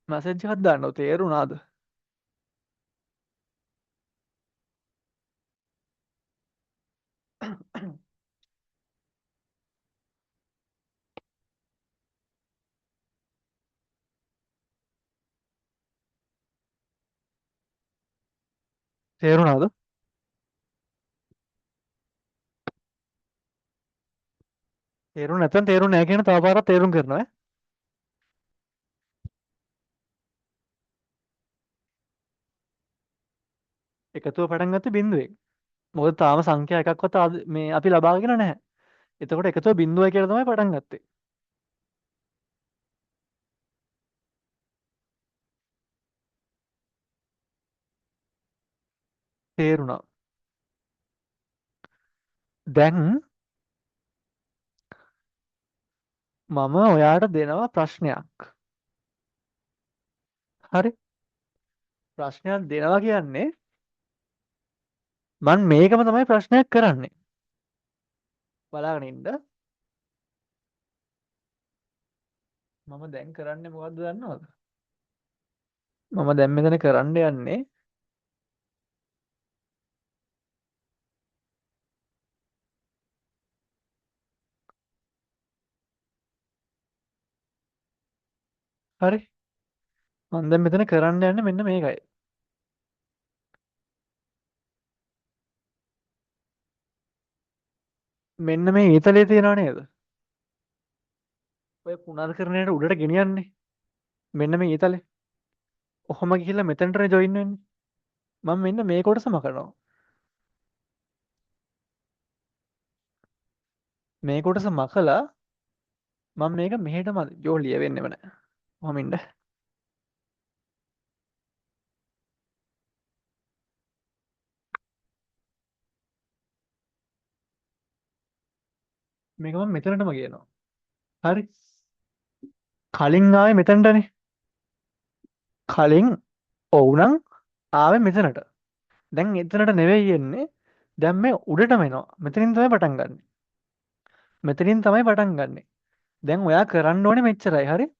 මැසේජ් එකක් දාන්න තේරුණාද? තේරුණාද? තේරුණ නැත්නම් තේරුණ නැහැ කියන තව පාරක් තේරුම් කරනවා ඈ. එකතුව පටන් ගත්තේ බිඳුවෙන්. මොකද තාම සංඛ්‍යා එකක්වත් මේ අපි ලබාගෙන නැහැ. එතකොට එකතුව බිඳුවයි කියලා තමයි පටන් ගත්තේ. තේරුණා. දැන් මම ඔයාට දෙනවා ප්‍රශ්නයක්. හරි. ප්‍රශ්නයක් දෙනවා කියන්නේ මං මේකම තමයි ප්‍රශ්නයක් කරන්නේ. බලාගෙන ඉන්න. මම දැන් කරන්නේ මොකද්ද දන්නවද? මම දැන් මෙතන කරන්න යන්නේ හරි. මම දැන් මෙතන කරන්න යන්නේ මෙන්න මේකයි. මෙන්න මේ ඊතලයේ තියෙනව නේද? ඔය පුනර්කරණයට උඩට ගෙනියන්නේ. මෙන්න මේ ඊතලේ. ඔහොම ගිහිල්ලා මෙතනටනේ ජොයින් වෙන්නේ. මම මෙන්න මේ කොටස මකනවා. මේ කොටස මකලා මම මේක මෙහෙටම යෝ ලියවෙන්නෙම නෑ. ඔහොම ඉන්න. මේක මම මෙතනටම ගේනවා. හරි. කලින් ආවේ මෙතනටනේ. කලින් ඔව් නම් ආවේ මෙතනට. දැන් එතනට නෙවෙයි එන්නේ. දැන් මේ උඩටම එනවා. මෙතනින් තමයි පටන් ගන්නෙ. මෙතනින් තමයි පටන් ගන්නෙ. දැන් ඔයා කරන්න ඕනේ මෙච්චරයි. හරි.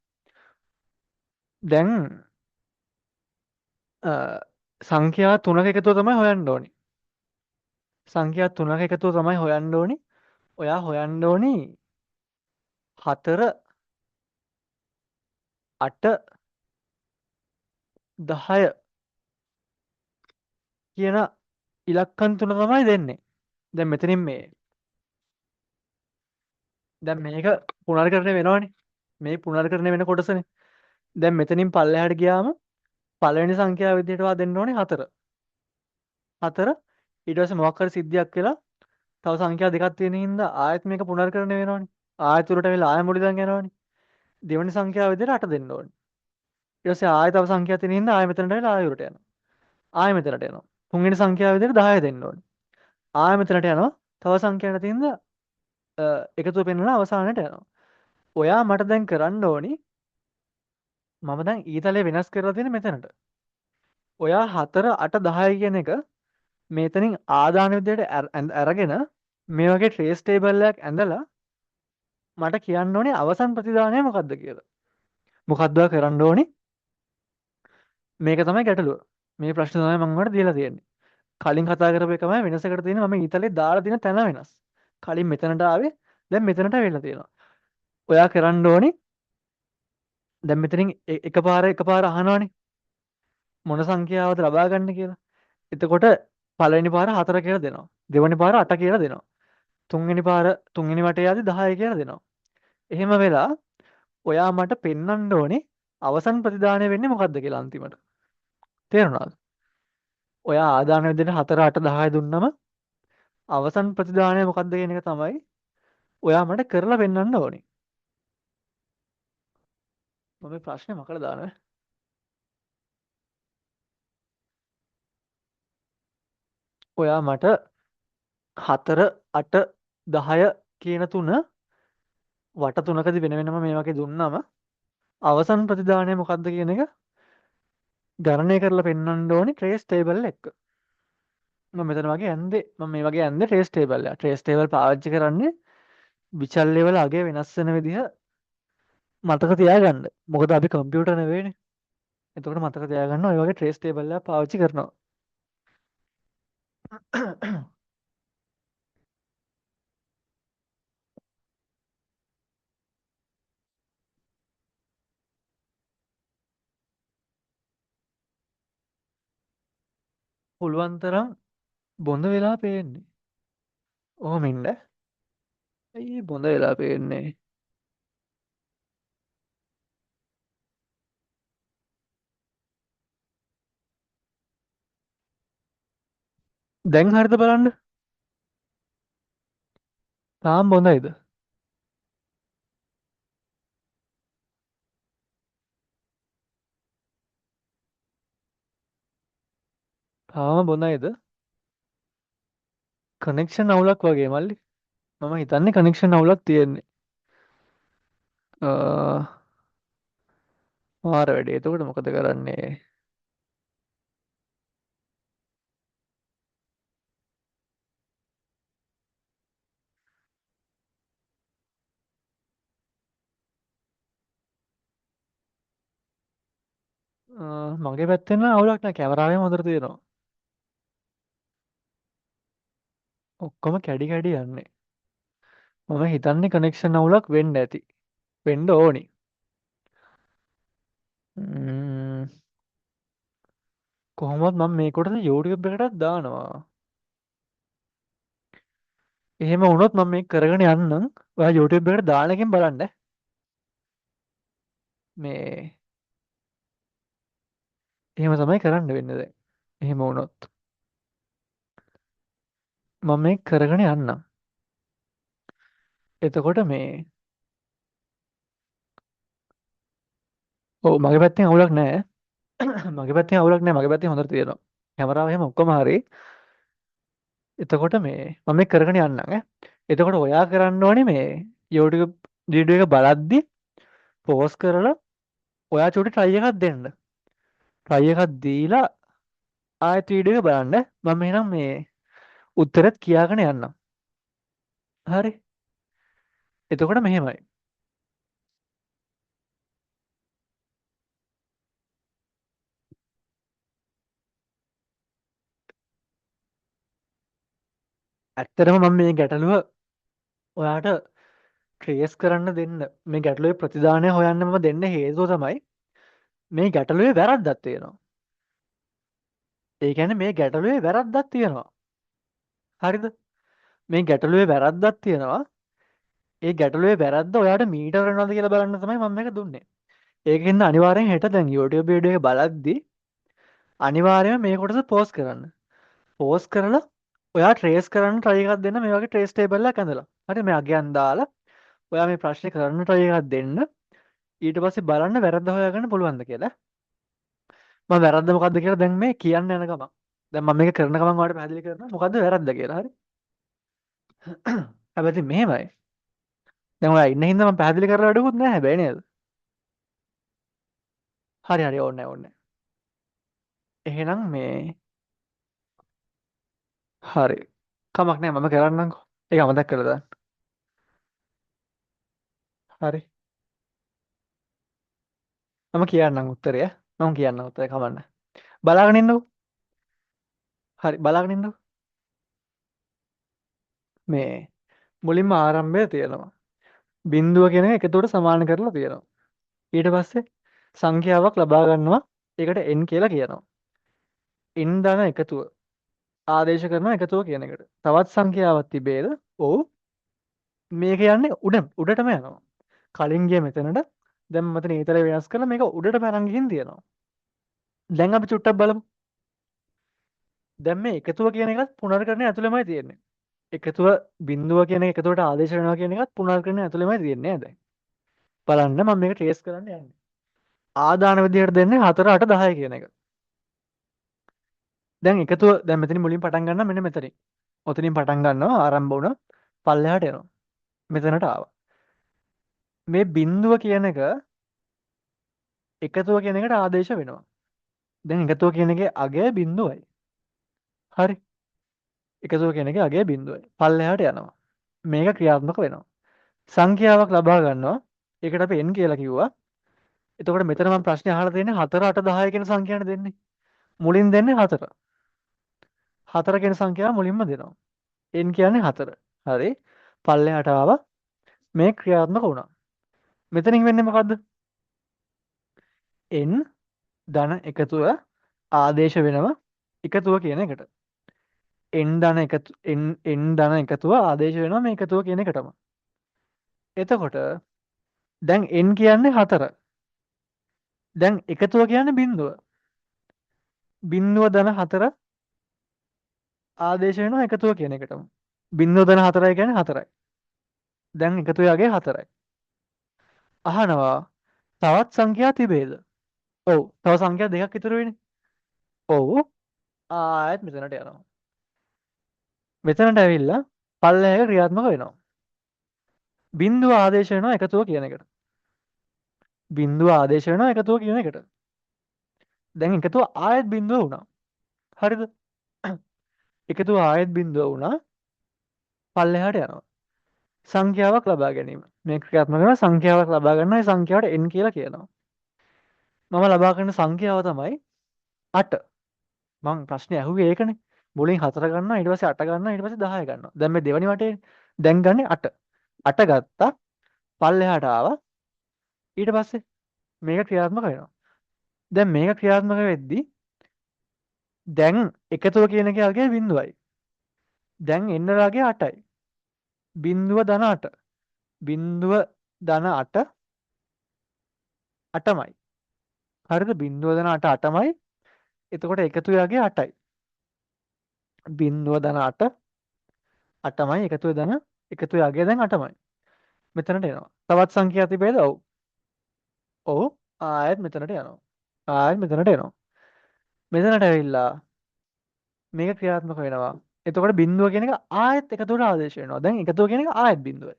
දැන් සංඛ්‍යා තුනක එකතුව තමයි හොයන්න ඕනේ. සංඛ්‍යා තුනක එකතුව තමයි හොයන්න ඕනේ. ඔයා හොයන්න ඕනේ 4 8 10 කියන ඉලක්කම් තුන තමයි දෙන්නේ. දැන් මෙතනින් මේ දැන් මේක පුනර්කරණය වෙනවනේ. මේ පුනර්කරණය වෙන කොටසනේ. දැන් මෙතනින් පල්ලෙහාට ගියාම පළවෙනි සංඛ්‍යාව විදිහට වා දෙන්න ඕනේ 4. 4 ඊට පස්සේ මොකක් හරි සිද්ධියක් වෙලා තව සංඛ්‍යා දෙකක් තියෙන හින්දා ආයෙත් මේක පුනර්කරණය වෙනවනේ. ආයෙත් උඩට වෙලා ආයෙ මුල ඉඳන් යනවනේ. දෙවෙනි සංඛ්‍යාව විදිහට 8 දෙන්න ඕනේ. ඊට පස්සේ ආයෙ තව සංඛ්‍යා තියෙන හින්දා ආයෙ මෙතනට වෙලා ආයෙ උඩට යනවා. ආයෙ මෙතනට එනවා. තුන්වෙනි සංඛ්‍යාව විදිහට 10 දෙන්න ඕනේ. ආයෙ මෙතනට යනවා. තව සංඛ්‍යා නැති හින්දා එකතුව පෙන්වලා අවසානයට යනවා. ඔයා මට දැන් කරන්න ඕනි මම දැන් ඊතලය වෙනස් කරලා තියෙන මෙතනට. ඔයා 4 8 10 කියන එක මෙතනින් ආදාන විදිහට අරගෙන මේ වගේ ට්‍රේස් ටේබල් එකක් ඇඳලා මට කියන්න ඕනේ අවසන් ප්‍රතිදානය මොකද්ද කියලා. මොකද්ද ඔයා කරන්න ඕනේ? මේක තමයි ගැටලුව. මේ ප්‍රශ්න තමයි මම ඔයාලට දීලා තියෙන්නේ. කලින් කතා කරපු එකමයි වෙනසකට තියෙන්නේ. මම ඊතලේ දාලා තියෙන තැන වෙනස්. කලින් මෙතනට ආවේ දැන් මෙතනට ඇවිල්ලා තියෙනවා. ඔයා කරන්න ඕනේ දැන් මෙතනින් එකපාර එකපාර අහනවනේ මොන සංඛ්‍යාවද ලබා ගන්න කියලා. එතකොට පළවෙනි පාර 4 කියලා දෙනවා. දෙවෙනි පාර 8 කියලා දෙනවා. තුන්වෙනි පාර තුන්වෙනි වටේ යද්දි 10 කියලා දෙනවා. එහෙම වෙලා ඔයා මට පෙන්වන්න ඕනේ අවසන් ප්‍රතිදානය වෙන්නේ මොකද්ද කියලා අන්තිමට. තේරුණාද? ඔයා ආදාන විදිහට 4 8 10 දුන්නම අවසන් ප්‍රතිදානය මොකද්ද කියන එක තමයි ඔයා මට කරලා පෙන්වන්න ඕනේ. මම මේ ප්‍රශ්නේ මකලා දානවා. ඔයා මට 4 8 10 කියන තුන වට තුනකදී වෙන වෙනම මේ වගේ දුන්නම අවසන් ප්‍රතිදානය මොකද්ද කියන එක ගණනය කරලා පෙන්වන්න ඕනේ ට්‍රේස් ටේබල් එක. මම මෙතන වගේ ඇන්දේ මම මේ වගේ ඇන්දේ ට්‍රේස් ටේබල් එක. ට්‍රේස් ටේබල් පාවිච්චි කරන්නේ විචල්්‍ය වල අගය වෙනස් වෙන විදිහ මතක තියාගන්න. මොකද අපි කම්පියුටර් නෙවෙයිනේ. එතකොට මතක තියාගන්න ඔය වගේ ට්‍රේස් ටේබල් එකක් පාවිච්චි කරනවා. පුළුවන් තරම් බොඳ වෙලා පේන්නේ. ඔහොම ඉන්න. ඇයි බොඳ වෙලා පේන්නේ? දැන් හරිද බලන්න? තාම බොඳයිද? තාම බොඳයිද? කනෙක්ෂන් අවුලක් වගේ මල්ලි. මම හිතන්නේ කනෙක්ෂන් අවුලක් තියෙන්නේ. මාර වැඩේ. එතකොට මොකද කරන්නේ? මගේ පැත්තෙන් නම් අවුලක් නෑ. කැමරාවෙම හොඳට තියෙනවා. ඔක්කොම කැඩි කැඩි යන්නේ. මම හිතන්නේ කනෙක්ෂන් අවුලක් වෙන්න ඇති. වෙන්න ඕනි. කොහොමවත් මම මේ කොටස YouTube එකටත් දානවා. එහෙම වුණොත් මම මේක කරගෙන යන්නම්. ඔයා YouTube එකට දාන එකෙන් බලන්න. මේ එහෙම තමයි කරන්න වෙන්නේ දැන්. එහෙම වුණොත් මම මේක කරගෙන යන්නම්. එතකොට මේ ඔව් මගේ පැත්තෙන් අවුලක් නෑ. මගේ පැත්තෙන් අවුලක් නෑ. මගේ පැත්තෙන් හොඳට තියෙනවා. කැමරාව එහෙම ඔක්කොම හරි. එතකොට මේ මම මේක කරගෙන යන්නම් ඈ. එතකොට ඔයා කරන්න ඕනේ මේ YouTube video එක බලද්දි පෝස් කරලා ඔයා චුටි try එකක් දෙන්න. try එකක් දීලා ආයෙත් වීඩියෝ එක බලන්න. මම එහෙනම් මේ උත්තරෙත් කියාගෙන යන්නම්. හරි. එතකොට මෙහෙමයි. ඇත්තටම මම මේ ගැටලුව ඔයාට ට්‍රේස් කරන්න දෙන්න, මේ ගැටලුවේ ප්‍රතිදානය හොයන්න මම දෙන්න හේතුව තමයි මේ ගැටලුවේ වැරද්දක් තියෙනවා. ඒ කියන්නේ මේ ගැටලුවේ වැරද්දක් තියෙනවා. හරිද? මේ ගැටලුවේ වැරද්දක් තියෙනවා. ඒ ගැටලුවේ වැරද්ද ඔයාට මීටර වෙනවද කියලා බලන්න තමයි මම මේක දුන්නේ. ඒකෙන්ද අනිවාර්යෙන් හෙට දැන් YouTube video එක බලද්දි අනිවාර්යයෙන්ම මේ කොටස පෝස්ට් කරන්න. පෝස්ට් කරලා ඔයා ට්‍රේස් කරන්න try එකක් දෙන්න මේ වගේ ට්‍රේස් ටේබල් එකක් ඇඳලා. හරි මේ අගයන් දාලා ඔයා මේ ප්‍රශ්නේ කරන්න try එකක් දෙන්න. ඊට පස්සේ බලන්න වැරද්ද හොයාගන්න පුළුවන්ද කියලා. මම වැරද්ද මොකද්ද කියලා දැන් මේ කියන්න යන ගමන්. දැන් මම මේක කරන ගමන් ඔයාලට පැහැදිලි කරනවා මොකද්ද වැරද්ද කියලා. හරි. හැබැයි ඉතින් මෙහෙමයි. දැන් ඔයා ඉන්න හින්දා මම පැහැදිලි කරලා වැඩකුත් නෑ හැබැයි නේද? හරි හරි ඕනේ නෑ ඕනේ නෑ. එහෙනම් මේ හරි. කමක් නෑ මම කරන්නම්කෝ. ඒක අමතක කරලා දාන්න. හරි. මම කියන්නම් උත්තරය. මම කියන්නම් උත්තරය කමක් නෑ. බලාගෙන ඉන්නකෝ. හරි බලාගෙන ඉන්නකෝ. මේ මුලින්ම ආරම්භය තියෙනවා. බිඳුව කියන එක එකතුවට සමාන කරලා තියෙනවා. ඊට පස්සේ සංඛ්‍යාවක් ලබා ගන්නවා. ඒකට n කියලා කියනවා. n ධන එකතුව ආදේශ කරන එකතුව කියන එකට. තවත් සංඛ්‍යාවක් තිබේද? ඔව්. මේක යන්නේ උඩටම යනවා. කලින් ගිය මෙතනට දැන් මම මෙතන ඊතලේ වෙනස් කරලා මේක උඩට පැනන් ගිහින් තියෙනවා. දැන් අපි චුට්ටක් බලමු. දැන් මේ එකතුව කියන එකත් පුනර්කරණය ඇතුළෙමයි තියෙන්නේ. එකතුව බිඳුව කියන එක එකතුවට ආදේශ වෙනවා කියන එකත් පුනර්කරණය ඇතුළෙමයි තියෙන්නේ නේද? බලන්න මම මේක ට්‍රේස් කරන්න යන්නේ. ආදාන විදිහට දෙන්නේ 4 8 10 කියන එක. දැන් එකතුව දැන් මෙතනින් මුලින් පටන් ගන්නවා මෙන්න මෙතනින්. ඔතනින් පටන් ගන්නවා ආරම්භ වුණා පල්ලෙහාට එනවා. මෙතනට ආවා. මේ බිඳුව කියන එක එකතුව කියන එකට ආදේශ වෙනවා. දැන් එකතුව කියන එකේ අගය බිඳුවයි. හරි. එකතුව කියන එකේ අගය බිඳුවයි. පල්ලෙහාට යනවා. මේක ක්‍රියාත්මක වෙනවා. සංඛ්‍යාවක් ලබා ගන්නවා. ඒකට අපි n කියලා කිව්වා. එතකොට මෙතන මම ප්‍රශ්නේ අහලා තියෙන්නේ 4 8 10 කියන සංඛ්‍යාවනේ දෙන්නේ. මුලින් දෙන්නේ 4. 4 කියන සංඛ්‍යාව මුලින්ම දෙනවා. n කියන්නේ 4. හරි. පල්ලෙහාට ආවා. මේ ක්‍රියාත්මක වුණා. මෙතනින් වෙන්නේ මොකද්ද? n ධන එකතුව ආදේශ වෙනවා එකතුව කියන එකට. n ධන එකතු n n ධන එකතුව ආදේශ වෙනවා මේ එකතුව කියන එකටම. එතකොට දැන් n කියන්නේ 4. දැන් එකතුව කියන්නේ බිඳුව. බිඳුව ධන 4 ආදේශ වෙනවා එකතුව කියන එකටම. බිඳුව ධන 4යි කියන්නේ 4යි. දැන් එකතුවේ අගය 4යි. අහනවා තවත් සංඛ්‍යා තිබේද? ඔව්. තව සංඛ්‍යා දෙකක් ඉතුරු වෙන්නේ. ඔව්. ආයෙත් මෙතනට යනවා. මෙතනට ඇවිල්ලා පල්ලෙහා එක ක්‍රියාත්මක වෙනවා. බිඳුව ආදේශ වෙනවා එකතුව කියන එකට. බිඳුව ආදේශ වෙනවා එකතුව කියන එකට. දැන් එකතුව ආයෙත් බිඳුව වුණා. හරිද? එකතුව ආයෙත් බිඳුව වුණා. පල්ලෙහාට යනවා. සංඛ්‍යාවක් ලබා ගැනීම. මේ ක්‍රියාත්මක කරන සංඛ්‍යාවක් ලබා ගන්න ඒ සංඛ්‍යාවට n කියලා කියනවා. මම ලබා ගන්න සංඛ්‍යාව තමයි 8. මං ප්‍රශ්නේ ඇහුවේ ඒකනේ. මුලින් 4 ගන්නවා ඊට පස්සේ 8 ගන්නවා ඊට පස්සේ 10 ගන්නවා. දැන් මේ දෙවෙනි වටේ දැන් ගන්නේ 8. 8 ගත්තා. පල්ලෙහාට ආවා. ඊට පස්සේ මේක ක්‍රියාත්මක වෙනවා. දැන් මේක ක්‍රියාත්මක වෙද්දි දැන් එකතුව කියන එකේ අගය බිඳුවයි. දැන් n වල අගය 8යි. බිඳුව ධන 8. බිඳුව ධන 8 8මයි. හරිද? බිඳුව ධන 8 8මයි. එතකොට එකතුවේ අගය 8යි. බිඳුව ධන 8 8මයි එකතුවේ ධන එකතුවේ අගය දැන් 8මයි. මෙතනට එනවා. තවත් සංඛ්‍යා තිබේද? ඔව්. ඔව්. ආයෙත් මෙතනට යනවා. ආයෙත් මෙතනට එනවා. මෙතනට ඇවිල්ලා මේක ක්‍රියාත්මක වෙනවා. එතකොට බිඳුව කියන එක ආයෙත් එකතුවට ආදේශ වෙනවා. දැන් එකතුව කියන එක ආයෙත් බිඳුවයි.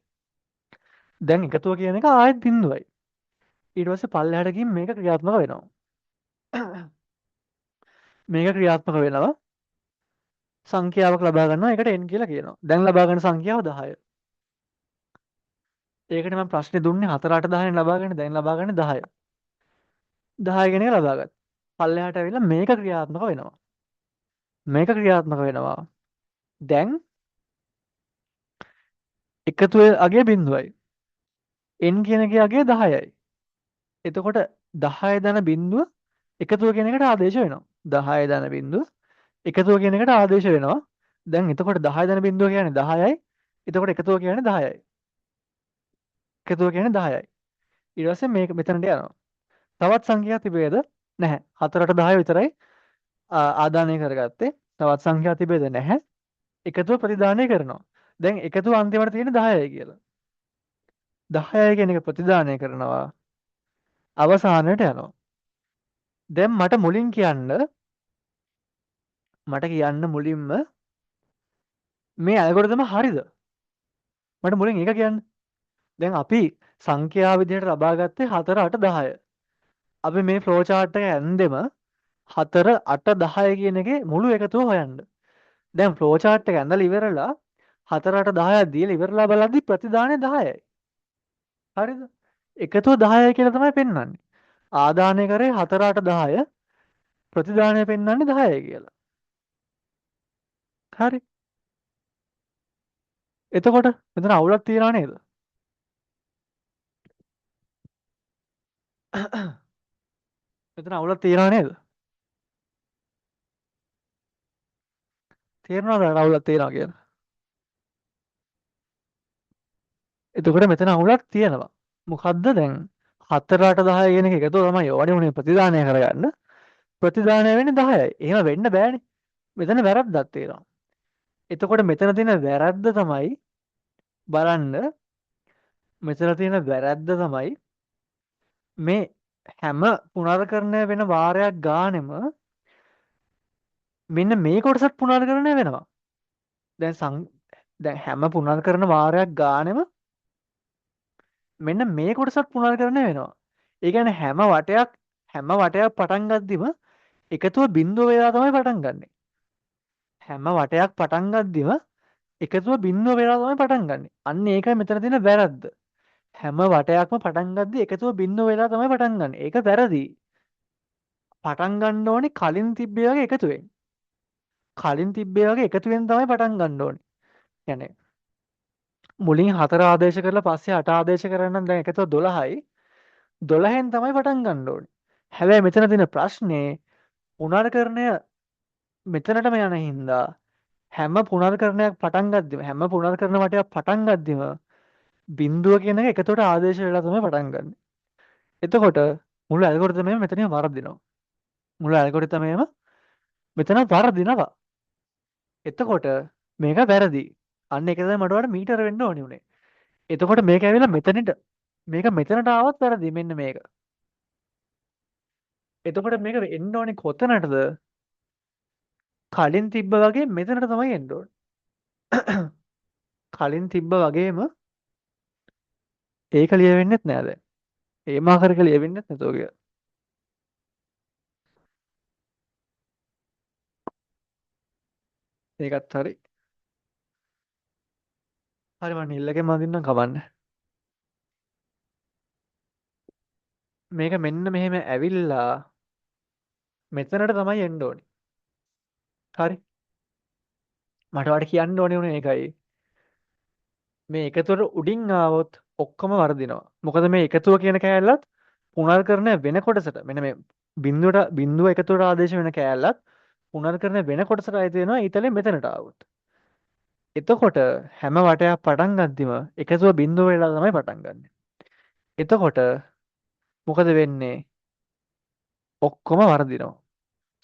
දැන් එකතුව කියන එක ආයෙත් බිඳුවයි. ඊට පස්සේ පල්ලෙහාට ගිහින් මේක ක්‍රියාත්මක වෙනවා. මේක ක්‍රියාත්මක වෙනවා. සංඛ්‍යාවක් ලබා ගන්නවා. ඒකට n කියලා කියනවා. දැන් ලබා ගන්න සංඛ්‍යාව 10. ඒකට මම ප්‍රශ්නේ දුන්නේ 4 8 10 ලබා ගන්න. දැන් ලබා ගන්න 10. 10 කියන එක ලබා ගත්තා. පල්ලෙහාට ඇවිල්ලා මේක ක්‍රියාත්මක වෙනවා. මේක ක්‍රියාත්මක වෙනවා. දැන් එකතුවේ අගය බිඳුවයි. n කියන එකේ අගය 10යි. එතකොට 10 ධන බිඳුව එකතුව කියන එකට ආදේශ වෙනවා. 10 ධන බිඳුව එකතුව කියන එකට ආදේශ වෙනවා. දැන් එතකොට 10 ධන බිඳුව කියන්නේ 10යි. එතකොට එකතුව කියන්නේ 10යි. එකතුව කියන්නේ 10යි. ඊට පස්සේ මේක මෙතනට යනවා. තවත් සංඛ්‍යා තිබේද? නැහැ. 4ට 10 විතරයි ආදානය කරගත්තේ. තවත් සංඛ්‍යා තිබේද? නැහැ. එකතුව ප්‍රතිදානය කරනවා. දැන් එකතුව අන්තිමට තියෙන 10යි කියලා. 10යි කියන එක ප්‍රතිදානය කරනවා. අවසානයට යනවා. දැන් මට මුලින් කියන්න මට කියන්න මුලින්ම මේ ඇල්ගොරිතම හරිද? මට මුලින් ඒක කියන්න. දැන් අපි සංඛ්‍යා විදිහට ලබා ගත්තේ 4 8 10. අපි මේ ෆ්ලෝ චාට් එක ඇන්දෙම 4 8 10 කියන එකේ මුළු එකතුව හොයන්න. දැන් ෆ්ලෝ චාට් එක ඇඳලා ඉවරලා 4 8 10ක් දීලා ඉවරලා බලද්දි ප්‍රතිදානය 10යි. හරිද? එකතුව 10යි කියලා තමයි පෙන්වන්නේ. ආදානය කරේ 4 8 10 ප්‍රතිදානය පෙන්වන්නේ 10යි කියලා. හරි. එතකොට මෙතන අවුලක් තියනා නේද? මෙතන අවුලක් තියනා නේද? තේරෙනවද අවුලක් තියනවා කියලා? එතකොට මෙතන අවුලක් තියෙනවා. මොකද්ද දැන්? 4 8 10 කියන එක එකතුව තමයි ඕනේ උනේ ප්‍රතිදානය කරගන්න. ප්‍රතිදානය වෙන්නේ 10යි. එහෙම වෙන්න බෑනේ. මෙතන වැරද්දක් තියෙනවා. එතකොට මෙතන තියෙන වැරද්ද තමයි බලන්න, මෙතන තියෙන වැරද්ද තමයි මේ හැම පුනර්කරණය වෙන වාරයක් ගානෙම මෙන්න මේ කොටසත් පුනර්කරණය වෙනවා. දැන් හැම පුනර්කරණ වාරයක් ගානෙම මෙන්න මේ කොටසත් පුනර්කරණය වෙනවා. ඒ කියන්නේ හැම වටයක් පටන් ගද්දිම එකතුව බිඳුව වෙලා තමයි පටන් ගන්නෙ. හැම වටයක් පටන් ගද්දිම එකතුව බිඳුව වෙලා තමයි පටන් ගන්නෙ. අන්න ඒකයි මෙතන තියෙන වැරද්ද. හැම වටයක්ම පටන් ගද්දි එකතුව බිඳුව වෙලා තමයි පටන් ගන්නෙ. ඒක වැරදි. පටන් ගන්න ඕනේ කලින් තිබ්බේ වගේ එකතුවෙන්. කලින් තිබ්බේ වගේ එකතුවෙන් තමයි පටන් ගන්න ඕනේ. يعني මුලින් 4 ආදේශ කරලා පස්සේ 8 ආදේශ කරන්න නම් දැන් එකතුව 12යි. 12න් තමයි පටන් ගන්න ඕනේ. හැබැයි මෙතන තියෙන ප්‍රශ්නේ පුනර්කරණය මෙතනටම යන හින්දා හැම පුනර්කරණයක් පටන් ගද්දිම, හැම පුනර්කරණ වටයක් පටන් ගද්දිම බිඳුව කියන එක එකතුවට ආදේශ වෙලා තමයි පටන් ගන්නෙ. එතකොට මුළු ඇල්ගොරිතමයම මෙතනින් වරදිනවා. මුළු ඇල්ගොරිතමයම මෙතන වරදිනවා. එතකොට මේක වැරදි. අන්න ඒක තමයි මට ඔයාලට මීටර වෙන්න ඕනි උනේ. එතකොට මේක ඇවිල්ලා මෙතනට, මේක මෙතනට ආවත් වැරදි මෙන්න මේක. එතකොට මේක එන්න ඕනේ කොතනටද? කලින් තිබ්බ වගේ මෙතනට තමයි එන්න ඕනේ. කලින් තිබ්බ වගේම ඒක ලියවෙන්නෙත් නෑ දැන්. ඒ මාකර් එක ලියවෙන්නෙත් නැතෝ කියලා. ඒකත් හරි. හරි මං නිල් එකෙන් මඳින්නම් කවන්න. මේක මෙන්න මෙහෙම ඇවිල්ලා මෙතනට තමයි එන්න ඕනේ. හරි. මට ඔයාලට කියන්න ඕනේ උනේ ඒකයි. මේ එකතුවට උඩින් ආවොත් ඔක්කොම වරදිනවා. මොකද මේ එකතුව කියන කෑල්ලත් පුනර්කරණය වෙන කොටසට, මෙන්න මේ බිඳුව එකතුවට ආදේශ වෙන කෑල්ලත් පුනර්කරණය වෙන කොටසට අයිති වෙනවා ඊතලේ මෙතනට ආවොත්. එතකොට හැම වටයක් පටන් ගද්දිම එකතුව බිඳුව වෙලා තමයි පටන් ගන්නෙ. එතකොට මොකද වෙන්නේ? ඔක්කොම වරදිනවා.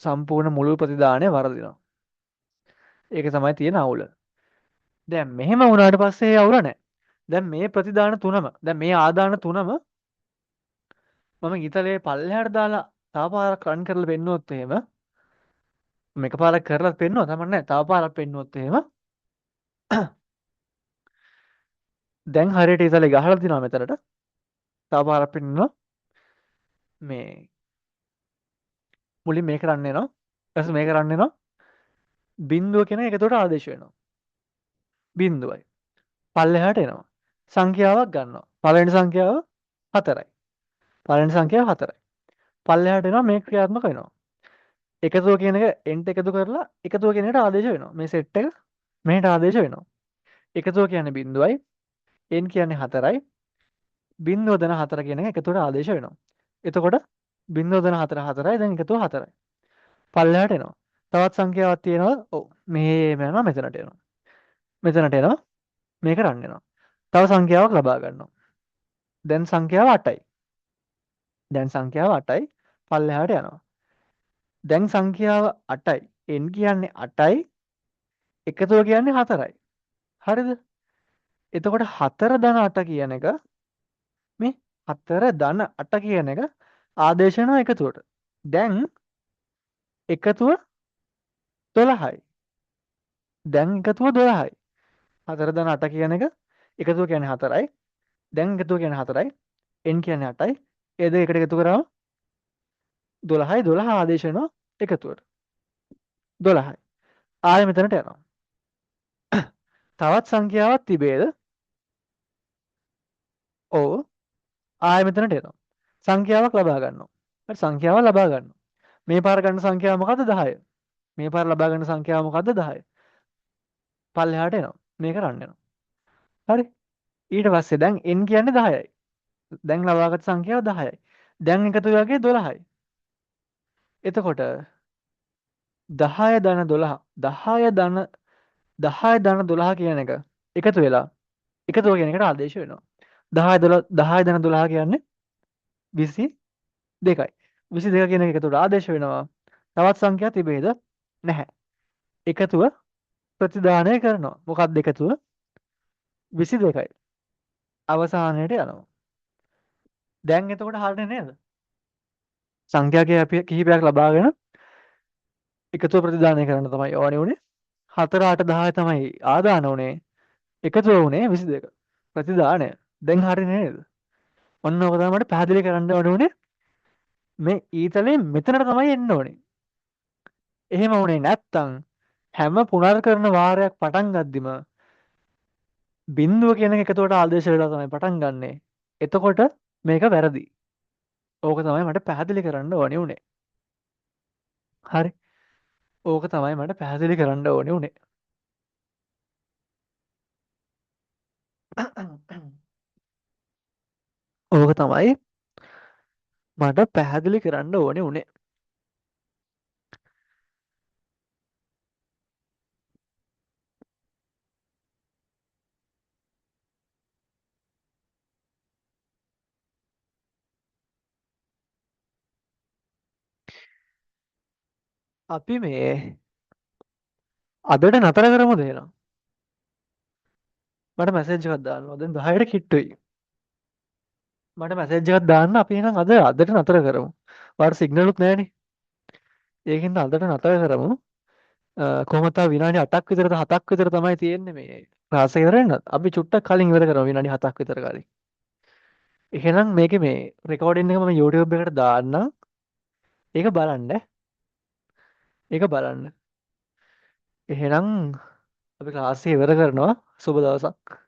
සම්පූර්ණ මුළු ප්‍රතිදානය වරදිනවා. ඒක තමයි තියෙන අවුල. දැන් මෙහෙම වුණාට පස්සේ ඒ අවුල නැහැ. දැන් මේ ප්‍රතිදාන තුනම, දැන් මේ ආදාන තුනම මම ඊතලයේ පල්ලෙහාට දාලා තව පාරක් රන් කරලා පෙන්නුවොත් එහෙම, මම එකපාරක් කරලා පෙන්නුවා තමන් නෑ, තව පාරක් පෙන්නුවොත් එහෙම දැන් හරියට ඊතලේ ගහලා තිනවා මෙතනට. තව පාරක් පෙන්නුවා. මේ මුලින් මේක රන් වෙනවා. ඊට පස්සේ මේක රන් වෙනවා. බිඳුව කියන එක එතකොට ආදේශ වෙනවා. බිඳුවයි. පල්ලෙහාට එනවා. සංඛ්‍යාවක් ගන්නවා. පළවෙනි සංඛ්‍යාව 4යි. පළවෙනි සංඛ්‍යාව 4යි. පල්ලෙහාට එනවා මේ ක්‍රියාත්මක වෙනවා. එකතුව කියන එක එන්ට එකතු කරලා එකතුව කියන එකට ආදේශ වෙනවා. මේ සෙට් එක මෙහෙට ආදේශ වෙනවා. එකතුව කියන්නේ බිඳුවයි. n කියන්නේ 4යි. බිඳුව ධන 4 කියන එක එකතුවට ආදේශ වෙනවා. එතකොට බිඳුව ධන 4 4යි. දැන් එකතුව 4යි. පල්ලෙහාට එනවා. තවත් සංඛ්‍යාවක් තියෙනවා. ඔව්. මෙහෙම යනවා මෙතනට එනවා. මෙතනට එනවා. මේක රන් වෙනවා. තව සංඛ්‍යාවක් ලබා ගන්නවා. දැන් සංඛ්‍යාව 8යි. දැන් සංඛ්‍යාව 8යි. පල්ලෙහාට යනවා. දැන් සංඛ්‍යාව 8යි. n කියන්නේ 8යි. එකතුව කියන්නේ 4යි. හරිද? එතකොට 4 ධන 8 කියන එක මේ 4 ධන 8 කියන එක ආදේශ වෙනවා එකතුවට. දැන් එකතුව 12යි. දැන් එකතුව 12යි. 4 ධන 8 කියන එක එකතුව කියන්නේ 4යි. දැන් එකතුව කියන්නේ 4යි. n කියන්නේ 8යි. ඒ දෙක එකට එකතු කරාම 12යි. 12 ආදේශ වෙනවා එකතුවට. 12යි. ආයෙ මෙතනට යනවා. තවත් සංඛ්‍යාවක් තිබේද? ඔව්. ආයෙ මෙතනට එනවා. සංඛ්‍යාවක් ලබා ගන්නවා. හරි, සංඛ්‍යාවක් ලබා ගන්නවා. මේ පාර ගන්න සංඛ්‍යාව මොකද්ද? 10. මේ පාර ලබා ගන්න සංඛ්‍යාව මොකද්ද? 10. පල්ලෙහාට එනවා. මේක රන් වෙනවා. හරි. ඊට පස්සේ දැන් n කියන්නේ 10යි. දැන් ලබාගත් සංඛ්‍යාව 10යි. දැන් එකතු වගේ 12යි. එතකොට 10 ධන 12, 10 ධන 10 ධන 12 කියන එක එකතු වෙලා එකතුව කියන එකට ආදේශ වෙනවා. 10 12, 10 ධන 12 කියන්නේ 22යි. 22 කියන එක එකතුවට ආදේශ වෙනවා. තවත් සංඛ්‍යා තිබේද? නැහැ. එකතුව ප්‍රතිදානය කරනවා. මොකක්ද එකතුව? 22යි. අවසානයට යනවා. දැන් එතකොට හරිනේ නේද? සංඛ්‍යා කිහිපයක් ලබාගෙන එකතුව ප්‍රතිදානය කරන්න තමයි ඕනේ වුණේ. 4 8 10 තමයි ආදාන වුණේ. එකතුව වුණේ 22. ප්‍රතිදානය. දැන් හරිනේ නේද? ඔන්න ඔක තමයි මට පැහැදිලි කරන්න ඕනේ වුණේ. මේ ඊතලේ මෙතනට තමයි එන්න ඕනේ. එහෙම වුණේ නැත්තම් හැම පුනර්කරණ වාරයක් පටන් ගද්දිම බිඳුව කියන එක එකතුවට ආදේශ වෙලා තමයි පටන් ගන්නෙ. එතකොට මේක වැරදි. ඕක තමයි මට පැහැදිලි කරන්න ඕනේ වුණේ. හරි. ඕක තමයි මට පැහැදිලි කරන්න ඕනේ වුණේ. ඕක තමයි මට පැහැදිලි කරන්න ඕනේ වුණේ. අපි මේ අදට නතර කරමුද එහෙනම්? මට මැසේජ් එකක් දාන්න. දැන් 10ට කිට්ටුයි. මට මැසේජ් එකක් දාන්න අපි එහෙනම් අදට නතර කරමු. ඔයාලට සිග්නලුත් නෑනේ. ඒකින්ද අදට නතර කරමු. කොහොමද තව විනාඩි 8ක් විතර 7ක් විතර තමයි තියෙන්නේ මේ ක්ලාස් එක ඉවර වෙන්නත්. අපි චුට්ටක් කලින් ඉවර කරමු විනාඩි 7ක් විතර කලින්. එහෙනම් මේකේ මේ රෙකෝඩින් එක මම YouTube එකට දාන්නම්. ඒක බලන්න. ඒක බලන්න. එහෙනම් අපි ක්ලාස් එක ඉවර කරනවා. සුබ දවසක්.